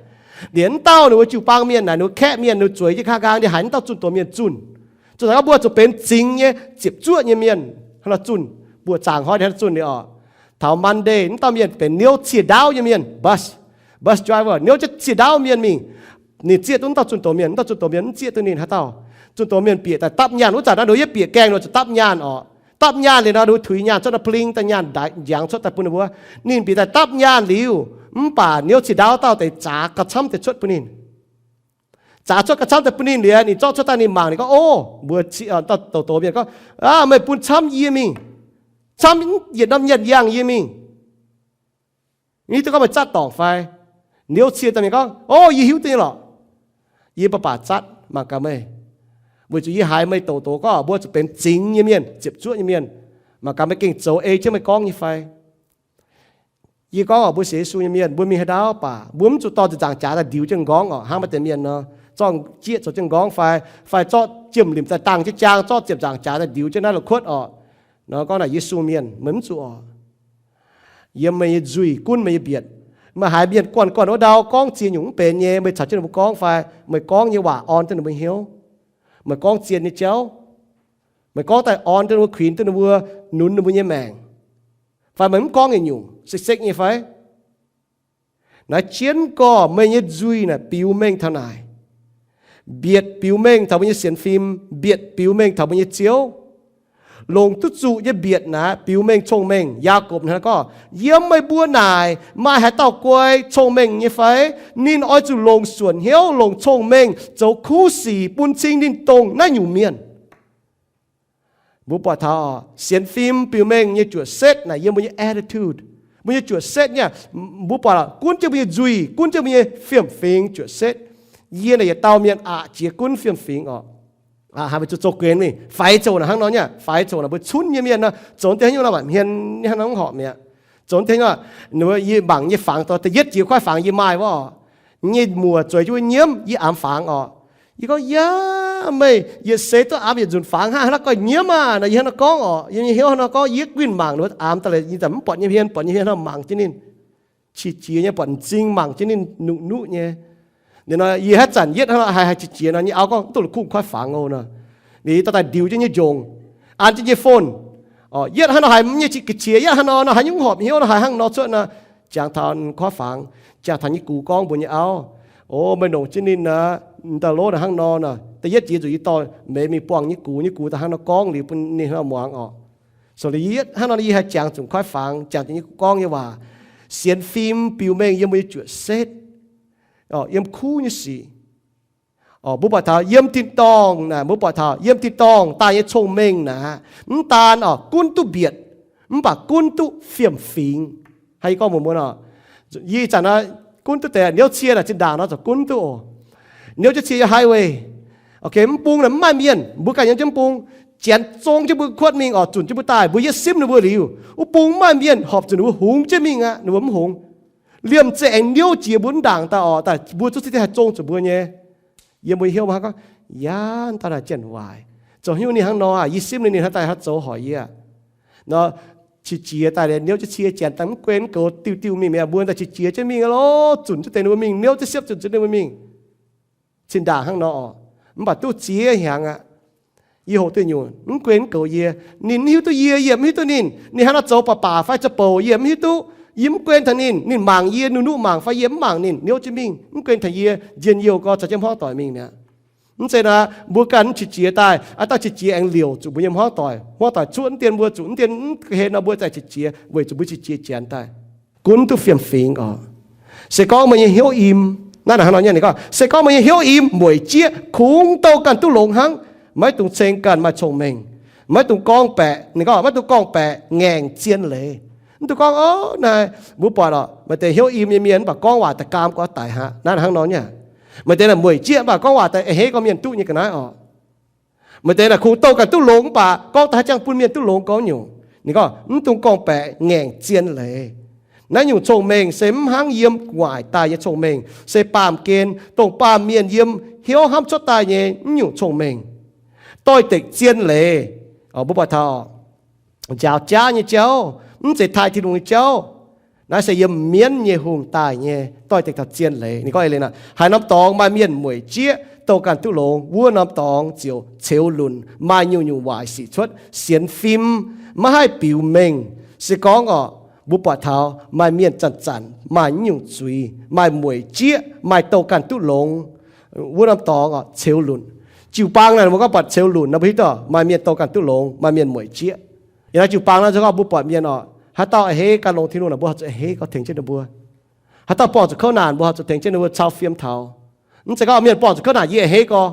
Liuz mv dauh ninh mbuo jiu-baang mienh naaic, ninh mbuo kaeqv mienh, ninh mbuo zueiz jienv kaav nqaang, ninh haiz mv dauh zunh doz mienh zunh. Zunh taux gorngv mbuo zuqc benx zingx nyei ziepc zuoqv nyei mienh hnangv nor zunh, mbuoqc zaangc hnoi ninh hnangv nor zunh liuz orqc. Taux Monday, mv dauh mienh benx niouv cie ndaauv nyei mienh, bus, bus driver, niouv jienv cie ndaauv mienh mingh. Ninh zieqv duqv mv dauh zunh doz mienh, mv dauh zunh doz mienh mv zieqv duqv ninh haaix dauh. Zunh doz mienh bieqc daaih dapv nyaanh, wuov zanc naaiv ninh mbuo yietv bieqc gaengh nor zuqc dapv nyaanh orqc. Dapv nyaanh liuz nor, ninh mbuo tuix nyaanh cuotv nor, pling daaih nyaanh ndaix njangx cuotv daaih bun ninh mbuo. Ninh bieqc daaih dapv nyaanh liuz, mv baac niouv cie ndaauv dauh deix zaax gauh camv deix cuotv bun ninh. Zaax cuotv gauh camv deix bun ninh liuz, ninh zorqv cuotv daaih ninh mangc, ninh gorngv, ov, mbuo cie, dauh doz mienh gorngv, aav, meih bun camv yie mingh, camv yietc norm nyaanh yangh yie mingh. Hiuv duqv gorngv meih zatv dorngc fai? Niouv cie daaih mingh gorngv, ov, yie hiuv duqv nyei lorqc. Yie baac baac zatv, mangc gaax meih. Weic zuqc yie haiz meih doz doz gorngv mbuo zuqc benx zingx nyei mienh, ziepc zuoqv nyei mienh. Mangc gaax meih gengh zoux ei jienv meih gorngv nyei fai? Yie gorngv orqc, mbuo sienx Yesu nyei mienh, mbuo mingh haaix ndaauv baac mbuo mv zuqc dorh ziepc nzaangc jaax daaih ndiux jienv nqorngv orqc, hnangv maaih deix mienh nor, zorqv jieqv zoux jienv nqorngv fai, fai zorqv jiem-limc daaih dangh jienv jaang, zorqv ziepc nzaangc jaax daaih ndiux jienv naaiv la'kuotv orqc. Nor gorngv naaic Yesu mienh, meih mv zuqc orqc. Yiem meih nyei nzuih gunv meih nyei mbietc. Meih haiz mienh guanh guanh wuov ndau gorngv ziex nyungc mv benx nyei, meih caux jienv ninh mbuo gorngv fai meih gorngv nyei waac orn duqv ninh mbuo hnyouv? Meih gorngv zien nyei jauv, meih gorngv daaih orn duqv ninh mbuo, kuinx duqv ninh mbuo, nunz ninh mbuo nyei maengc, fai meih mv gorngv yietc nyungc, sekv-sekv nyei fai? Naaiv jienv gorx meih nyei nzuih naaic biux mengh taux naaic. Mbietc biux mengh taux mbuo nyei sienx fim, mbietc biux mengh taux mbuo nyei Ziouv. Longc duqv zuqc nyei mbietc naaic biux mengh cong-mengh. Yaagorpc hnangv gorngv, yiem meih mbuo naaic maaih haaix dauh guai cong-mengh nyei fai? Ninh oix zuqc longc suonc hnyouv, longc cong-mengh zoux kuv sic bun cing ninh dongh naaiv nyungc mienh. Mbuo buatc taux sienx fim biux mengh nyei juoqc setv naaic yiem mbuo nyei attitude, mbuo nyei juoqc setv nyei. Mbuo buatc gunv jienv mbuo nyei nzuih, gunv jienv mbuo nyei fiem-fingx juoqc setv. Yie naaic yietc dauh mienh aqc jiex gunv fiem-fingx orqc. Haaix meih zuqc zoux guenx mingh, faix zoqc naaic hnangv nor nyei, faix zoqc naaic mbuo cunv nyei mienh nor, zoux deix hnyouv nor mbatc hmien hnangv nor mv horpc mi'aqv. Zoux deix hnyouv, yie mangc nyei fangx dorh da'yietv jiex kuaaiv fangx yie maaih wuov orqc. Nyei muoc zueiz jienv wuov nyiemv, yie aamx fangx orqc. Yie gorngv, yaac meih yietc seix duqv aamx yietc nzunc fangx hnangv, hnangv nor gorngv nyiemv aah. Naaic yie hnangv nor gorngv orqc, yiem nyei hnyouv hnangv nor gorngv, yie guinh mangc ninh mbuo aamx daaih, yie za'gengh mv buatc nyei hmien, buatc nyei hmien hnangv mangc jienv ninh, qiex jiez nyei, buatc m'zing mangc jienv ninh nungx nuqv nyei. Ninh nor yie haaix zanc yietv hnangv nor haiz haiz qiex jiez nor, nyei auv gorngv, duqv la'kuqv kuaaiv fangx oc nor. Ninh dorh daaih ndiux jienv nyei njongc, an jienv nyei phone. Yietv hnangv nor haiz nyei qiex jiez, yietv hnangv nor nor haaix nyungc horpc hnyouv nor, haiz hnangv nor cuotv nor, jangx taux kuaaiv fangx, jangx taux nyei gux gorngv mbuox nyei auv, o, meih longc jienv ninh aqv, daaih lov naaic hnangv nor nor. Da'yietv jiex zuqc yie dorh meix mingh buangh nyei gux, nyei gux daaih hnangv nor gorngv liuz bun ninh hnangv nor muangx orqc. So yietv hnangv nor yie haih jangx zuqc kuaaiv fangx, jangx zuqc nyei gux gorngv nyei waac. Sienx fim biux mengh yiem mbuo nyei juoqc setv, yiem kuv nyei sic. Mbuo buatc taux yiem tin-dorngh naaic, mbuo buatc taux yiem tin-dorngh daaih nyei cong-mengh naaic, mv daan orqc gunv duqv mbietc, mv baac gunv duqv fiem-fingx. Hnangv yie gorngv mbuox mbuo nor, yie ih zanc gunv duqv deix niouv cie naaic zinh ndaangc nor ziouc gunv duqv oc. Niouv jienv cie yiem highway, mv bung naaic mv maaih mienh, mbuo ganh yiem jienv mv bung, janx zong jienv mbuo kuotv mingh orqc, zunc jienv mbuo daaih, mbuo yietv simv ninh mbuo liuz, wuov bung mv maaih mienh, horpc zuqc ninh mbuo hungx jienv mingh aqv, ninh mbuo mv hungx. Liemh zeih aengx niouv jiex mbuo mv ndaangc daaih orqc, daaih mbuo zungv ziex deix haih zong zuqc mbuo nyei. Yiem mbuo hnyouv mbuo hnangv gorngv, yaac daaih naaic janx-waaic, zoux hnyouv ninh hnangv nor, yie simv ninh, ninh hnangv daaih hnangv zoux hoic yie aqv nor. qiex jiez daaih liuz, niouv jienv cie janx daaih, mv guen mv goux diuh diuh mingh mi'aqv. Mbuo daaih qiex jiez jienv mingh loh, zunc jienv deix ninh mbuo mingh, niouv jienv siepv zunc jienv ninh mbuo mingh. Zinh ndaangc hnangv nor oc, mv baac duqv ziex hnyangx aqv. Yie hoqc duqv nyungc, mv guen mv goux yie. Ninh mv hiuv duqv yie, yie mv hiuv duqv ninh. Ninh hnangv nor zoux baac baac fai zoux bouc, yie mv hiuv duqv. Yie mv guen taux ninh. Ninh mangc yie, nuqv-nuqv mangc fai yie mv mangc ninh, niouv jienv mingh, mv guen taux yie, njien-youh gorx caux jienv hmuangv doic mingh mi'aqv. Mv zeiz naaic, mbuo ganh mv qiex jiez daaih, aa, dangh qiex jiez aengx liouc zuqc mbuo nyei hmuangv doic. Hmuangv doic cuotv mv dien mbuo, zuqc mv dien mv hlen nor, mbuo zai qiex jiez weic zuqc mbuo qiex jiez janx daaih. Gunv duqv fiem-fingx oc. Se gorngv meih nyei hnyouv im, naaiv hnangv nor nyei, ninh gorngv, se gorngv meih nyei hnyouv im mueic jieqv, kungx douh ganh duqv longx hnangv. Maiv dungx ceng ganh maaih cong-mengh. Maiv dungx gorngv-baeqc, ninh gorngv maiv dungx gorngv-baeqc ngaengc zien leiz. Mv dungx gorngv, o, naaiv mbuo buatc oc, maaih deix hnyouv im nyei mienh mv baac gorngv waac daaih gaam gorx daic haic. Naaiv hnangv nor nyei. Maaih deix naaic mueic jieqv mv baac gorngv waac daaih a'hneiv gorx mienh duqv nyei ga'naaiv oc. Maaih deix naaic kungx douh ganh duqv longx mv baac gorngv daaih haaix jangx bun mienh duqv longx gorngv nyungc. Ninh gorngv mv dungx gorngv-baeqc ngaengc zien leiz. Naaiv nyungc cong-mengh se mv hnangv yiem gu'nguaaic daaih nyei cong-mengh, se baamh gen dongh baamh mienh yiem hnyouv hnamv cuotv daaih nyei mv nyungc cong-mengh. Doix-dekc zien leiz, mbuo buatc taux njaaux jaav nyei jauv, mv zeiz taaih Tin-Hungh nyei jauv. Naaiv se yiem mienv nyei hungh daaih nyei doix-dekc taux zien leiz. Ninh gorngv eix leiz naaic, haaix norm dorngx maaih mienh mueic jieqv douh ganh duqv longx, wuov norm dorngx ziouc ceux lunc, maaih nyungc-nyungc waaic sic cuotv, sienx fim, maiv haih biux mengh. Se gorngv oc, mbuo buatc taux maaih mienh zanc-zanc maaih nyungc zuiz, maaih mueic jieqv, maaih douh ganh duqv longx, wuov norm dorngx oc ceux lunc. Jiu-baang naaic mbuo gorngv buatc ceux lunc nor, mbuo hiuv duqv maaih mienh douh ganh duqv longx, maaih mienh mueic jieqv. Yiem naaiv jiu-baang naaiv nzunc gorngv mbuo buatc mienh oc, haaix dauh a'hneiv gan longx Tin-Hungh naaic, mbuo horpc zuqc a'hneiv gorx tengx jienv ninh mbuo. Haaix dauh buangh zuqc kouv naanc, mbuo horpc zuqc tengx jienv ninh mbuo cau fiem taux. Mv zeiz gorngv mienh buangh zuqc kouv naanc yie a'hneiv gorx.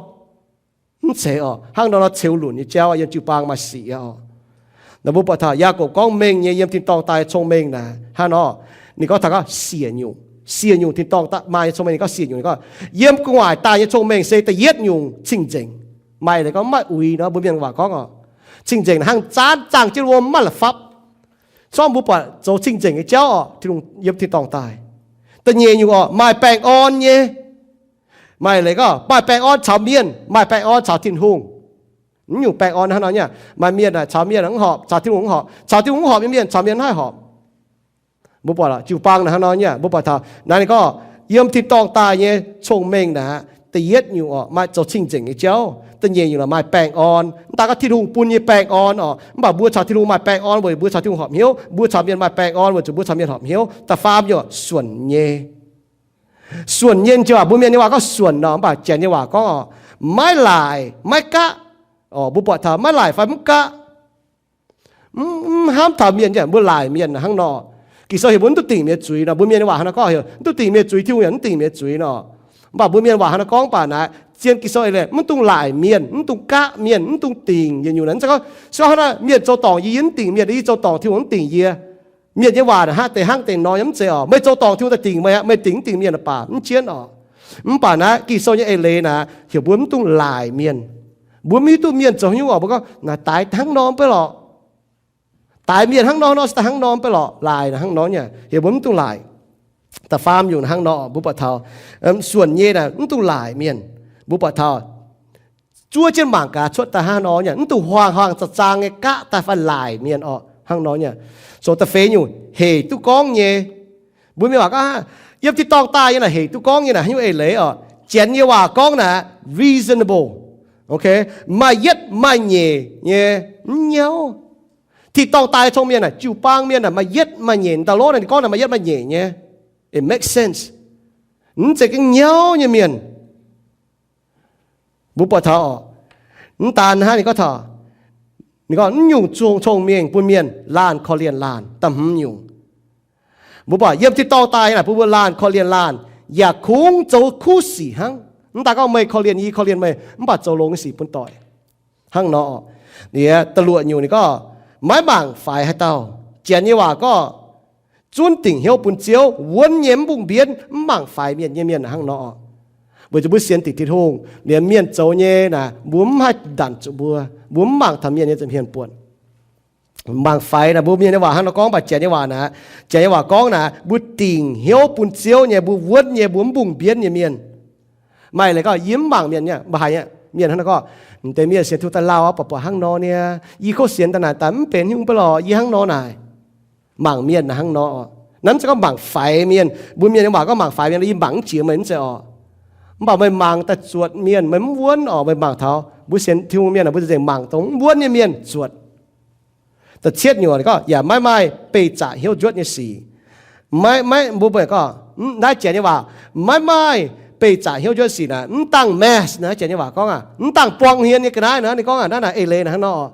Mv zeiz oc. Hnangv nor nor ceux lunc nyei jauv yiem jiu-baang maaih sic aqv oc. Naaiv mbuo buatc taux Yaagorpc gorngv mengh nyei yiem tin-dorngh daaih nyei cong-mengh naaic hnangv nor, ninh gorngv taux gorngv siec nyungc. Siec nyungc tin-dorngh daaih maaih nyei cong-mengh, ninh gorngv siec nyungc, ninh gorngv yiem gu'nguaaic daaih nyei cong-mengh se da'yietv nyungc cing-nzengc. Maaih leiz gorngv maiv uix nor, mbuo mienh waac gorngv oc, cing-nzengc hnangv zaanv zaangh jienv wuom maiv la'fapv. Zorqv mbuo buatc zoux cing-nzengc nyei jauv oc, Tin-Hungh yiem tin-dorngh daaih. Da'nyeic nyungc oc, maaih baengh orn nyei. Maaih leiz gorngv maaih baengh orn caux mienh, maaih baengh orn caux Tin-Hungh. Mv nyungc baengh orn hnangv nor nyei. Maaih mienh naaic caux mienh mv horpc, caux Tin-Hungh mv horpc. Caux Tin-Hungh mv horpc nyei mienh caux mienh mv haih horpc. Mbuo buatc jiu-baang naaic hnangv nor nyei. Mbuo buatc taux naaiv ninh gorngv yiem tin-dorngh daaih nyei cong-mengh naaic, da'yietv nyungc oc, maaih zoux cing-nzengc nyei jauv. Da'nyeic nyungc maaih baengh orn. Mv daaih gorngv Tin-Hungh bun nyei baengh orn oc, mv baac mbuo caux Tin-Hungh maaih baengh orn weic mbuo caux Tin-Hungh horpc hnyouv, mbuo caux mienh maaih baengh orn weic zuqc mbuo caux mienh horpc hnyouv. Da'faam nyungc suonc nyei. Suonc nyei jauv, mbuo mienh nyei waac gorngv suonc nor, mv baac janx nyei waac gorngv oc, maiv laaic maiv gaqv. Oc, mbuo buatc taux maiv laaic fai mv gaqv. Mv hnamv taux mienh, mbuo laaic mienh hnangv nor. Ging-Sou heuc mbuo mv dungx dingc mienh zuiz nor. Mbuo mienh nyei waac hnangv nor gorngv heuc mv dungx dingc mienh zuiz, Tin-Hungh yaac mv dingc mienh zuiz nor. Mv baac mbuo mienh waac hnangv nor gorngv baac naaic, zien Ging-Sou eix leiz, mv dungx laaic mienh, mv dungx gaqv mienh, mv dungx dingc yietc nyungc naaic. Mv zeiz gorngv, se gorngv hnangv naaic mienh zoux dorngc yie, yie mv dingc mienh, yie zoux dorngc Tin-Hungh mv dingc yie. Mienh nyei waac naaic hnangv deix hnangv deix nor nyei, mv zeiz oc. Meih zoux dorngc Tin-Hungh daaih dingc meih aqv, meih dingc mv dingc mienh baac mv jienv oc. Mv baac naaiv Ging-Sou nyei eix leiz naaic heuc mbuo mv dungx laaic mienh. Mbuo mv hiuv duqv mienh zoux haaix nyungc oc, mbuo gorngv naaic daix hnangv nor mv bei lorqc. Daix mienh hnangv nor nor se daaih hnangv nor mv bei lorqc, laaic naaic hnangv nor nyei, heuc mbuo mv dungx laaic. Da'faam nyungc hnangv nor, mbuo buatc taux suonc nyei naaic mv dungx laaic mienh. Mbuo buatc taux zuov jienv mangc gaax cuotv daaih hnangv nor nyei, mv dungx huaang-huaang zaang-zaang nyei gaqv daaih fai laaic mienh oc, hnangv nor nyei. Sou da'feix nyungc hec duqv gorngv nyei. Mbuo mienh waac gorngv, yiem tin-dorngh daaih nyei naaic hec duqv gorngv nyei naaic haaix nyungc eix leiz oc? Janx nyei waac gorngv naaic reasonable, maaih yietv maaih nyeic nyei, mv nyauv. Tin-dorngh daaih nyei cong-mienh naaic, jiu-baang mienh naaic maaih yietv maaih nyeic, dauh lov naaic ninh gorngv naaic maaih yietv maaih nyeic nyei, it makes sense. Mv zeiz gengh nyauv nyei mienh. Mbuo buatc taux oc, mv daan hnangv ninh gorngv taux, ninh gorngv mv nyungc cong-mengh bun mienh laanh korv-lienh laanh. Da'hmz nyungc, mbuo buatc yiem tin-dorngh daaih naaic bun mbuo laanh korv-lienh laanh, yaac kungx zoux kuv sic hnangv. Mv daan gorngv meih korv-lienh yie, yie korv-lienh meih, mv baac zoux longx nyei sic bun doic. Hnangv nor, liuz da'luoqc nyungc ninh gorngv maiv mangc faix haaix dauh. Janx nyei waac gorngv zunv dingc hnyouv bun Ziouv, wuonv nyei mv mbungh mbienv, mv mangc faix mienh nyei mienh hnangv nor. Weic zuqc mbuo sienx dingc Tin-Hungh, liemh mienh zoux nyei naaic mbuo mv haih ndanc zuqc mbuo. Mbuo mv mangc taux mienh nyei nza'hmien buonc. Mangc faix naaic mbuo mienh nyei waac hnangv nor gorngv, mv baac janx nyei waac naaic, janx nyei waac gorngv naaic mbuo dingc hnyouv bun Ziouv nyei, mbuo wuonv nyei, mbuo mv mbungh mbienv nyei mienh. Maaih leiz gorngv yie mv mangc mienh nyei, mv baac haiz mienh hnangv nor gorngv, deix mienh sienx Tin-Hungh daaih lauh aqv, buatc buatc hnangv nor niaa, yie kov sienx daaih naaic daaih mv benx hnyouv mv bei lorqc, yie hnangv nor naaic. mangc mienh naaic hnangv nor oc. Naaiv mv zeiz gorngv mangc faix mienh. Mbuo mienh nyei waac gorngv mangc faix mienh, yie mangc mv jiex meih, mv zeiz oc. Mv baac meih mangc daaih zuotc mienh, meih mv wuonv oc, meih mangc taux mbuo sienx Tin-Hungh mienh aah, mbuo nzengc mangc dongh mv wuonv nyei mienh zuotc. Da'cietv nyungc gorngv, yaac maiv maaih beih zaqc hnyouv njuotv nyei sic. Maiv, maiv, mbuo mbuo gorngv, naaiv janx nyei waac, maiv maaih beih zaqc hnyouv njuotv sic naaic, mv dangh mask naaiv janx nyei waac gorngv aac, mv dangh buang hmien nyei ga'naaiv naaiv, ninh gorngv aac, naaiv naaic eix leiz naaic hnangv nor oc.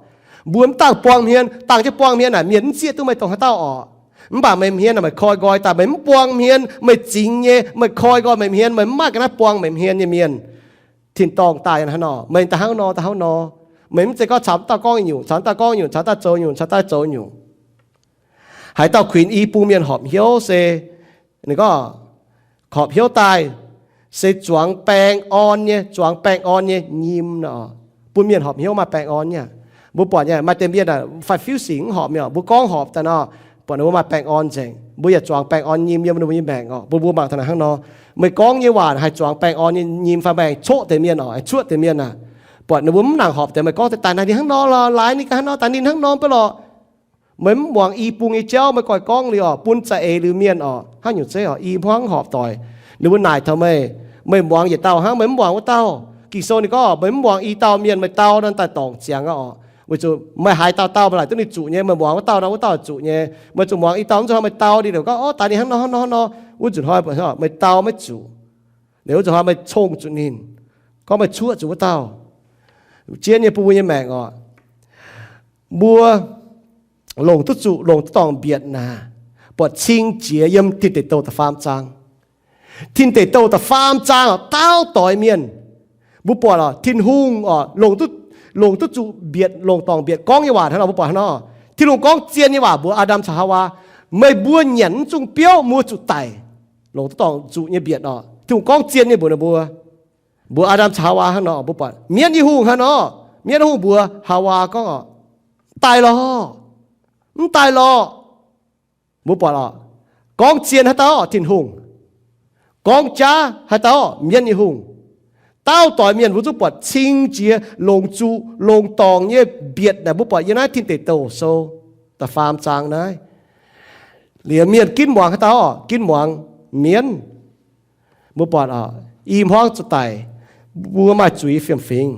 Mbuo mv dangh buang hmien, dangh jienv buang hmien naaic, mienh mv zieqv duqv meih dongh haaix dauh oc. Mv baac meih hmien naaic meih koi nqoi daaih, meih mv buang hmien, meih zingx nyei, meih koi nqoi meih hmien, meih mv maaih ga'naaiv buang meih hmien nyei mienh, tin-dorngh daaih hnangv nor, meih daaih hnangv nor, daaih hnangv nor. Meih mv zeiz gorngv caux mv dauh gorngv nyungc, caux mv dauh gorngv nyungc, caux daaih zoux nyungc, caux daaih zoux nyungc. Haaix dauh kuinx i bung mienh horpc hnyouv se, ninh gorngv, horpc hnyouv daaih se zuangx baengh orn nyei, zuangx baengh orn nyei nyim nor. Bun mienh horpc hnyouv maaih baengh orn nyei. Mbuo buatc nyei maaih deix mienh aah, fai fiuv sic mv horpc mienh oc, mbuo gorngv horpc daaih nor, buatc ninh mbuo maaih baengh orn nzengc. Mbuo yaac zuangx baengh orn nyim yiem ninh mbuo nyei maengc oc. Mbuo, mbuo mangc taux naaic hnangv nor, meih gorngv nyei waac haih zuangx baengh orn nyei nyim fai maaih cuoqv deix mienh oc, haih cuoqv deix mienh aah. Buatc ninh mbuo mv nangc horpc deix, meih gorngv daaih daaih ninh hnangv nor lorqc, laaix ninh ganh hnangv nor, daaih ninh hnangv nor mv baac lorqc. Meih mv muangx i bung nyei jauv, meih goix gorngv liuz oc, bun za'eix liuz mienh oc, haaix nyungc zeiv oc, i hmuangv horpc doic. Ninh mbuo naaic taux meih, meih muangx yietc dauh hnangv, meih mv muangx wuov dauh. Ging-Sou ninh gorngv, meih mv muangx i dauh mienh, meih dau nor daaih dorngc ziangx aqv oc. Weic zuqc meih haaix dauh dauh meih laaic duqv ninh zuqc nyei, meih muangx wuov dauh nor wuov dauh zuqc nyei. Meih zuqc muangx i dauh, wuov nzunc hnoi meih dau ninh, ninh gorngv, orv, daaih ninh hnangv nor hnangv nor hnangv nor, wuov nzunc hnoi meih dau maiv zuqc. Liuz wuov nzunc hnoi meih cong zuqc ninh, gorngv meih cuoqv zuqc wuov dauh. Jienv nyei bun mbuo nyei maengc oc, mbuo longc duqv zuqc, longc duqv dorngc mbietc naaic, buatc cing jiex yiem Tin Deic Douh da'faam zaang. Tin Deic Douh da'faam zaang oc, dauh doix mienh. Mbuo buatc oc, Tin-Hungh oc, longc duqv, longc duqv zuqc mbietc, longc dorngc mbietc gorngv nyei waac hnangv nor, mbuo buatc hnangv nor. Tin-Hungh gorngv zien nyei waac mbuox Aa^ndam caux Haawaa, meih mbuo nyanc mv zungh biouv, mbuo zuqc daic. Longc duqv dorngc zuqc nyei mbietc oc, Tin-Hungh gorngv zien nyei mbuox ninh mbuo. Mbuox Aa^ndam caux Haawaa hnangv nor, mbuo buatc mienv nyei hungh hnangv nor, mienv nyei hungh mbuox Haawaa gorngv oc, daaih lorqc, mv daaih lorqc. Mbuo buatc oc, gorngv zien haaix dauh? Tin-Hungh. Gorngv jaav haaix dauh? Mienv nyei hungh. Dauh doix mienh mbuo zungv buatc cing jiex longc zuqc, longc dorngc nyei mbietc naaic, mbuo buatc yiem naaiv Tin Deic Douh sou da'faam zaang naaiv. Liuz mienh ginv muangx haaix dauh? Ginv muangx mienv. Mbuo buatc oc, i hmuangv zuqc daic, mbuo maaih zuiz fiem-fingx.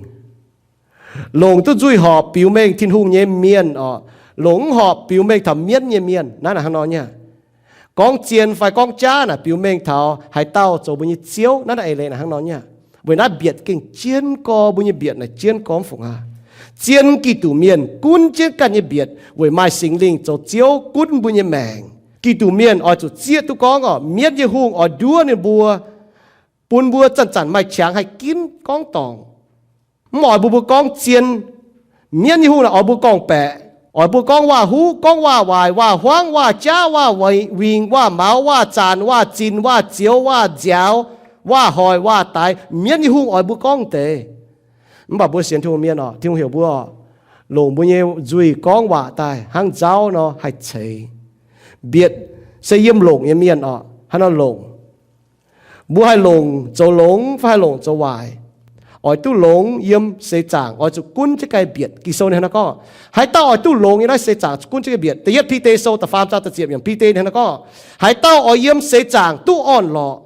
Longc duqv nzuih horpc biux mengh Tin-Hungh nyei mienh oc, longc mv horpc biux mengh taux mienv nyei mienh. Naaiv naaic hnangv nor nyei. Gorngv zien fai gorngv jaav naaic biux mengh taux haaix dauh zoux mbuo nyei ziouv. Naaiv naaiv eix leiz naaic hnangv nor nyei. Weic naaiv mbietc gengh jienv gorx, mbuo nyei mbietc naaic jienv gorx mv fungc aqv. Zien Giduc mienh gunv jienv ganh nyei mbietc weic maaih Singx Lingh zoux ziouv gunv mbuo nyei maengc. Giduc mienh oix zuqc zieqv duqv gorngv oc, mienv nyei hungh oix nduov ninh mbuo, bun mbuo zanc-zanc maaih qangx haih ginv gorngv dorngc. Mv oix mbuo, mbuo gorngv zien. Mienv nyei hungh naaic oix mbuo gorngv-baeqc, oix mbuo gorngv waac-huv, gorngv waac-waaic, waac-huangv, waac-jaav, waac-wingc, waac-maux, waac-zanc, waac-zinh, waac-zioux, waac-nziaaux, waac-hoic, waac-daix. Mienv nyei hungh oix mbuo gorngv deix. Mv baac mbuo sienx Tin-Hungh mienh oc, Tin-Hungh heuc mbuo oc, longc mbuo nyei nzuih gorngv waac daaih hnangv nzauv nor haih ceix. Mbietc se yiem longc nyei mienh oc, hnangv nor longc. Mbuo haih longc zoux longx fai haih longc zoux waaic? Oix duqv longx yiem seix zaangc oix zuqc gunv jienv ganh mbietc. Ging-Sou ninh hnangv nor gorngv, haaix dauh oix duqv longx yiem naaiv seix zaangc zuqc gunv jienv ganh mbietc. Da'yietv Bide Sou da'faam zaang da'ziepc yiemc, Bide ninh hnangv nor gorngv, haaix dauh oix yiem seix zaangc duqv orn-lorqc,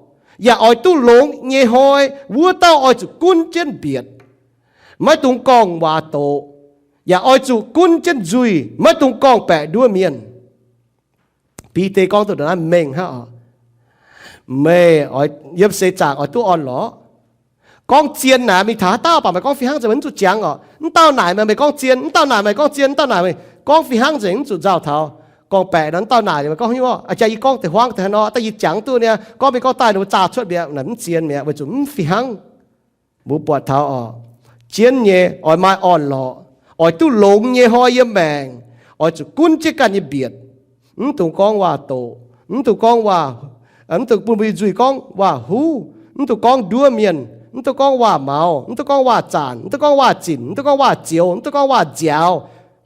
yaac oix duqv longx nyei hnoi, wuov dauh oix zuqc gunv jienv mbietc, maiv dungx gorngv waac doqc, yaac oix zuqc gunv jienv nzuih, maiv dungx gorngv-baeqc nduov mienh. Bide gorngv duqv naaiv mengh hnangv oc. Meih oix yiem seix zaangc oix duqv orn-lorqc. Gorngv zien naaic mingh taux haaix dauh baac meih gorngv fih hnangv nzengc, meih mv zuqc jangx oc. Mv dauh naaic meih, meih gorngv zien, mv dauh naaic meih gorngv zien, mv dauh naaic meih gorngv fih hnangv nzengc, mv zuqc nzauh taux gorngv-baeqc nor. Mv dauh naaic meih gorngv hnyouv, aa, jaa yie gorngv deix huaangv deix hnangv nor, daaih yie jangx duqv niaa, gorngv mingh gorngv daaih ninh mbuo zaah cuotv mi'aqv, naaic mv zien mi'aqv, weic zuqc mv fih hnangv. Mbuo buatc taux oc, jienv nyei oix maaih orn-lorqc, oix duqv longx nyei hnoi yiem maengc, oix zuqc gunv jienv ganh nyei mbietc, mv dungx gorngv waac-doqc, mv dungx gorngv waac, mv dungx bun mbuo nyei nzuih gorngv waac-huv, mv dungx gorngv nduov mienh, mv dungx gorngv waac-maux, mv dungx gorngv waac-zanc, mv dungx gorngv waac-zinh, mv dungx gorngv waac-zioux, mv dungx gorngv waac-nziaaux.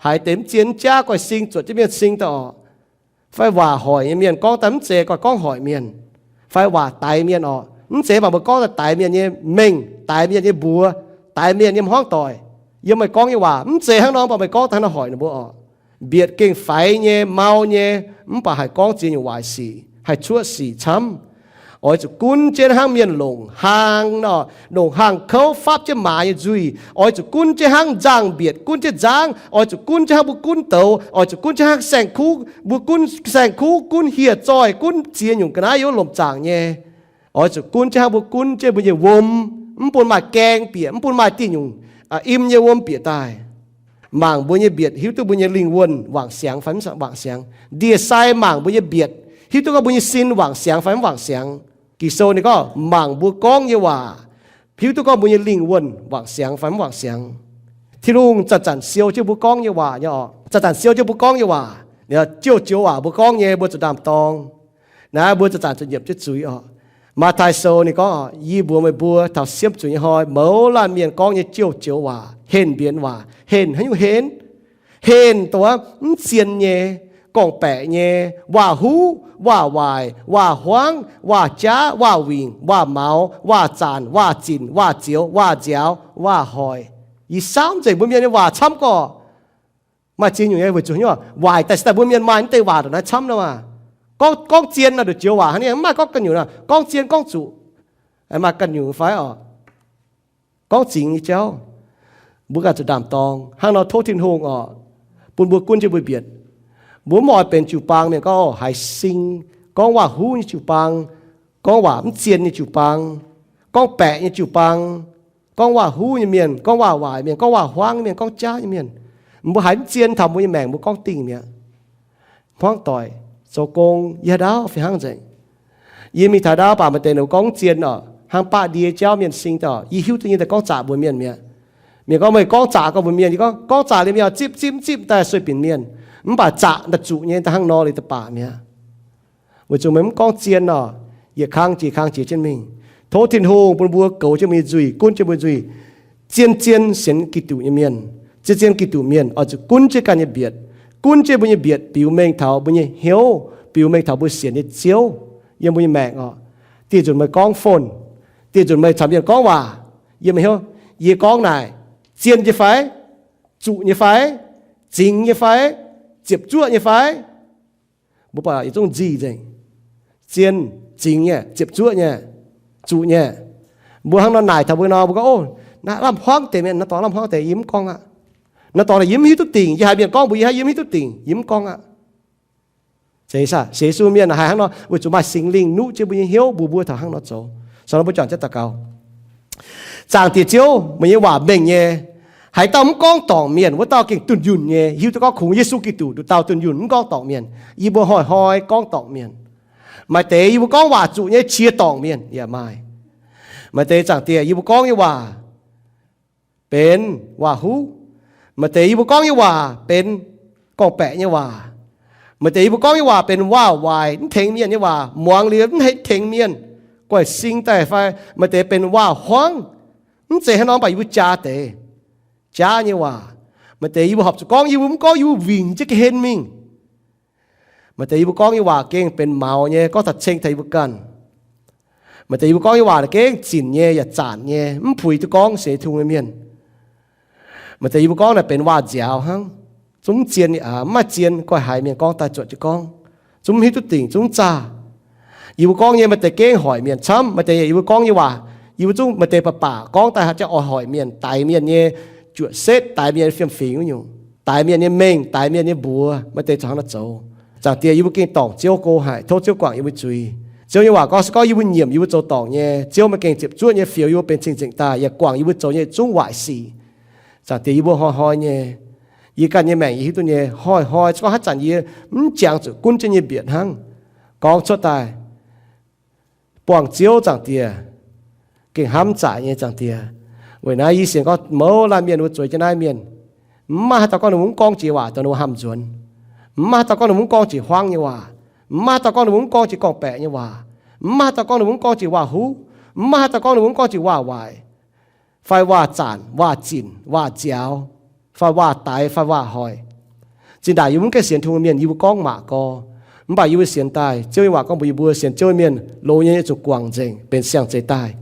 Haiz deix mv zien mv jaav, goiv sing zuotc jienv mienh sing daaih oc. Fai waac hoic nyei mienh gorngv daaih mv zeiz goiv gorngv hoic mienh, fai waac daix mienh oc. Mv zeiz mv baac mbuo gorngv daaih daix mienh nyei mengh, daix mienh nyei mbuox, daix mienh nyei hmuangv doic. Yiem meih gorngv nyei waac mv zeiz hnangv nor, mv baac meih gorngv daaih hnangv nor hoic ninh mbuo oc. Mbietc gengh faix nyei, mau nyei, mv baac haih gorngv ziex nyungc waaic sic, haih cuoqv sic camv. Oix zuqc gunv jienv hnangv mienh longc hlaang nor, longc hlaang kouv fapv jienv maaz nyei nzuih. Oix zuqc gunv jienv hnangv nzangh mbietc gunv jienv nzangv. Oix zuqc gunv jienv hnangv mbuo gunv douz. Oix zuqc gunv jienv hnangv saeng-kuv, mbuo gunv saeng-kuv, gunv hieh zoih, gunv ziex nyungc ga'naaiv yiem lomc zaangc nyei. Oix zuqc gunv jienv hnangv mbuo gunv jienv mbuo nyei wuom, mv bun maaih gaeng bieqc, mv bun maaih diuh nyungc im nyei wuom bieqc daaih. Mangc mbuo nyei mbietc hiuv duqv mbuo nyei lingh wuonh wangc siangx fai mv wangc siangx. Ndie-sai mangc mbuo nyei mbietc hiuv duqv gorngv mbuo nyei sin wangc siangx fai mv wangc siangx. Ging-Sou ninh gorngv mangc mbuo gorngv nyei waac hiuv duqv gorngv mbuo nyei lingh wuonh wangc siangx fai mv wangc siangx. Tin-Hungh zanc-zanc siou jienv mbuo gorngv nyei waac nyei oc. Zanc-zanc siou jienv mbuo gorngv nyei waac, ziouv joux waac mbuo gorngv nyei, mbuo zuqc ndaam-dorng. Naaiv mbuo zanc-zanc zuqc nyiemc jienv zuiz oc. Matv^taai Sou ninh gorngv, Yie mbuox meih mbuo, taux siemv zuqc nyei hnoi mouz laanh mienh gorngv nyei joux-joux waac, henh mbienx waac, henh haaix nyungc henv? Henh dongh wuov mv zien nyei, gorngv-baeqc nyei, waac-huv, waac-waaic, waac-huangv, waac-jaav, waac-wingc, waac-maux, waac-zanc, waac-zinc, waac-zioux, waac-nziaaux, waac-hoic. Yie saamv nzengc mbuo mienh nyei waac camv gorqv. Maaih ziex nyungc nyei weic zuqc haaix nyungc, waaic daaih se daaih mbuo mienh maaih mv deix waac ndongc naaiv camv nor maah. Gorngv, gorngv zien nor nduqc joux waac hnangv, mv maaih gorngv ganh nyungc nor gorngv zien gorngv zuqc. Maaih ganh nyungc fai oc? Gorngv zingx nyei jauv, mbuo ganh zuqc ndaam-dorng. Hnangv nor tov Tin-Hungh oc, bun mbuo gunv jienv mbuo mbietc. Mbuo mv oix benx jiu-baang mienh gorngv haiz sing, gorngv waac-huv nyei jiu-baang, gorngv waac mv zien nyei jiu-baang, gorngv baeqc nyei jiu-baang, gorngv waac-huv nyei mienh, gorngv waac-waaic mienh, gorngv waac-huangv mienh, gorngv jaav nyei mienh. Mbuo haiz mv zien taux mbuo nyei maengc mbuo gorngv dingh mi'aqv. Hmuangv doic, zoux gong, yie haaix dauh fih hnangv nzengc. Yie mingh taux ndau baac maaih deix ninh gorngv mv zien oc, hnangv baqv ndie jauv mienh sing daaih, yie hiuv duqv nyei daaih gorngv zaqc mbuox mienh mi'aqv. Mienh gorngv meih gorngv zaqc gorngv mbuox mienh, yie gorngv, gorngv zaqc liemh yaac zipv zipv zipv daaih sueih binc mienh. Mv baac zaqc daaih zuqc nyei daaih hnangv nor liuz daaih baac mi'aqv. Weic zuqc meih mv gorngv zien nor, yietc kang jiex kang jiex jienv mingh. Tov Tin-Hungh bun mbuo goux jienv mbuo nyei nzuih, gunv jienv mbuo nyei nzuih. Zien-zien sienx Giduc nyei mienh, zien-zien Giduc mienh oix zuqc gunv jienv ganh nyei mbietc, gunv jienv mbuo nyei mbietc biux mengh taux mbuo nyei hnyouv, biux mengh taux mbuo sienx nyei Ziouv yiem mbuo nyei maengc oc. Dieh nzunc meih gorngv phone, dieh nzunc meih caux mienh gorngv waac, yie maiv hnyouv yie gorngv naaic zien nyei fai, zuqc nyei fai, zingx nyei fai, ziepc zuoqv nyei fai. Mbuo buatc yietc zungv nzih nzengc. Zien, zingx nyei, ziepc zuoqv nyei, zuqc nyei. Mbuo hnangv nor naaic taux mbuo nor, mbuo gorngv, o, naaiv lamh huaangv deix mienh, naaiv dorngx lamh huaangv deix, yie mv gorngv aqv. Naaiv dorngx yie mv hiuv duqv dingc, yie haiz mienh gorngv mbuox yie, yie mv hiuv duqv dingc, yie mv gorngv aqv. Sienx Yesu mienh haiz hnangv nor weic zuqc maaih Singx Lingh nuqv jienv mbuo nyei hnyouv, mbuox mbuo taux hnangv nor zoux. Sou nor mbuo juangc jienv daux gaux. Zaangc Diex Ziouv, meih nyei waac mengh nyei. Haaix dauh mv gorngv dorngc mienh, wuov dauh gengh dunh yunh nyei. Hiuv duqv gorngv kungx Yesu Giduc nduqc dauh dunh yunh mv gorngv dorngc mienh. Yie mbuo hnoi-hnoi gorngv dorngc mienh. Maaih deix yie mbuo gorngv waac zuqc nyei qiex dorngc mienh yaac maaih. Maaih deix Zaangc Diex yie mbuo gorngv nyei waac benx waac-huv. Maaih deix yie mbuo gorngv nyei waac benx gorngv-baeqc nyei waac. Maaih deix yie mbuo gorngv nyei waac benx waac-waaic mv tengx mienh nyei waac, muangx liuz mv tengx mienh, guaih sing daaih fai. Maaih deix benx waac-huangv, mv zeiz hnangv nor mv baac yie mbuo jaa deix, jaav nyei waac. Maaih deix yie mbuo horpc zuqc gorngv, yie mbuo mv gorngv, yie mbuo wingc jienv ga'hlen mingh. Maaih deix yie mbuo gorngv nyei waac gengh benx maux nyei, gorngv taux ceng taux yie mbuo ganh. Maaih deix yie mbuo gorngv nyei waac gengh zinc nyei yaac zanc nyei, mv puix duqv gorngv sienx Tin-Hungh nyei mienh. Maaih deix yie mbuo gorngv naaic benx waac-nziaaux hnangv, zungv mv zien, mv maaih zien, guaih haiz mienh gorngv daaih zuotc jienv gorngv, zungv mv hiuv duqv dingc, zungv mv zaah. Yie mbuo gorngv nyei maaih deix gengh hoic mienh camv. Maaih deix yie mbuo gorngv nyei waac, yie mbuo zungv maaih deix baac baac gorngv daaih haaix jauv oix hoic mienh, daix mienh nyei juoqc setv, daix mienh nyei fiem-fingx wuov nyungc, daix mienh nyei mengh, daix mienh nyei mbuox. Maaih deix zoux hnangv nor zoux. Zaangc Diex, yie mbuo gengh dorngc Ziouv go haic. Tov Ziouv guangc yie mbuo zuiz. Ziouv nyei waac gorngv se gorngv yie mbuo nyiemc, yie mbuo zoux dorngc nyei, Ziouv meih gengh ziepc zuoqv nyei fioux yie mbuo benx cing-nzengc daaih, yaac guangc yie mbuo zoux nyei zungv waaic sic. Zaangc Diex, yie mbuo hnoi-hnoi nyei, yie ganh nyei maengc yie hiuv duqv nyei, hnoi-hnoi se gorngv haaix zanc yie mv jangx zuqc gunv jienv nyei mbietc hnangv, gorngv cuotv daaih buangh Ziouv, Zaangc Diex, gengh hnamv zaqc nyei, Zaangc Diex. Weic naaiv yie sienx gorngv mouz laanh mienh wuov zueiz jienv naaiv mienh, mv maaih haaix dauh gorngv ninh mbuo mv gorngv jiex waac dongh ninh mbuo hnamv nzuonx. Mv maaih haaix dauh gorngv ninh mbuo mv gorngv jiex huaangv nyei waac. Mv maaih haaix dauh gorngv ninh mbuo mv gorngv jiex gorngv-baeqc nyei waac. Mv maaih haaix dauh gorngv ninh mbuo mv gorngv jiex waac-huv. Mv maaih haaix dauh gorngv ninh mbuo mv gorngv jiex waac-waaic, fai waac-zanc, waac-zinc, waac-nziaaux, fai waac-daix, fai waac-hoic. Zinh ndaangc yie mbuo mv gaengh sienx Tin-Hungh mienh, yie mbuo gorngv maac gorx. Mv baac yie mbuo sienx daaih, Ziouv nyei waac gorngv mbuox yie mbuo, sienx Ziouv nyei mienh loz nyei zuqc guangc nzengc, benx siang-zeix daaih.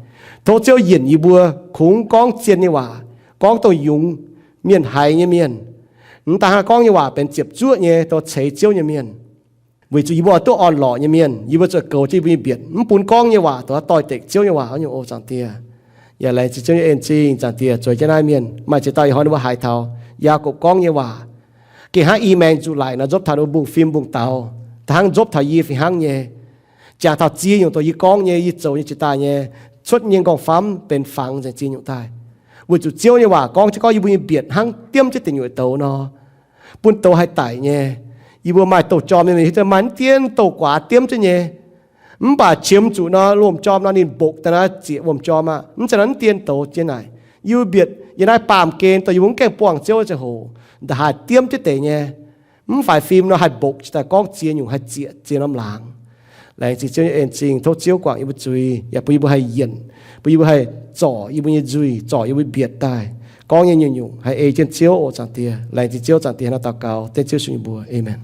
Tov Ziouv yienc yie mbuo kungx gorngv zien nyei waac, gorngv dongh yungz mienh haiz nyei mienh, Mv daan hnangv gorngv nyei waac benx ziepc zuoqv nyei dongh ceix Ziouv nyei mienh. Weic zuqc yie mbuo oix duqv orn-lorqc nyei mienh, yie mbuo zuqc goux jienv yie mbuo nyei mbietc, mv bun gorngv nyei waac dongh doix-dekc Ziouv nyei waac nyungc oc Zaangc Diex. Yaac laengz zingh Ziouv nyei en zingh Zaangc Diex zueiz jienv naaiv mienh maaih ziex dauh ih hnoi ninh mbuo haiz taux Yaagorpc gorngv nyei waac, gengh hnangv i maengx nzuqc laic nor nzopv taux ninh mbuo mbungv fim mbungv daux, da'hnangv nzopv taux yie fih hnangv nyei. Jangx taux ziex nyungc dongh yie gorngv nyei, yie zoux nyei jiex daaih nyei, cuotv nyei nqorngv-famv benx fangx nzengc ziex nyungc daaih. Weic zuqc Ziouv nyei waac gorngv jienv gorngv yie mbuo nyei mbietc hnangv diemv jienv deic nyuoqc douz nor, bun douz haih daic nyei. Yie mbuo maaih douz-jorm nyei, maaih mv dien douz-guaax diemv jienv nyei. Mv baac qiemx zuqc nor, wuom-jorm nor ninh mbokc daaih naaiv zieqc wuom-jorm aqv. Mv zeiz nor mv dien douz jiex naaic. Yie mbuo mbietc yiem naaiv baamh gen dongh yie mbuo mv gaengh buangh Ziouv ziangh hoc, nda'haaix diemv jienv deix nyei. Mv faix fim nor haih mbokc jiez daaih gorngv ziex nyungc haih zieqc ziex norm laangz. Laengz zingh Ziouv nyei en zingh, tov Ziouv guangc yie mbuo zuiz, yaac bun yie mbuo haih yienc, bun yie mbuo haih zorc yie mbuo nyei nzuih, zorc yie mbuo mbietc daaih. Gorngv nyei nyungc-nyungc haih ei jienv Ziouv oc Zaangc Diex. Laengz zingh Ziouv Zaangc Diex, hnangv naaiv daux gaux dengv Ziouv Yesu nyei mbuox. Aamen.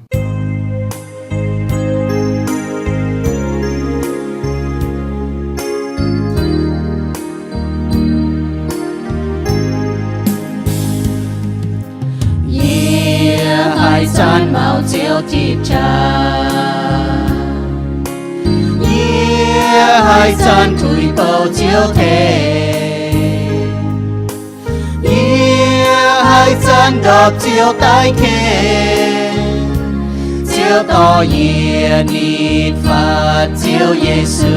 Yie haih zanc maux Ziouv diqv qaqv. Yie haih zanc tuix bouh Ziouv tengx. Yie haih zanc ndorpc Ziouv daaih ken. Ziouv dorh yie nitv fatv Ziouv Yesu.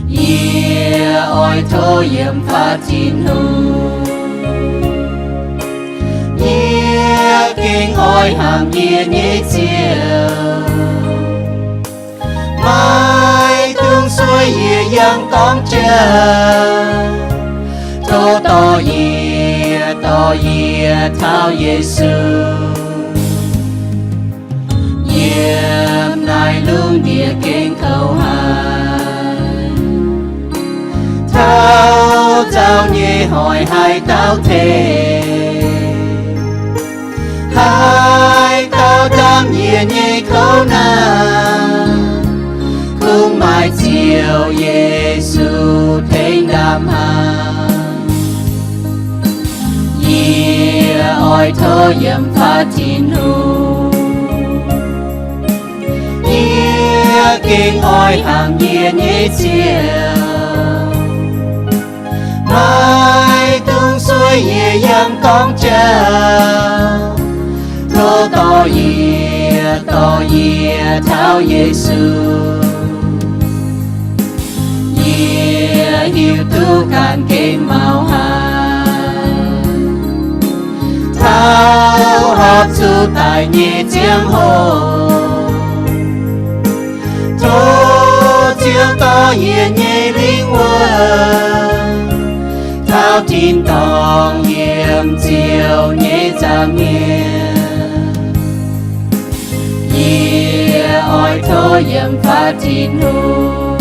Yie oix tov yiem fatv Tin-Hungh. Yie gengh oix hnamv yie nyei Ziouv. Maiv dungx sueih yie yangh dorngx jauv. Tov dorh yie, dorh yie taux Yesu. Yiem naaiv lungh ndiev gengh kouv haic. Taux zaux nyei hoic haaix dauh tengx. Haaix dauh ndaamv yie nyei kouv naamh, kungx maaih Ziouv Yesu tengx ndaamv haic. Yie oix tov yiem fatv Tin-Hungh. Yie gengh oix hnamv yie nyei Ziouv. Maiv dungx sueih yie yangh dorngx jauv. Tov dorh yie, dorh yie taux Yesu. Yie hiuv duqv ganh gengh maux haic. Taux horpc zuqc daic nyei ziangh hoc, tov Ziouv dorh yie nyei lingh wuonh taux tin-dorngh yiem Ziouv nyei nza'hmien. Yie oix tov yiem fatv Tin-Hungh.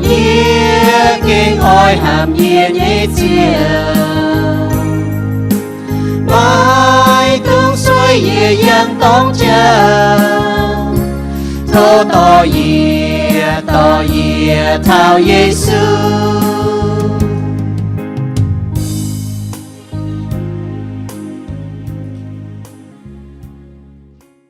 Yie gengh oix hnamv yie nyei Ziouv. Maiv dungx sueih yie yangh dorngx jauv. Tov dorh yie, dorh yie taux Yesu.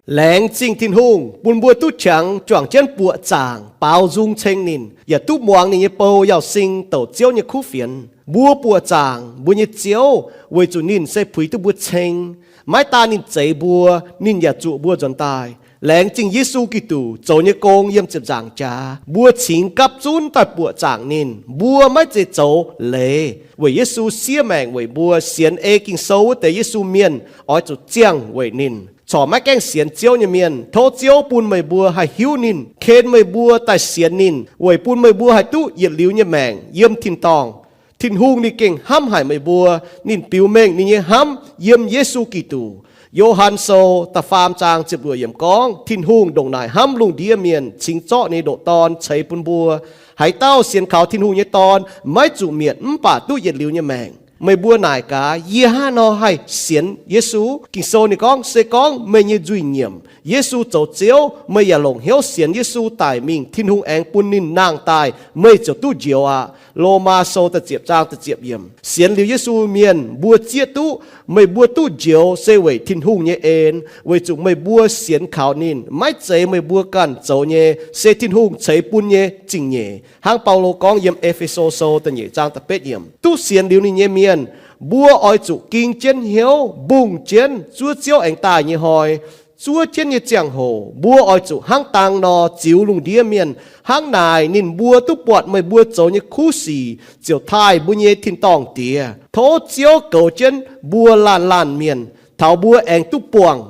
Laengz zingh Tin-Hungh bun mbuo duqv qangx juangc jienv buoqc zaangc baaux nzung ceng ninh, yaac duqv muangx ninh nyei bou Yauz Sing douc Ziouv nyei kuv fienx. Mbuo buoqc zaangc mbuo nyei Ziouv weic zuqc ninh se puix duqv mbuo ceng. Maiv daan ninh zeix mbuo, ninh yaac zuoqc mbuo nzuonx daaih. Laengz zingh Yesu Giduc zoux nyei gong yiem ziepc nzaangc jaax, mbuo cingx gapv zunv daaih buoqc zaangc ninh. Mbuo maiv zeiz zoux leiz weic Yesu siev maengc weic mbuo. Sienx ei Ging-Sou wuov deix Yesu mienh oix zuqc ziangh weic ninh. Corc maiv gaengh sienx Ziouv nyei mienh, tov Ziouv bun meih mbuo haih hiuv ninh, ken meih mbuo daaih sienx ninh, weic bun meih mbuo haih duqv yietc liuz nyei maengc yiem tin-dorngh. Tin-Hungh ninh gengh hnamv haic meih mbuo. Ninh biux mengh ninh nyei hnamv yiem Yesu Giduc. Yo^han Sou da'faam zaang ziepc luoqc yiemc gorngv, Tin-Hungh ndongc naaic hnamv lungh ndiev mienh, cingx zorqv ninh nyei ndoqc Dorn ceix bun mbuo. Haaix dauh sienx kaux Tin-Hungh nyei Dorn maiv zuqc mietc, mv baac duqv yietc liuz nyei maengc. Meih mbuo naaic gaax, yie hnangv haaix nor haih sienx Yesu? Ging-Sou ninh gorngv, se gorngv meih nyei nzuih nyiemc, Yesu zoux Ziouv, meih yaac longc hnyouv sienx Yesu daic mingh, Tin-Hungh aengx bun ninh nangh daaih, meih ziouc duqv njoux aqv. Lomaa Sou da'ziepc zaang da'ziepc yiemc. Sienx liuz Yesu mienh mbuo zieqv duqv meih mbuo duqv njoux se weic Tin-Hungh nyei en, weic zuqc meih mbuo sienx kaux ninh, maiv zeiz meih mbuo ganh zoux nyei, se Tin-Hungh ceix bun nyei zingh nyeic. Hnangv Baulo gorngv yiem E^fe^so Sou da'nyeic zaang da'betv yiemc, duqv sienx liuz ninh nyei mienh, mbuo oix zuqc ging jienv hnyouv, mbungh jienv zuov Ziouv aengx daaih nyei hnoi, zuov jienv nyei ziangh hoc, mbuo oix zuqc hnangv dang nor ziux lungh ndiev mienh. Hnangv naaic ninh mbuo duqv buatc meih mbuo zoux nyei kuv sic ziouc taaih mbuo nyei tin-dorngh Diex. Tov Ziouv goux jienv mbuo laanh laanh mienh, taux mbuo aengx duqv buangh